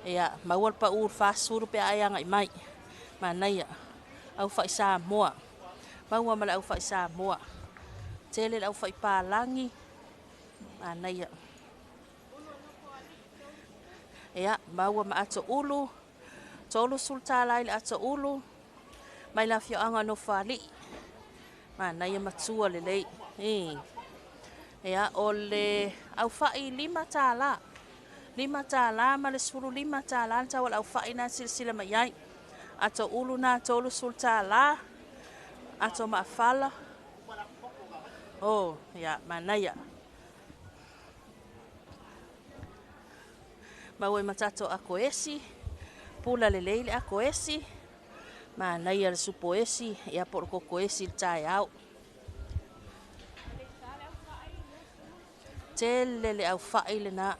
Speaker 21: Ia, maua le paʻu i le 40 pe a e agai mai. Manaia. Aufa'i Samoa. Maua ma le aufa'i Samoa. Tele le aufa'i palagi. Manaia. Ia, maua ma ato ulu. 30 tālā i le ato ulu. Mai le afioaga o Nofoalii. Manaia matua lelei. E. Ia, o le aufa'i $5. $5 ma le $15 le tau o le aufa'i na silasila mai ai. Ato ulu na $30. Ato maafala. Oh, ia, manaia. Maua i ma tatou ako esi. Pula lelei le ako esi. Manaia le supo esi, ia po o le koko esi i le taeao. Tele le aufa'i lena.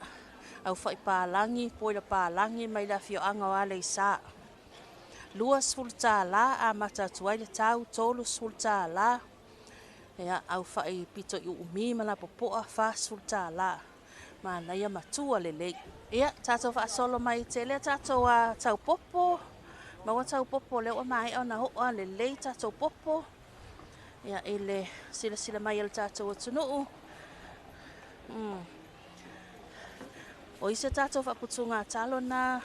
Speaker 21: Aufa'i palagi, poila palagi mai le afioaga o Aleisa. $20 amata atu ai le tau, $30. Ia, aufa'i pito i uumi ma lapopoa, $40. Manaia matua lelei. Ia, tatou faasolo mai tele tatou a taupopo. Maua taupopo lea ua maea ona oo a lelei tatou popo. Ia, i le silasila mai a le tatou atunuu. O isi tatou faaputuga talo na,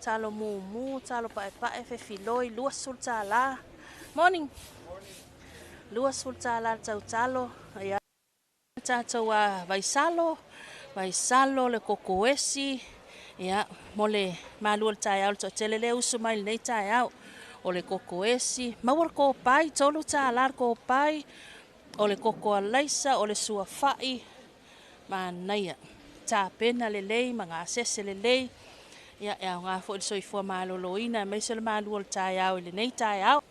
Speaker 21: talo mumu, talo paepae, fefiloi, $20. Morning. $20 le tautalo. Ia, tatou a vaisalo, vaisalo le kokoesi, ia, mo le malu o le taeao, le toatele lea usu mai lenei taeao. O le kokoesi, maua le kopai, $3 le kopai, o le koko alaisa, o le suafa'i, manaia. Tapena lelei, ma gasese lelei, ia, e aoga foi le soifua maloloina, aemaise le malu o le taeao i lenei taeao.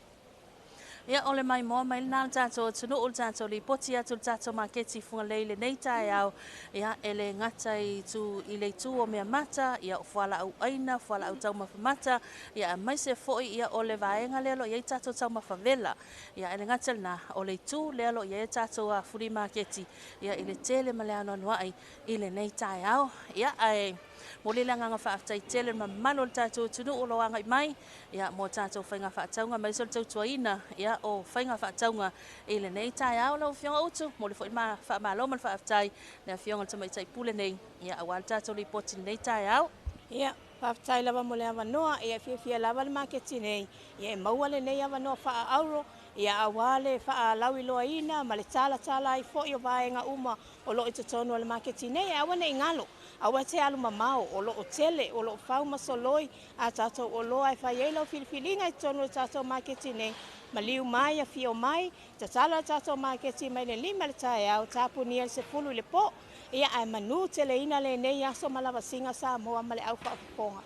Speaker 21: Ia, o le maimoa mai lena le tatou atunuu, le tatou lipoti atu le tatou maketi i Fugalei lenei taeao. Ia, e le gata i tu i le itu o meamata, ia o fualaau aina, fualaau taumafa mata, ia aemaise foi ia o le vaega lea o lo o i ai tatou taumafa vela. Ia, e le gata lena, o le itu lea o lo o i ai tatou flea maketi, ia i le tele ma le anoanoai i lenei taeao. Ia, ae momoli le agaga faafetai tele le mamalu o le tatou atunuu o lo o agai mai, ia, mo tatou faiga faatauga, aemaise o le tautuaina, ia, o faiga faatauga i lenei taeao. Lau Afioga Utu, momoli foi le faamalo ma le faafetai le Afioga i le Tamaitai Pule nei, ia, aua le tatou lipoti i lenei taeao.
Speaker 22: Ia, faafetai lava mo le avanoa, ia fiafia lava le maketi nei, ia e maua lenei avanoa faaauro, ia aua le faalauiloaina ma le talatala ai foi o vaega uma o lo o i totonu o le maketi nei, e aua ne i galo, aua te alu mamao, o lo o tele, o lo o fau ma soloi a tatou oloa e fai ai lau filifiliga i totonu o le tatou maketi nei, maliu mai, afio mai, tatala le tatou maketi mai le 5 i le taeao, tapunia le 10 i le po, ia ae manu teleina lenei aso ma lavasiga Samoa ma le au faafofoga.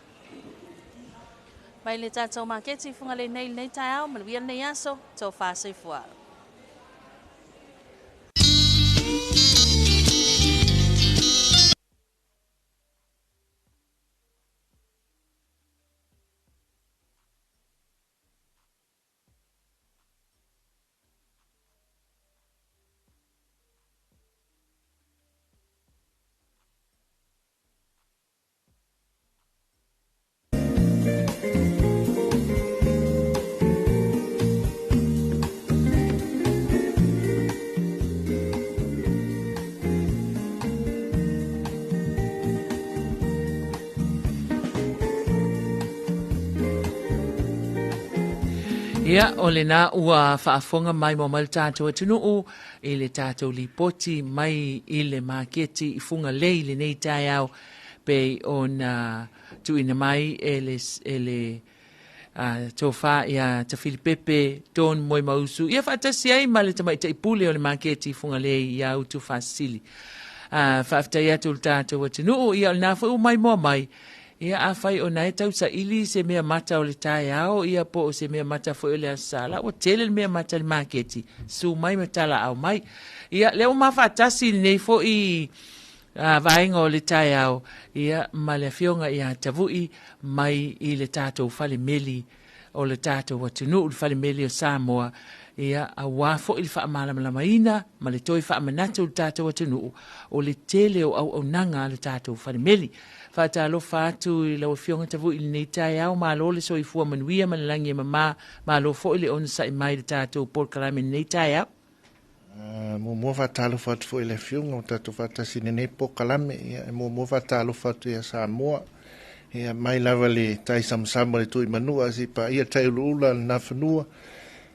Speaker 21: Mai le tatou maketi i Fugalei nei lenei taeao, manuia lenei aso, tofa soifua.
Speaker 18: Ia, o lena ua faafofoga mai mo mai le tatou atunuu i le tatou lipoti mai i le maketi i Fugalei i lenei taeao pei ona tuuina mai e le, e le tofa ia Tafilipepe Don Moemausu ia faatasi ai ma le tamaitai pule o le maketi i Fugalei ia Utu Faasili. Faafetai atu le tatou atunuu, ia o lena foi ua maimoa mai. Ia afai o na e tausaili se mea mata o le taeao ia po o se mea mata foi o le Aso Sa, la ua tele le mea mata i le maketi, susu mai ma talaau mai. Ia lea ua ma faatasi lenei foi vaega o le taeao, ia, ma le afioga ia Tavui mai i le tatou fale meli o le tatou atunuu, le fale meli o Samoa. Ia, auā foi le faamalamalamaina ma le toe faamanatu i le tatou atunuu o le tele o auaunaga a le tatou falemeli. Faatalofa atu i lau Afioga Tavui i lenei taeao, malo le soifua manuia ma le lagi e mama, malo foi le onosai mai i le tatou polokalame i lenei taeao.
Speaker 6: Muamua faatalofa atu foi i le Afioga ua tatou faatasi i lenei polokalame. Ia, e muamua faatalofa atu ia Samoa. Ia, mai lava le tai samasama le Tuimanua se i paia tai ulaula le Nafanua.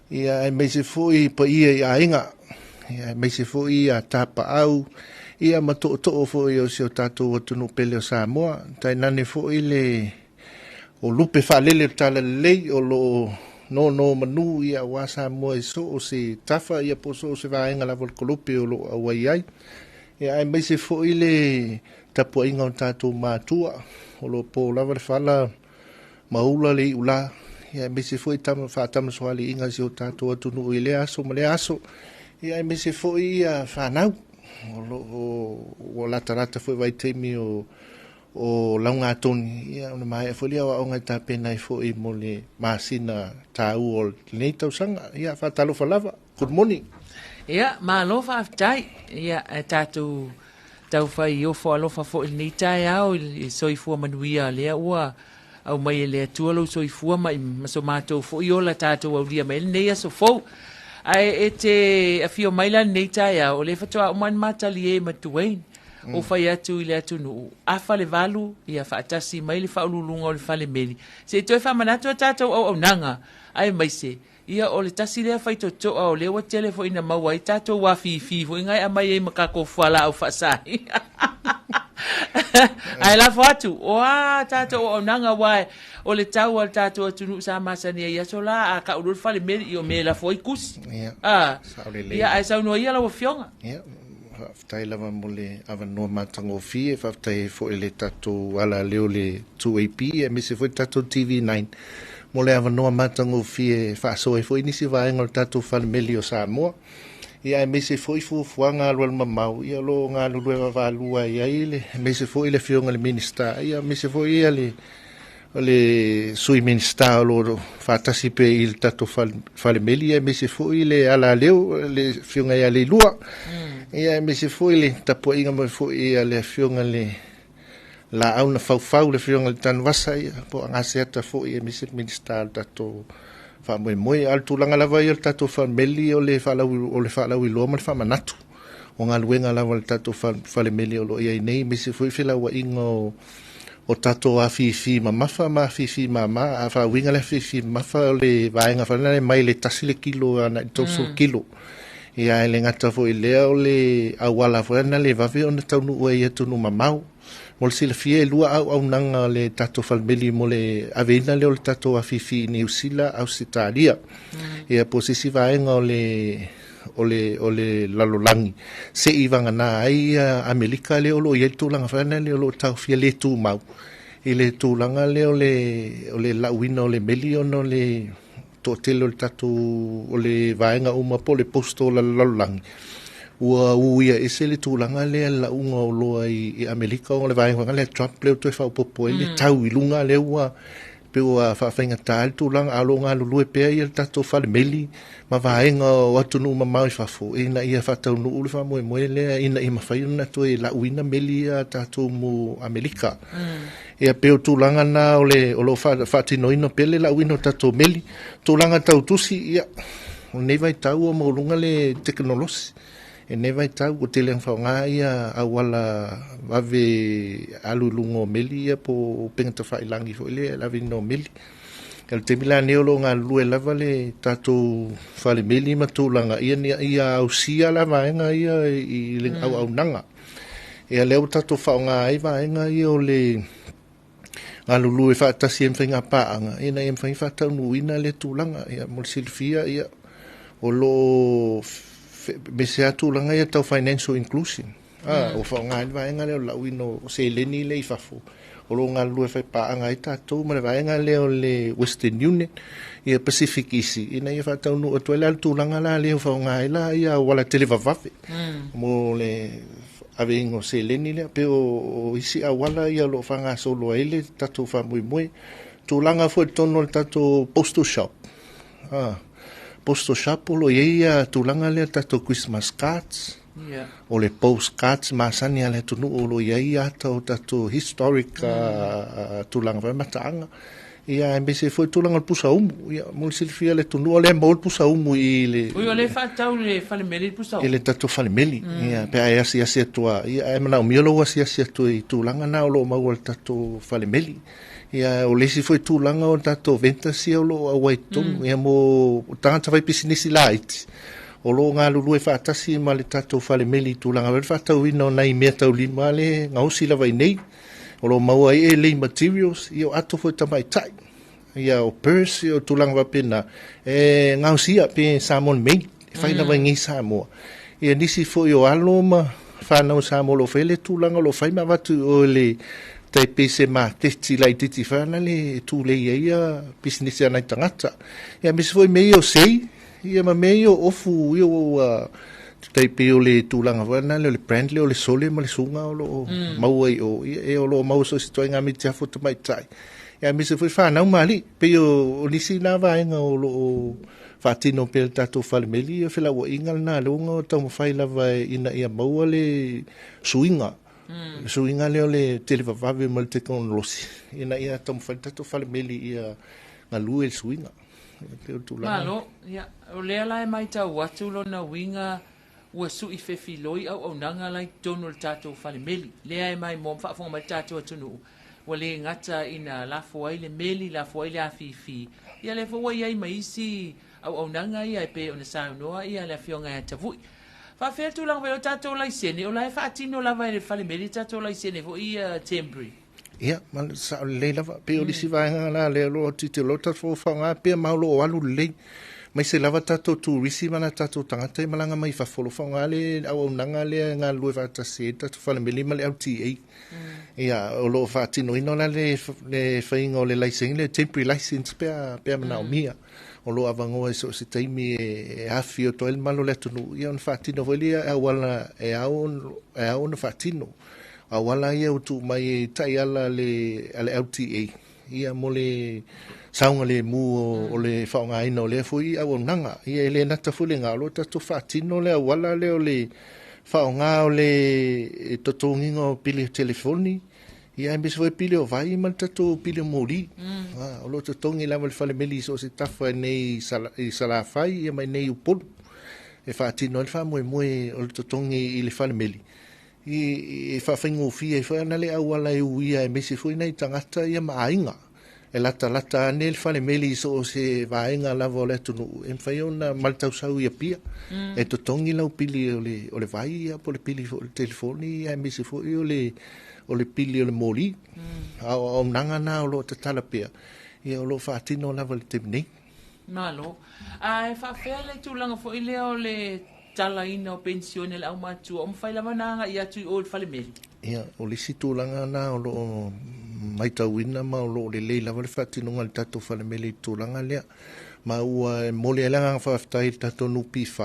Speaker 6: Ia, aemaise foi paia i aiga. Ia, aemaise foi ia tapaau. Ia, ma tootoo foi o si o tatou atunuu pele o Samoa. Tainane foi le o lupe faalele o le Talalelei o lo o nonomanu ia aua Samoa i so o se tafa ia po o so o se vaega lava o le kolope o lo o auai ai. Ia aemaise foi le tapuaiga o tatou matua o lo o po lava le fala ma ula le iulā, ia aemaise foi tama faatamasoaliiga a si o tatou atunuu i lea aso ma lea aso. Ia aemaise foi ia fanau o lo o ua latalata foi vaitaimi o o laugatoni, ia ona maea foi lea o aoga e tapena ai foi mo le masina taua o lenei tausaga. Ia faatalofa lava. Good morning.
Speaker 18: Ia, malo faafetai. Ia, e tatou taufai ofo alofa foi i lenei taeao i le soifua manuia lea ua aumai e le Atua lou soifua ma, ma so matou foi ola tatou aulia mai lenei aso fou. Ae e te afio mai la lenei taeao, o lea faatoa uma ona matalie ma Dwayne. O fai atu i le atunuu, afa le valu, ia faatasi mai le faauluuluga o le fale meli, se i toe faamanatu a tatou auaunaga, aemaise, ia o le tasi lea faitotoa o lea ua tele foi ina maua ai tatou afifi foi na e aumai ai ma tatou fualaau faasaina. Ae lafo atu, o a tatou auaunaga aua o le tau a le tatou atunuu sa masani ai i aso la, a tau loa le fale meli, ia o mea e lafo ai tusi.
Speaker 6: Ia,
Speaker 18: Ah,
Speaker 6: sao lelei.
Speaker 18: ia, ae saunoa ia lau Afioga.
Speaker 6: Ia, faafetai lava mo le avanoa matagofie, faafetai ai foi i le tatou alaleo le 2AP aemaise foi le tatou TV9 mo le avanoa matagofie e faasoa ai foi nisi vaega o le tatou falemeli o Samoa. Ia aemaise foi fuafuaga alualumamao ia o lo o galulue vaavaalua ai ai le aemaise foi le Afioga i le Minisita ia aemaise foi ia le o le Sui Minisita o lo o faatasi pea i le tatou falemeli, aemaise foi le alaleo, le Afioga ia Leilua, ia aemaise foi le tapuaiga mai foi a le Afioga i le Laau na Faufau, le Afioga i le Tanuvasa, ia, po o Agaseata foi, aemaise le Minisita o le tatou faamoemoe. A o le tulaga lava ia o le tatou falemeli, o le faalauiloa ma le faamanatu o galuega lava a le tatou falemeli o lo o i ai nei, aemaise foi felauaiga o tatou afifi mamafa ma afifi mama. A faauiga le afifi mamafa, o le vaega foi lena e mai le 1 le kilo agai i le 30 kilo. Ia, e le gata foi i lea, o le auala foi lena le vave ona taunuu ai i atunuu mamao. Mo le silafia, e lua auaunaga a le tatou falemeli mo le aveina lea o le tatou afifi i Niu Sila, Ausetalia. Ia, po o se isi vaega o le o le, o le lalolagi, se i vagana ai ia Amerika lea o lo o i ai le tulaga foi lea o lo o taofia le tumau i le tulaga lea o le, o le lauina o le meli ona o le toatele o le tatou, o le vaega uma po o le postal a le lalolagi, ua uia ese le tulaga lea le lauga o oloa i Amerika ona o le vaega foi lea a Trump lea ua toe faaopoopo ai le tau i luga lea ua pei ua faafaigata ai le tulaga, a o lo o galulue pea ia le tatou fale meli ma vaega o atunuu mamao i fafo ina ia faataunuu le faamoemoe lea ina ia mafai ona toe lauina meli ia a tatou mo Amerika. Ia pei o tulaga na o le o lo o faatinoina pea le lauina o tatou meli. Tulaga tau tusi, ia, o lenei vaitau ua maualuga le tekonolosi. I lenei vaitau ua tele ona faaaoga ia auala vave alu i luga o meli ia po o upega tafailagi foi lea i le aveina o meli. O le taimi la lenei o lo o galulue lava le tatou fale meli ma tulaga ina ia ausia la vaega ia i le auaunaga. Ia lea ua tatou faaaoga ai vaega ia o le galulue faatasi ai ma faiga paaga ina ia mafai ona faataunuuina lea tulaga. Ia mo le silafia ia o lo o aemaise lava tulaga ia tau financial inclusion. Ua faaaoga ai le vaega lea o le lauina o seleni lea i fafo o lo o galulue faipaaga ai tatou ma le vaega lea o le Western Union, ia Pacific Easy, ina ia faataunuu atu ai la le tulaga la lea ua faaaoga ai la ia auala televavave mo le aveina o seleni lea. Pei o isi auala ia o lo o faagasolo ai le tatou faamoemoe. Tulaga foi i totonu o le tatou postal shop. Postal shop o lo o i ai ia tulaga lea tatou Christmas cards.
Speaker 18: Ia.
Speaker 6: O le post cards masani a le atunuu o lo o i ai ata o tatou historic tulaga foi mataaga. Ia aemaise foi tulaga o le pusa umu. Ia mo le silafia le atunuu o lea e maua le pusa umu i le
Speaker 18: Ui o lea e faatau i le falemeli le pusa umu.
Speaker 6: I le tatou falemeli. Ia pe a e asiasi atu lava, ia ae manaomia lou asiasi atu i tulaga na o lo o maua i le tatou falemeli. Ia o le isi foi tulaga o tatou vendors ia o lo o auai i totonu. Ia mo tagata faipisinisi laiti, o lo o galulue faatasi ma le tatou falemeli i tulaga foi le faatauina o nai meataulima le gaosi lava i inei. O lo o maua ai elei materials, ia o ato foi tamaitai, ia o purse, ia o tulaga faapena, e gaosia pe Samoan made, e fai lava i nei Samoa. Ia nisi foi o alo ma fanau Samoa o lo o faia le tulaga o lo o fai ma avatu i o i le tai pei se maketi laitiiti foi ana le e tulei ai ia pisinisi a nai tagata. Ia aemaise foi mea ia o sei, ia ma mea ia o ofu ia ua tai pei o le tulaga foi lena o le brand lea o le sole ma le suga o lo o maua i o, ia e o lo o maua so o se ituaiga mitiafu tamaitai. Ia aemaise foi fanau ma alii, pei o nisi na vaega o lo o faatino pea le tatou falemeli, ia felauaiga lena lea ua taumafai lava ina ia maua le suiga. Le suiga lea o le televavave ma le tekonolosi ina ia taumafai le tatou falemeli ia galue le suiga. E pei o le tulaga.
Speaker 18: Malo, ia, o lea la e matau atu lona uiga ua sui fefiloi auaunaga la i totonu o le tatou falemeli. Lea e maimoa ma faafofoga mai le tatou atunuu, ua le gata ina lafo ai le meli, lafo ai le afifi, ia lea foi ua i ai ma isi auaunaga ia e pei ona saunoa ia le Afioga ia Tavui. Faafefea le tulaga foi o tatou laisene, o la e faatino lava e le falemeli le tatou laisene foi ia temporary?
Speaker 6: Ia, ma sao lelei lava. Pei o le isi vaega la lea o lo o tilotilo o tatou faaaoga pea ma o lo o alu lelei. Aemaise lava tatou turisi ma tatou tagata e malaga mai fafo o lo o faaaoga le auaunaga lea e galulue faatasi ai le tatou falemeli ma le LTA. Ia, o lo o faatinoina la le faiga o le laisene, le temporary license pe a manaomia. O lo o avanoa i so o se taimi e afifio atu ai le mamalu o le atunuu, ia ona faatino foi lea i auala e ao ona faatino. Auala ia ua tuu mai e taiala a le LTA ia mo le saogalemu o le faaaogaina o lea foi auaunaga. Ia e le nata foi lena, o lo o tatou faatino le auala lea o le faaaoga o le totogiina o pili o telefoni, ia aemaise foi pili o vai ma le tatou pili o moli. O lo o totogi lava le falemeli i so o se tafa i nei i Salafai ia ma i nei i Upolu e faatino ai le faamoemoe o le totogi i le falemeli. E faafaigofie ai foi ana le auala e uia aemaise foi nai tagata ia ma aiga e latalata ane le falemeli i so o se vaega lava o le atunuu e mafai ona ma le tausau i Apia e totogi lau pili o le o le vai ia po o le pili foi o le telefoni aemaise foi o le o le pili o le moli. A o auaunaga na o lo o tatala pea ia o lo o faatino lava i le taimi nei.
Speaker 18: Malo. Ae faafefea le tulaga foi lea o le talaina o penisione a le aumatua, o mafai lava ona agai atu i o i le falemeli?
Speaker 6: Ia, o le isi tulaga lena o lo o matauina ma o lo o lelei lava le faatinoga a le tatou falemeli i le tulaga lea. Ma ua e momoli ai le agaga faafetai i le tatou NPF,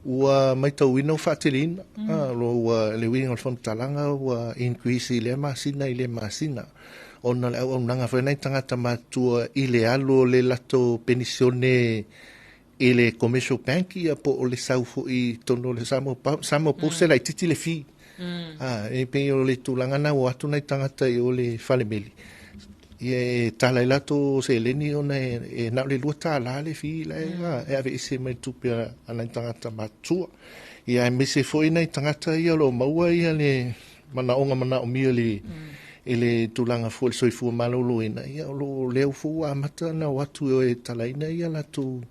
Speaker 6: ua matauina ua faateleina. Ua, le uiga o le faamatalaga ua increase i lea masina i lea masina. Ona o le auaunaga foi a nai tagata matutua i le alu o le latou penisione i le Commercial Bank ia po o le sau foi i totonu o le Samoa, Samoa Post e laitiiti le fee. E pei o le tulaga na ua o atu nai tagata i o le falemeli, ia e tala ai latou seleni ona e na o le $2 le fee la e aveese mai le tupe a nai tagata matutua. Ia aemaise foi nai tagata ia o lo o maua ia le manaoga manaomia i i le tulaga foi o le soifua maloloina, ia o lo o lea foi ua amata ona o atu e talaina ia latou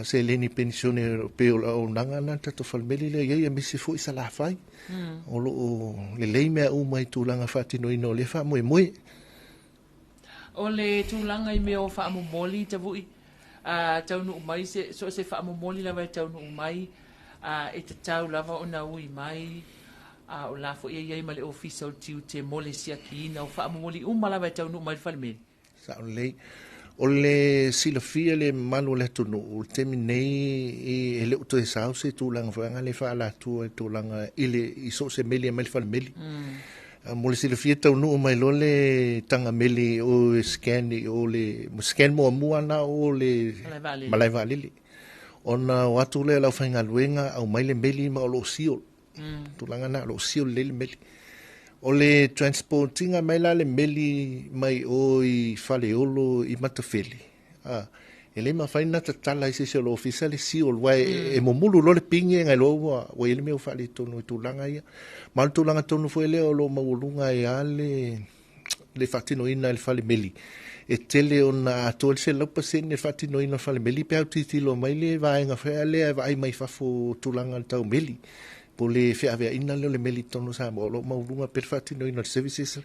Speaker 6: seleni penisione pei o le auaunaga lena a le tatou falemeli lea e i ai, aemaise foi Salafai. O lo o lelei mea uma i tulaga faatinoina o lea faamoemoe.
Speaker 18: O le tulaga i mea o faamomoli Tavui, a taunuu mai se, so o se faamomoli lava e taunuu mai, a e tatau lava ona ui mai, a o la foi e i ai ma le Ofisa o le Tiute mo le siakiina o faamomoli uma lava e taunuu mai i le falemeli.
Speaker 6: Sao lelei. O le silafia le mamalu o le atunuu, o le taimi nei e le o toe sao se tulaga foi lea e faaalatua i tulaga i le i so o se meli e aumai le falemeli. Mo le silafia taunuu mai loa le taga meli o e scan i o le scan muamua na o le malae vaalele. Ona o atu lea o le aufaigaluega aumai le meli ma o lo o seal. Tulaga na o lo o seal lelei le meli. O le transport ina mai la le meli mai o i Faleolo i Matafele, a, e le mafai ona tatala e se isi o le ofisa le seal, aua e mumulu loa le pigi e iloa ua i ai le mea ua faaletonu i tulaga ia. Ma o le tulaga tonu foi lea o lo o maualuga ai lava le faatinoina e le fale meli. E tele ona atoa le 100% le faatinoina o le fale meli pe a tilotilo mai le vaega foi lea e vaai mai fafo o tulaga o le tau meli. Po o le feaveaiina lea o le meli i totonu o Samoa, o lo o maualuga pea le faatinoina o le services.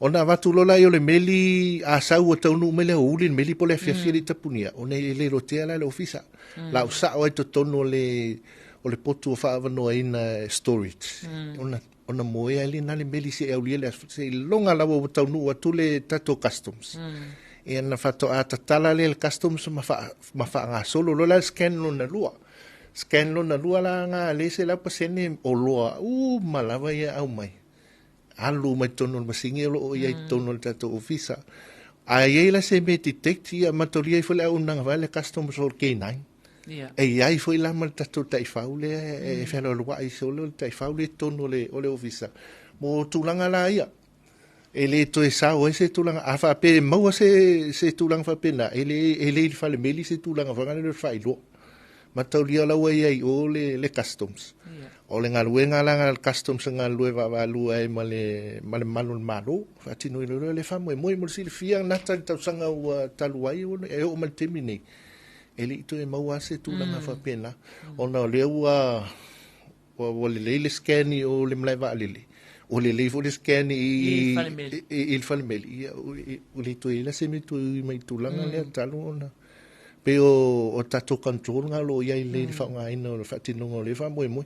Speaker 6: Ona avatu loa lea o le meli, a sau ua taunuu mai le aoauli le meli po o le afiafi e le i tapunia, ona e le lotea la le ofisa. Lau sao ai totonu o le o le potu o faaavanoaina storage. Ona ona moea ai lena le meli seia aulia le aso, seiloga lava ua taunuu atu le tatou customs. Ia na faatoa tatala lea e le customs ma ma faagasolo loa la le scan lona lua. Scan lona lua la na le 100% oloa uma lava ia aumai. Alu mai totonu o le masini o lo o i ai totonu o le tatou ofisa. A i ai la se mea detect ia matolia ai foi le auaunaga foi a le customs o le K9. E i ai foi la ma le tatou taifau lea e fealoaloai solo le taifau lea i totonu o le ofisa mo tulaga la ia. E le toe sao ai se tulaga, a faapea e maua se, se tulaga faapena, e le, e le i le fale meli se tulaga foi lea o le faailoa. Mataulia o la ua i ai i o le, le customs. O le galuega la a le customs e galulue vaavaalua ai ma le, ma le malu o le Malo, faatinoina loa le faamoemoe mo le silafia gata i le tausaga ua talu ai, e oo mai i le taimi nei, e le i toe maua lava se tulaga faapena, ona o lea ua, Ua lelei le scan i o le malae vaalele, ua lelei foi le scan i le fale meli, ia ua le toe i ai la se mea e toe ui mai i le tulaga lea talu ona pei o tatou control na o lo o i ai nei i le faaaogaina o le faatinoga o lea faamoemoe.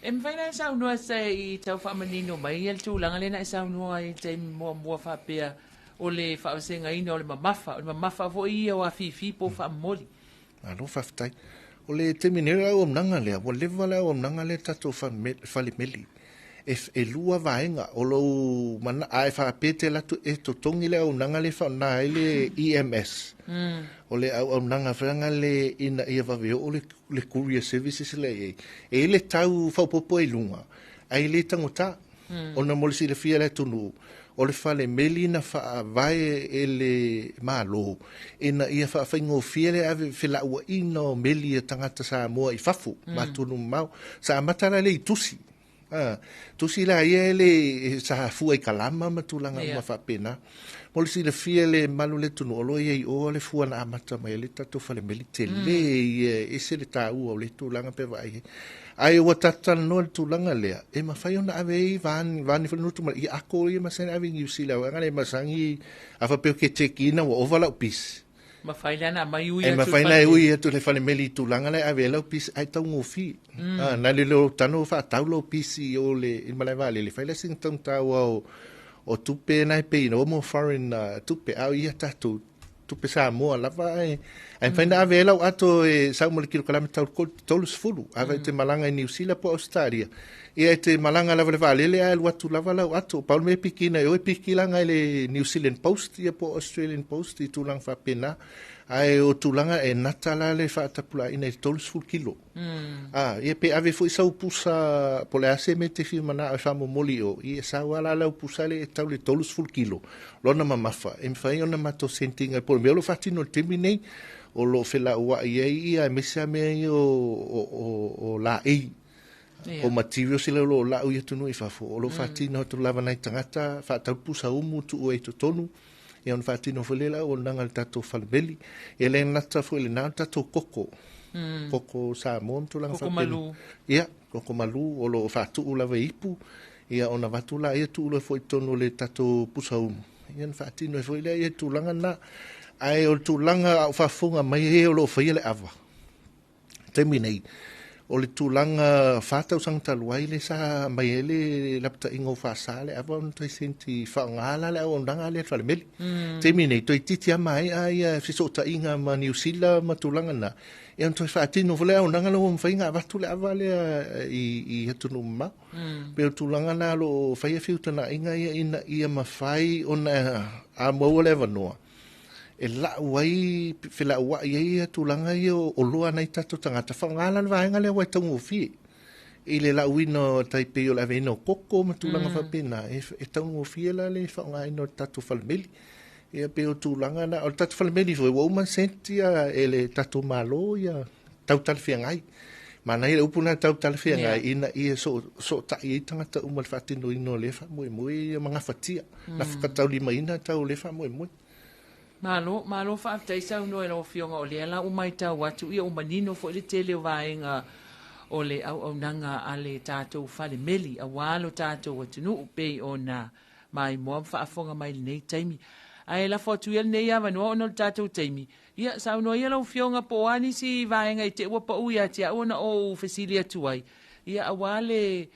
Speaker 18: E mafai ona e saunoa se i tau faamanino mai le tulaga lea na e saunoa ai i le taimi muamua faapea o le faavasegaina o le mamafa, o le mamafa foi ia o afifi po o faamomoli.
Speaker 6: Malo faafetai. O le taimi nei o le auaunaga lea, ua leva le auaunaga lea tatou fale meli. E, e lua vaega o lou mana, a e faapea e te alu atu e totogi le auaunaga lea e faaaoga ai le EMS. O le auaunaga foi lea ina ia vave oo le, le courier services lea i ai. E i ai le tau faaopoopo ai i luga, ae le taugata. Ona mo le silafia e le atunuu, o le fale meli na faavae e le Malo ina ia faafaigofie le ave felauaiga o meli a tagata Samoa i fafo ma atunuu mamao. Sa amata la lea i tusi. A, tusi la ia e le sa fua i kalama ma tulaga uma faapena. Mo le silafia e le mamalu o le atunuu, o lo o i ai i o le fua na amata mai ai le tatou fale meli tele ia, e ese le taua o lea tulaga pe vaai ai. Ae ua tatou talanoa i le tulaga lea, e mafai ona ave ai van, van foi le ma ia ako ia masani ave i Niu Sila, aua le masani a faapea ke check ina ua ova lau pisi.
Speaker 18: Mafai la na aumai
Speaker 6: ui atu i le fale meli. E mafai na ui atu i le fale meli i tulaga la e ave ai lau pisi ae taugofie. Na le leo tano faatau lau pisi i o le i le malae vaalele, fai la sina taugata aua o tupe na e pay ina mo foreign tupe, a o ia tatou tupe Samoa lava ae ae mafai na ave ai lau ato e sau ma le kilokalame tau 30 ave e te malaga i Niu Sila po o Ausetalia. Ia e te malaga lava i le vaalele ae alu atu lava lau ato. Pau le mea e pikina e oe, piki laga i le New Zealand Post ia po o Australian Post i tulaga faapena. Ae o tulaga e nata la le faatapulaaina i le 30 kilo. A, ia pe ave foi sau pusa po o le a se mea e te fia manao e faamomoli i o, ia sau lava la lau pusa lea e tau le 30 kilo lona mamafa e mafai ona matou send ina po o le mea o lo o faatino i le taimi nei, o lo o felauai ai ia aemaise lava mea ia o laei. O materials ia o lo o lau i atunuu i fafo, o lo o faatino atu lava nai tagata, faatau pusa umu tuu ai i totonu, ia ona faatino foi lea le auaunaga a le tatou fale meli. E le gata foi i lena, o le tatou koko, koko Samoa ma tulaga
Speaker 18: faapena. Koko malu.
Speaker 6: Ia, koko malu o lo o faatu lava i ipu, ia ona avatu laia tuu loa foi i totonu o le tatou pusa umu, ia ona faatino ai foi lea ia tulaga lena. Ae o le tulaga a o faafofoga mai e o lo o faia le ava, taimi nei, O le tulaga 4 tausaga talu ai le sa mai ai le lapataiga o faasa le ava ona toe senti faaaoga la le auaunaga lea le falemeli. Taimi nei, toeitiiti lava maea ia fesootaiga ma Niu Sila ma tulaga na, ia ona toe faatino foi le auaunaga lea ua mafai ona avatu le ava lea i atunuu mamao. Pei o le tulaga lena o lo o faia feutagaiga ia ina ia mafai ona a maua le avanoa e lau ai felauai ai ia tulaga ia o oloa a nai tatou tagata, faaaoga la le vaega lea aua e taugofie i le lauina o tai pei o le aveina o koko ma tulaga faapena, e taugofie la le faaaogaina o le tatou falemeli. Ia pei o tulaga na, o le tatou falemeli foi ua uma ona sent ia e le tatou Malo ia tau talafeagai. Manaia le upu lena tau talafeagai ina ia sootai ai tagata uma i le faatinoina o lea faamoemoe ia ma gafatia, gafataulimaina tau o lea faamoemoe.
Speaker 18: Malo, malo faafetai saunoa i lau Afioga, o lea la ua matau atu ia ua manino foi le tele o vaega o le auaunaga a le tatou falemeli aua lo tatou atunuu pei ona maimoa ma faafofoga mai i lenei taimi. Ae lafo atu ia lenei avanoa ona o le tatou taimi, ia saunoa ia lau Afioga po o a nisi vaega i te i ua pau ia te au ona ou fesili atu ai, ia aua le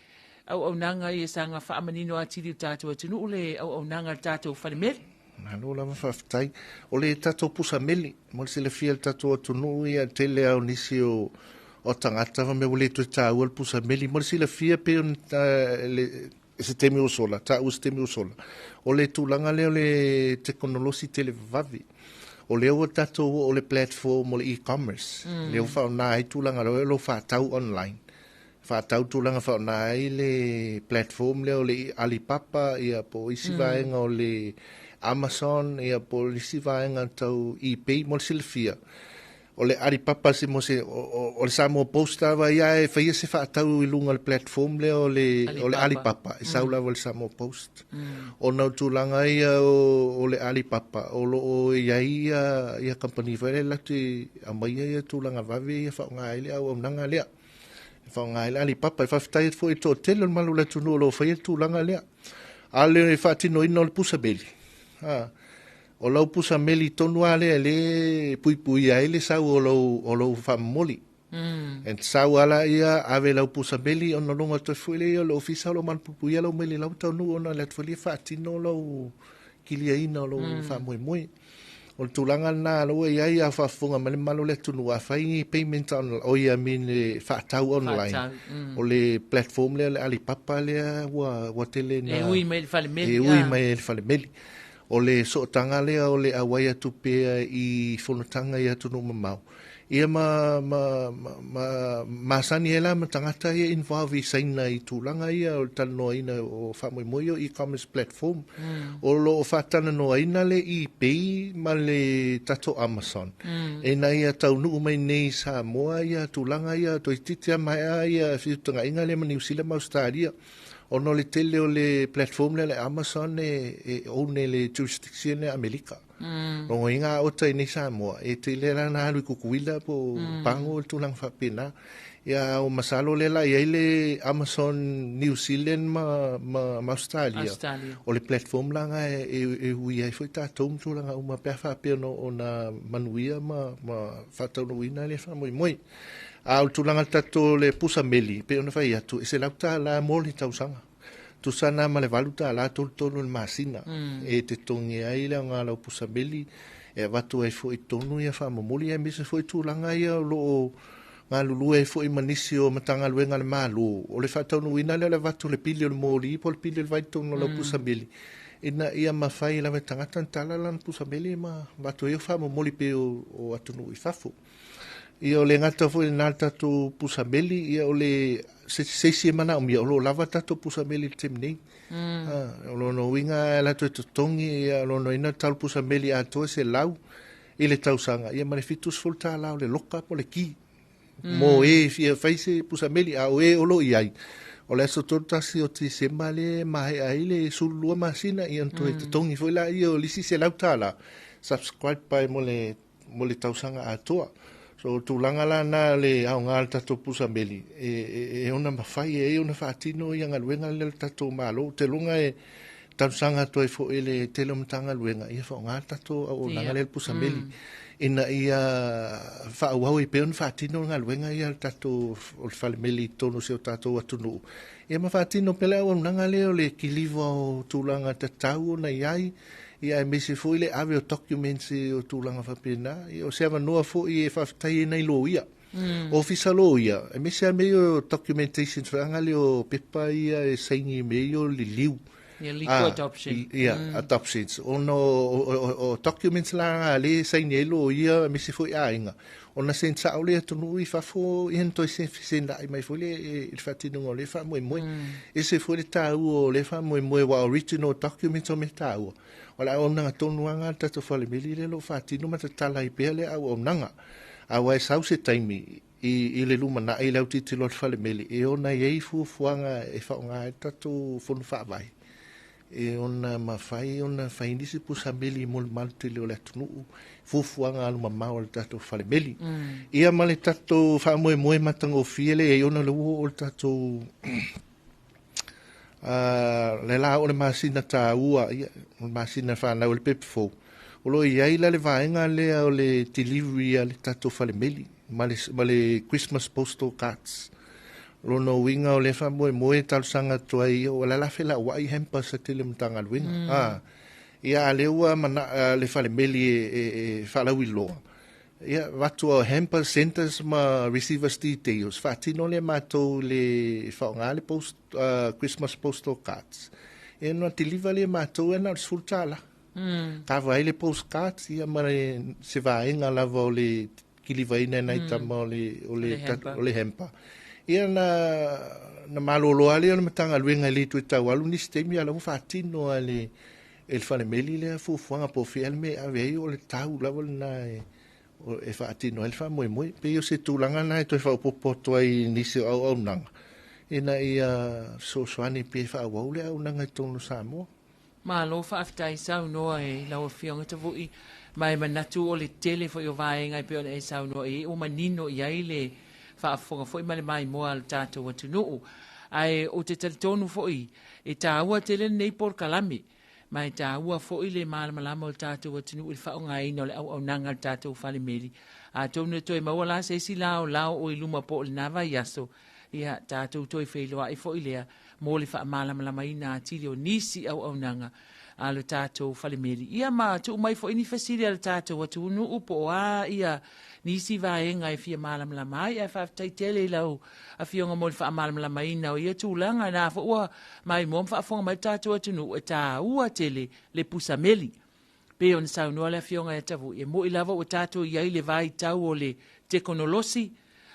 Speaker 18: auaunaga ia saga faamanino atili i le tatou atunuu le auaunaga a le tatou falemeli.
Speaker 6: Malo lava faafetai. O le tatou pusa meli, mo le silafia e le tatou atunuu, ia tele lava o nisi o o tagata fai mai ua le toe taua le pusa meli. Mo le silafia pei ona se taimi ua sola, taua se taimi ua sola, o le tulaga lea o le tekonolosi televavave, o lea ua tatou oo i le platform o le e-commerce, lea ua faaaoga ai tulaga lea o lo o faatau online. Faatau tulaga faaaoga ai le platform lea o le Alibaba ia po o isi vaega o le Amazon ia po o isi vaega tau eBay. Mo le silafia, o le Alibaba se mo se o le Samoa Post lava ia e faia se faatau i luga o le platform lea o le Alibaba, e sau lava i le Samoa Post. Ona o tulaga ia o le Alibaba, o lo o i ai ia kamupani foi lea latou te aumaia ia tulaga vave ia faaaoga ai le auaunaga lea. E faaaoga ai le Alibaba. E faafetai atu foi i le toatele o le mamalu o le atunuu o lo o faia le tulaga lea. A o le faatinoina o le pusa meli, ha, o lau pusa meli tonu lava lea e le puipuia ai le sau o lou faamomoli. E sau lava laia ave lau pusa meli ona logo atu ai foi lea o le ofisa o lo o malupuipuia lau meli i lau taunuu ona alu atu foi lea faatino lou kiliaina o lou faamoemoe. O le tulaga lena o la ua i ai a faafofoga mai le mamalu o le atunuu, a fai ni payment on, oi I mean le faatau online, o le platform lea o le Alibaba lea ua tele
Speaker 18: na... E ui mai i le falemeli.
Speaker 6: E ui mai i le falemeli. O le sootaga lea o le auai atu pea i fonotaga i atunuu mamao, ia ma masani ai la ma tagata ia involve i Saina i tulaga ia o le talanoaina o faamoemoe o e-commerce platform. O lo o faatalanoaina le eBay ma le tatou Amazon ina ia taunuu mai nei i Samoa ia tulaga ia toeitiiti lava maea ia feutagaiga lea ma Niu Sila ma Ausetalia, ona o le tele o le platform lea le Amazon e own e le jurisdiction lea Amerika. Logoina a ota i nei Samoa, e tele la na alu i Kukuila po o Pago le tulaga faapena. Ia o masalo lea la i ai le Amazon New Zealand ma Australia.
Speaker 18: Australia.
Speaker 6: O le platform la nga e ui ai foi tatou ma tulaga uma pe a faapea ona manuia ma faataunuuina le faamoemoe. A o le tulaga tatou le pusa meli, pe ona fai atu, e $100 mo le tausaga. Tusa na ma le $8.33 i le masina. E totogi ai le aoga lau pusa meli, e avatu ai foi i totonu ia faamomoli, aemaise foi tulaga ia o lo o galulue ai foi ma nisi o Matagaluega a le Malo. O le faataunuuina lea o le avatu o le pili o le moli po o le pili o le vai i totonu o lau pusa meli, ina ia mafai lava e tagata ona tala lana pusa meli ma avatu ai o faamomoli pei o atunuu i fafo. Ia o le gata foi lena le tatou pusa meli, ia o le se isi e manaomia, o lo o lava tatou pusa meli i le taimi nei. O lona uiga e alu atu e totogi, ia o lona uiga tau pusa meli atoa 100 i le tausaga, ia ma le $70 o le loka po o le ki. Mo e fia fai se pusa meli, a o e o lo o i ai, o le aso 31 o Tesema le maea ai le 12 masina, ia ona toe totogi foi la ia o le isi $100 subscribe pai mo le tausaga atoa. So tulaga la na le aoga le tatou pusa meli e ona mafai e ai ona faatino ia galuega lea le tatou Malo. Te luga e talosaga atu ai foi i le tele o Matagaluega ia faaaoga le tatou auaunaga lea le pusa meli. ina ia faaauau ai pea ona faatino le galuega ia a le tatou o le falemeli i totonu o si o tatou atunuu. Ia ma faatino pea le auaunaga lea o le kiliva o tulaga tatau ona i ai, ia aemaise foi le ave o documents o tulaga faapena. Ia o se avanoa foi e faafetai ai nai loia. Ofisa loia, aemaise lava mea ia o documentations foi lea o pepa ia e saini i mea ia o liliu.
Speaker 18: Ia legal adoption.
Speaker 6: Ia, adoptions. Ona o documents la lea e saini ai loia aemaise foi aiga, ona send sao lea i atunuu i fafo, ia ona toe fesenaai mai foi lea i le faatinoga o lea faamoemoe. Ese foi le taua o lea faamoemoe aua o original documents o mea taua. O le auaunaga tonu lava lena a le tatou falemeli lea o lo o faatino ma tatala ai pea lea auaunaga. Aua e sau se taimi i le lumanai i le autilotilo a le falemeli e ona i ai fuafuaga e faaaoga ai le tatou fono faavae e ona mafai ona fai nisi pusameli mo le malu tele o le atunuu, fuafuaga alumamao a le tatou falemeli. Ia ma le tatou faamoemoe matagofie lea e i ai ona o lea ua oo le tatou le la o le masina taua, ia, o le masina fanau le pepe fou, o lo o i ai la le vaega lea o le delivery a le tatou falemeli ma le Christmas postal cards. Lona uiga o lea faamoemoe e talosaga atu ai, o la la felauai hampers a tele Matagaluega. Ia, a lea ua mana le falemeli e faalauiloa, Ia, avatu a hampers, centers ma receivers details, faatino lea matou le faaaoga le post, Christmas postal cards. Ia ona deliver lea matou ia na o le $10. Kava ai le postcards ia ma le, se vaega lava o le kilivaina e nai tama o le, o le, o le hamper. Ia na, na malolo lava lea o le Matagaluega e le toe tau alu nisi taimi a o la ua faatino lava e le E le falemeli lea fuafuaga po o fea le mea e ave ai, o le tau lava lena e faatino ai le faamoemoe. Pei o se tulaga lena e toe faaopoopo atu ai i nisi o auaunaga ina ia fesoasoani pe faaauau le auaunaga i totonu o Samoa.
Speaker 18: Malo faafetai saunoa e lau Afioga Tavui, ma e manatu o le tele foi o vaega e pei ona e saunoa i ai ua manino i ai le faafofoga foi ma le maimoa a le tatou atunuu. Ae ou te talitonu foi E taua tele lenei polokalame, ma e taua foi le malamalama o le tatou atunuu i le faaaogaina o le auaunaga a le tatou fale meli. Atonu e toe maua la se isi laolao o i luma po o lena vaiaso, ia tatou toe feiloai foi lea mo le faamalamalamaina atili o nisi auaunaga a le tatou fale meli. Ia ma tuu mai foi ni fesili a le tatou atunuu po o a ia nisi vaega e fia malamalama ai, ae faafetai tele i lau Afioga mo le faamalamalamaina o ia tulaga. Na foi ua maimoa ma faafofoga mai le tatou atunuu e taua tele le pusa meli. Pei ona saunoa le Afioga ia Tavui, e moi lava ua tatou i ai le vaitau o le tekonolosi,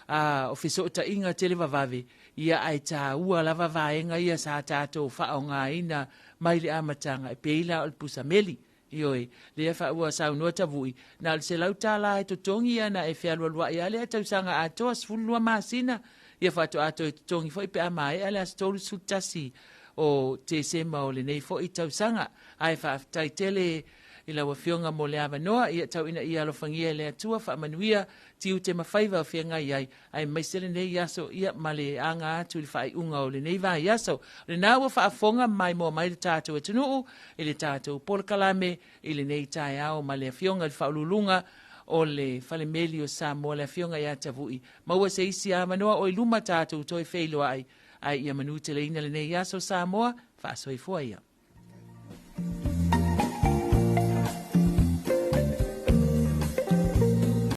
Speaker 18: a o fesootaiga tele vavave, ia ae taua lava vaega ia sa tatou faaaogaina mai le amataga, e pei la o le pusa meli. Ioe, lea fa ua saunoa Tavui, na o le $100 e totogi ia na e fealualuai lava lea tausaga atoa, 12 masina, ia faatoa toe totogi foi pe a maea le aso 31 o Tesema o lenei foi tausaga. Ae faafetai tele i lau Afioga mo le avanoa, ia tau ina ia alofagia e le Atua, faamanuia tiute ma faiva o feagai ai, aemaise lenei aso ia ma le aga atu i le faaiuga o lenei vaiaso. O lena ua faafofoga ma maimoa mai le tatou atunuu i le tatou polokalame i lenei taeao ma le Afioga i le Faauluuluga o le Fale Meli o Samoa, le Afioga ia Tavui. Maua se isi avanoa o i luma tatou toe feiloai, ae ia manuteleina lenei aso Samoa, faasoifua ia.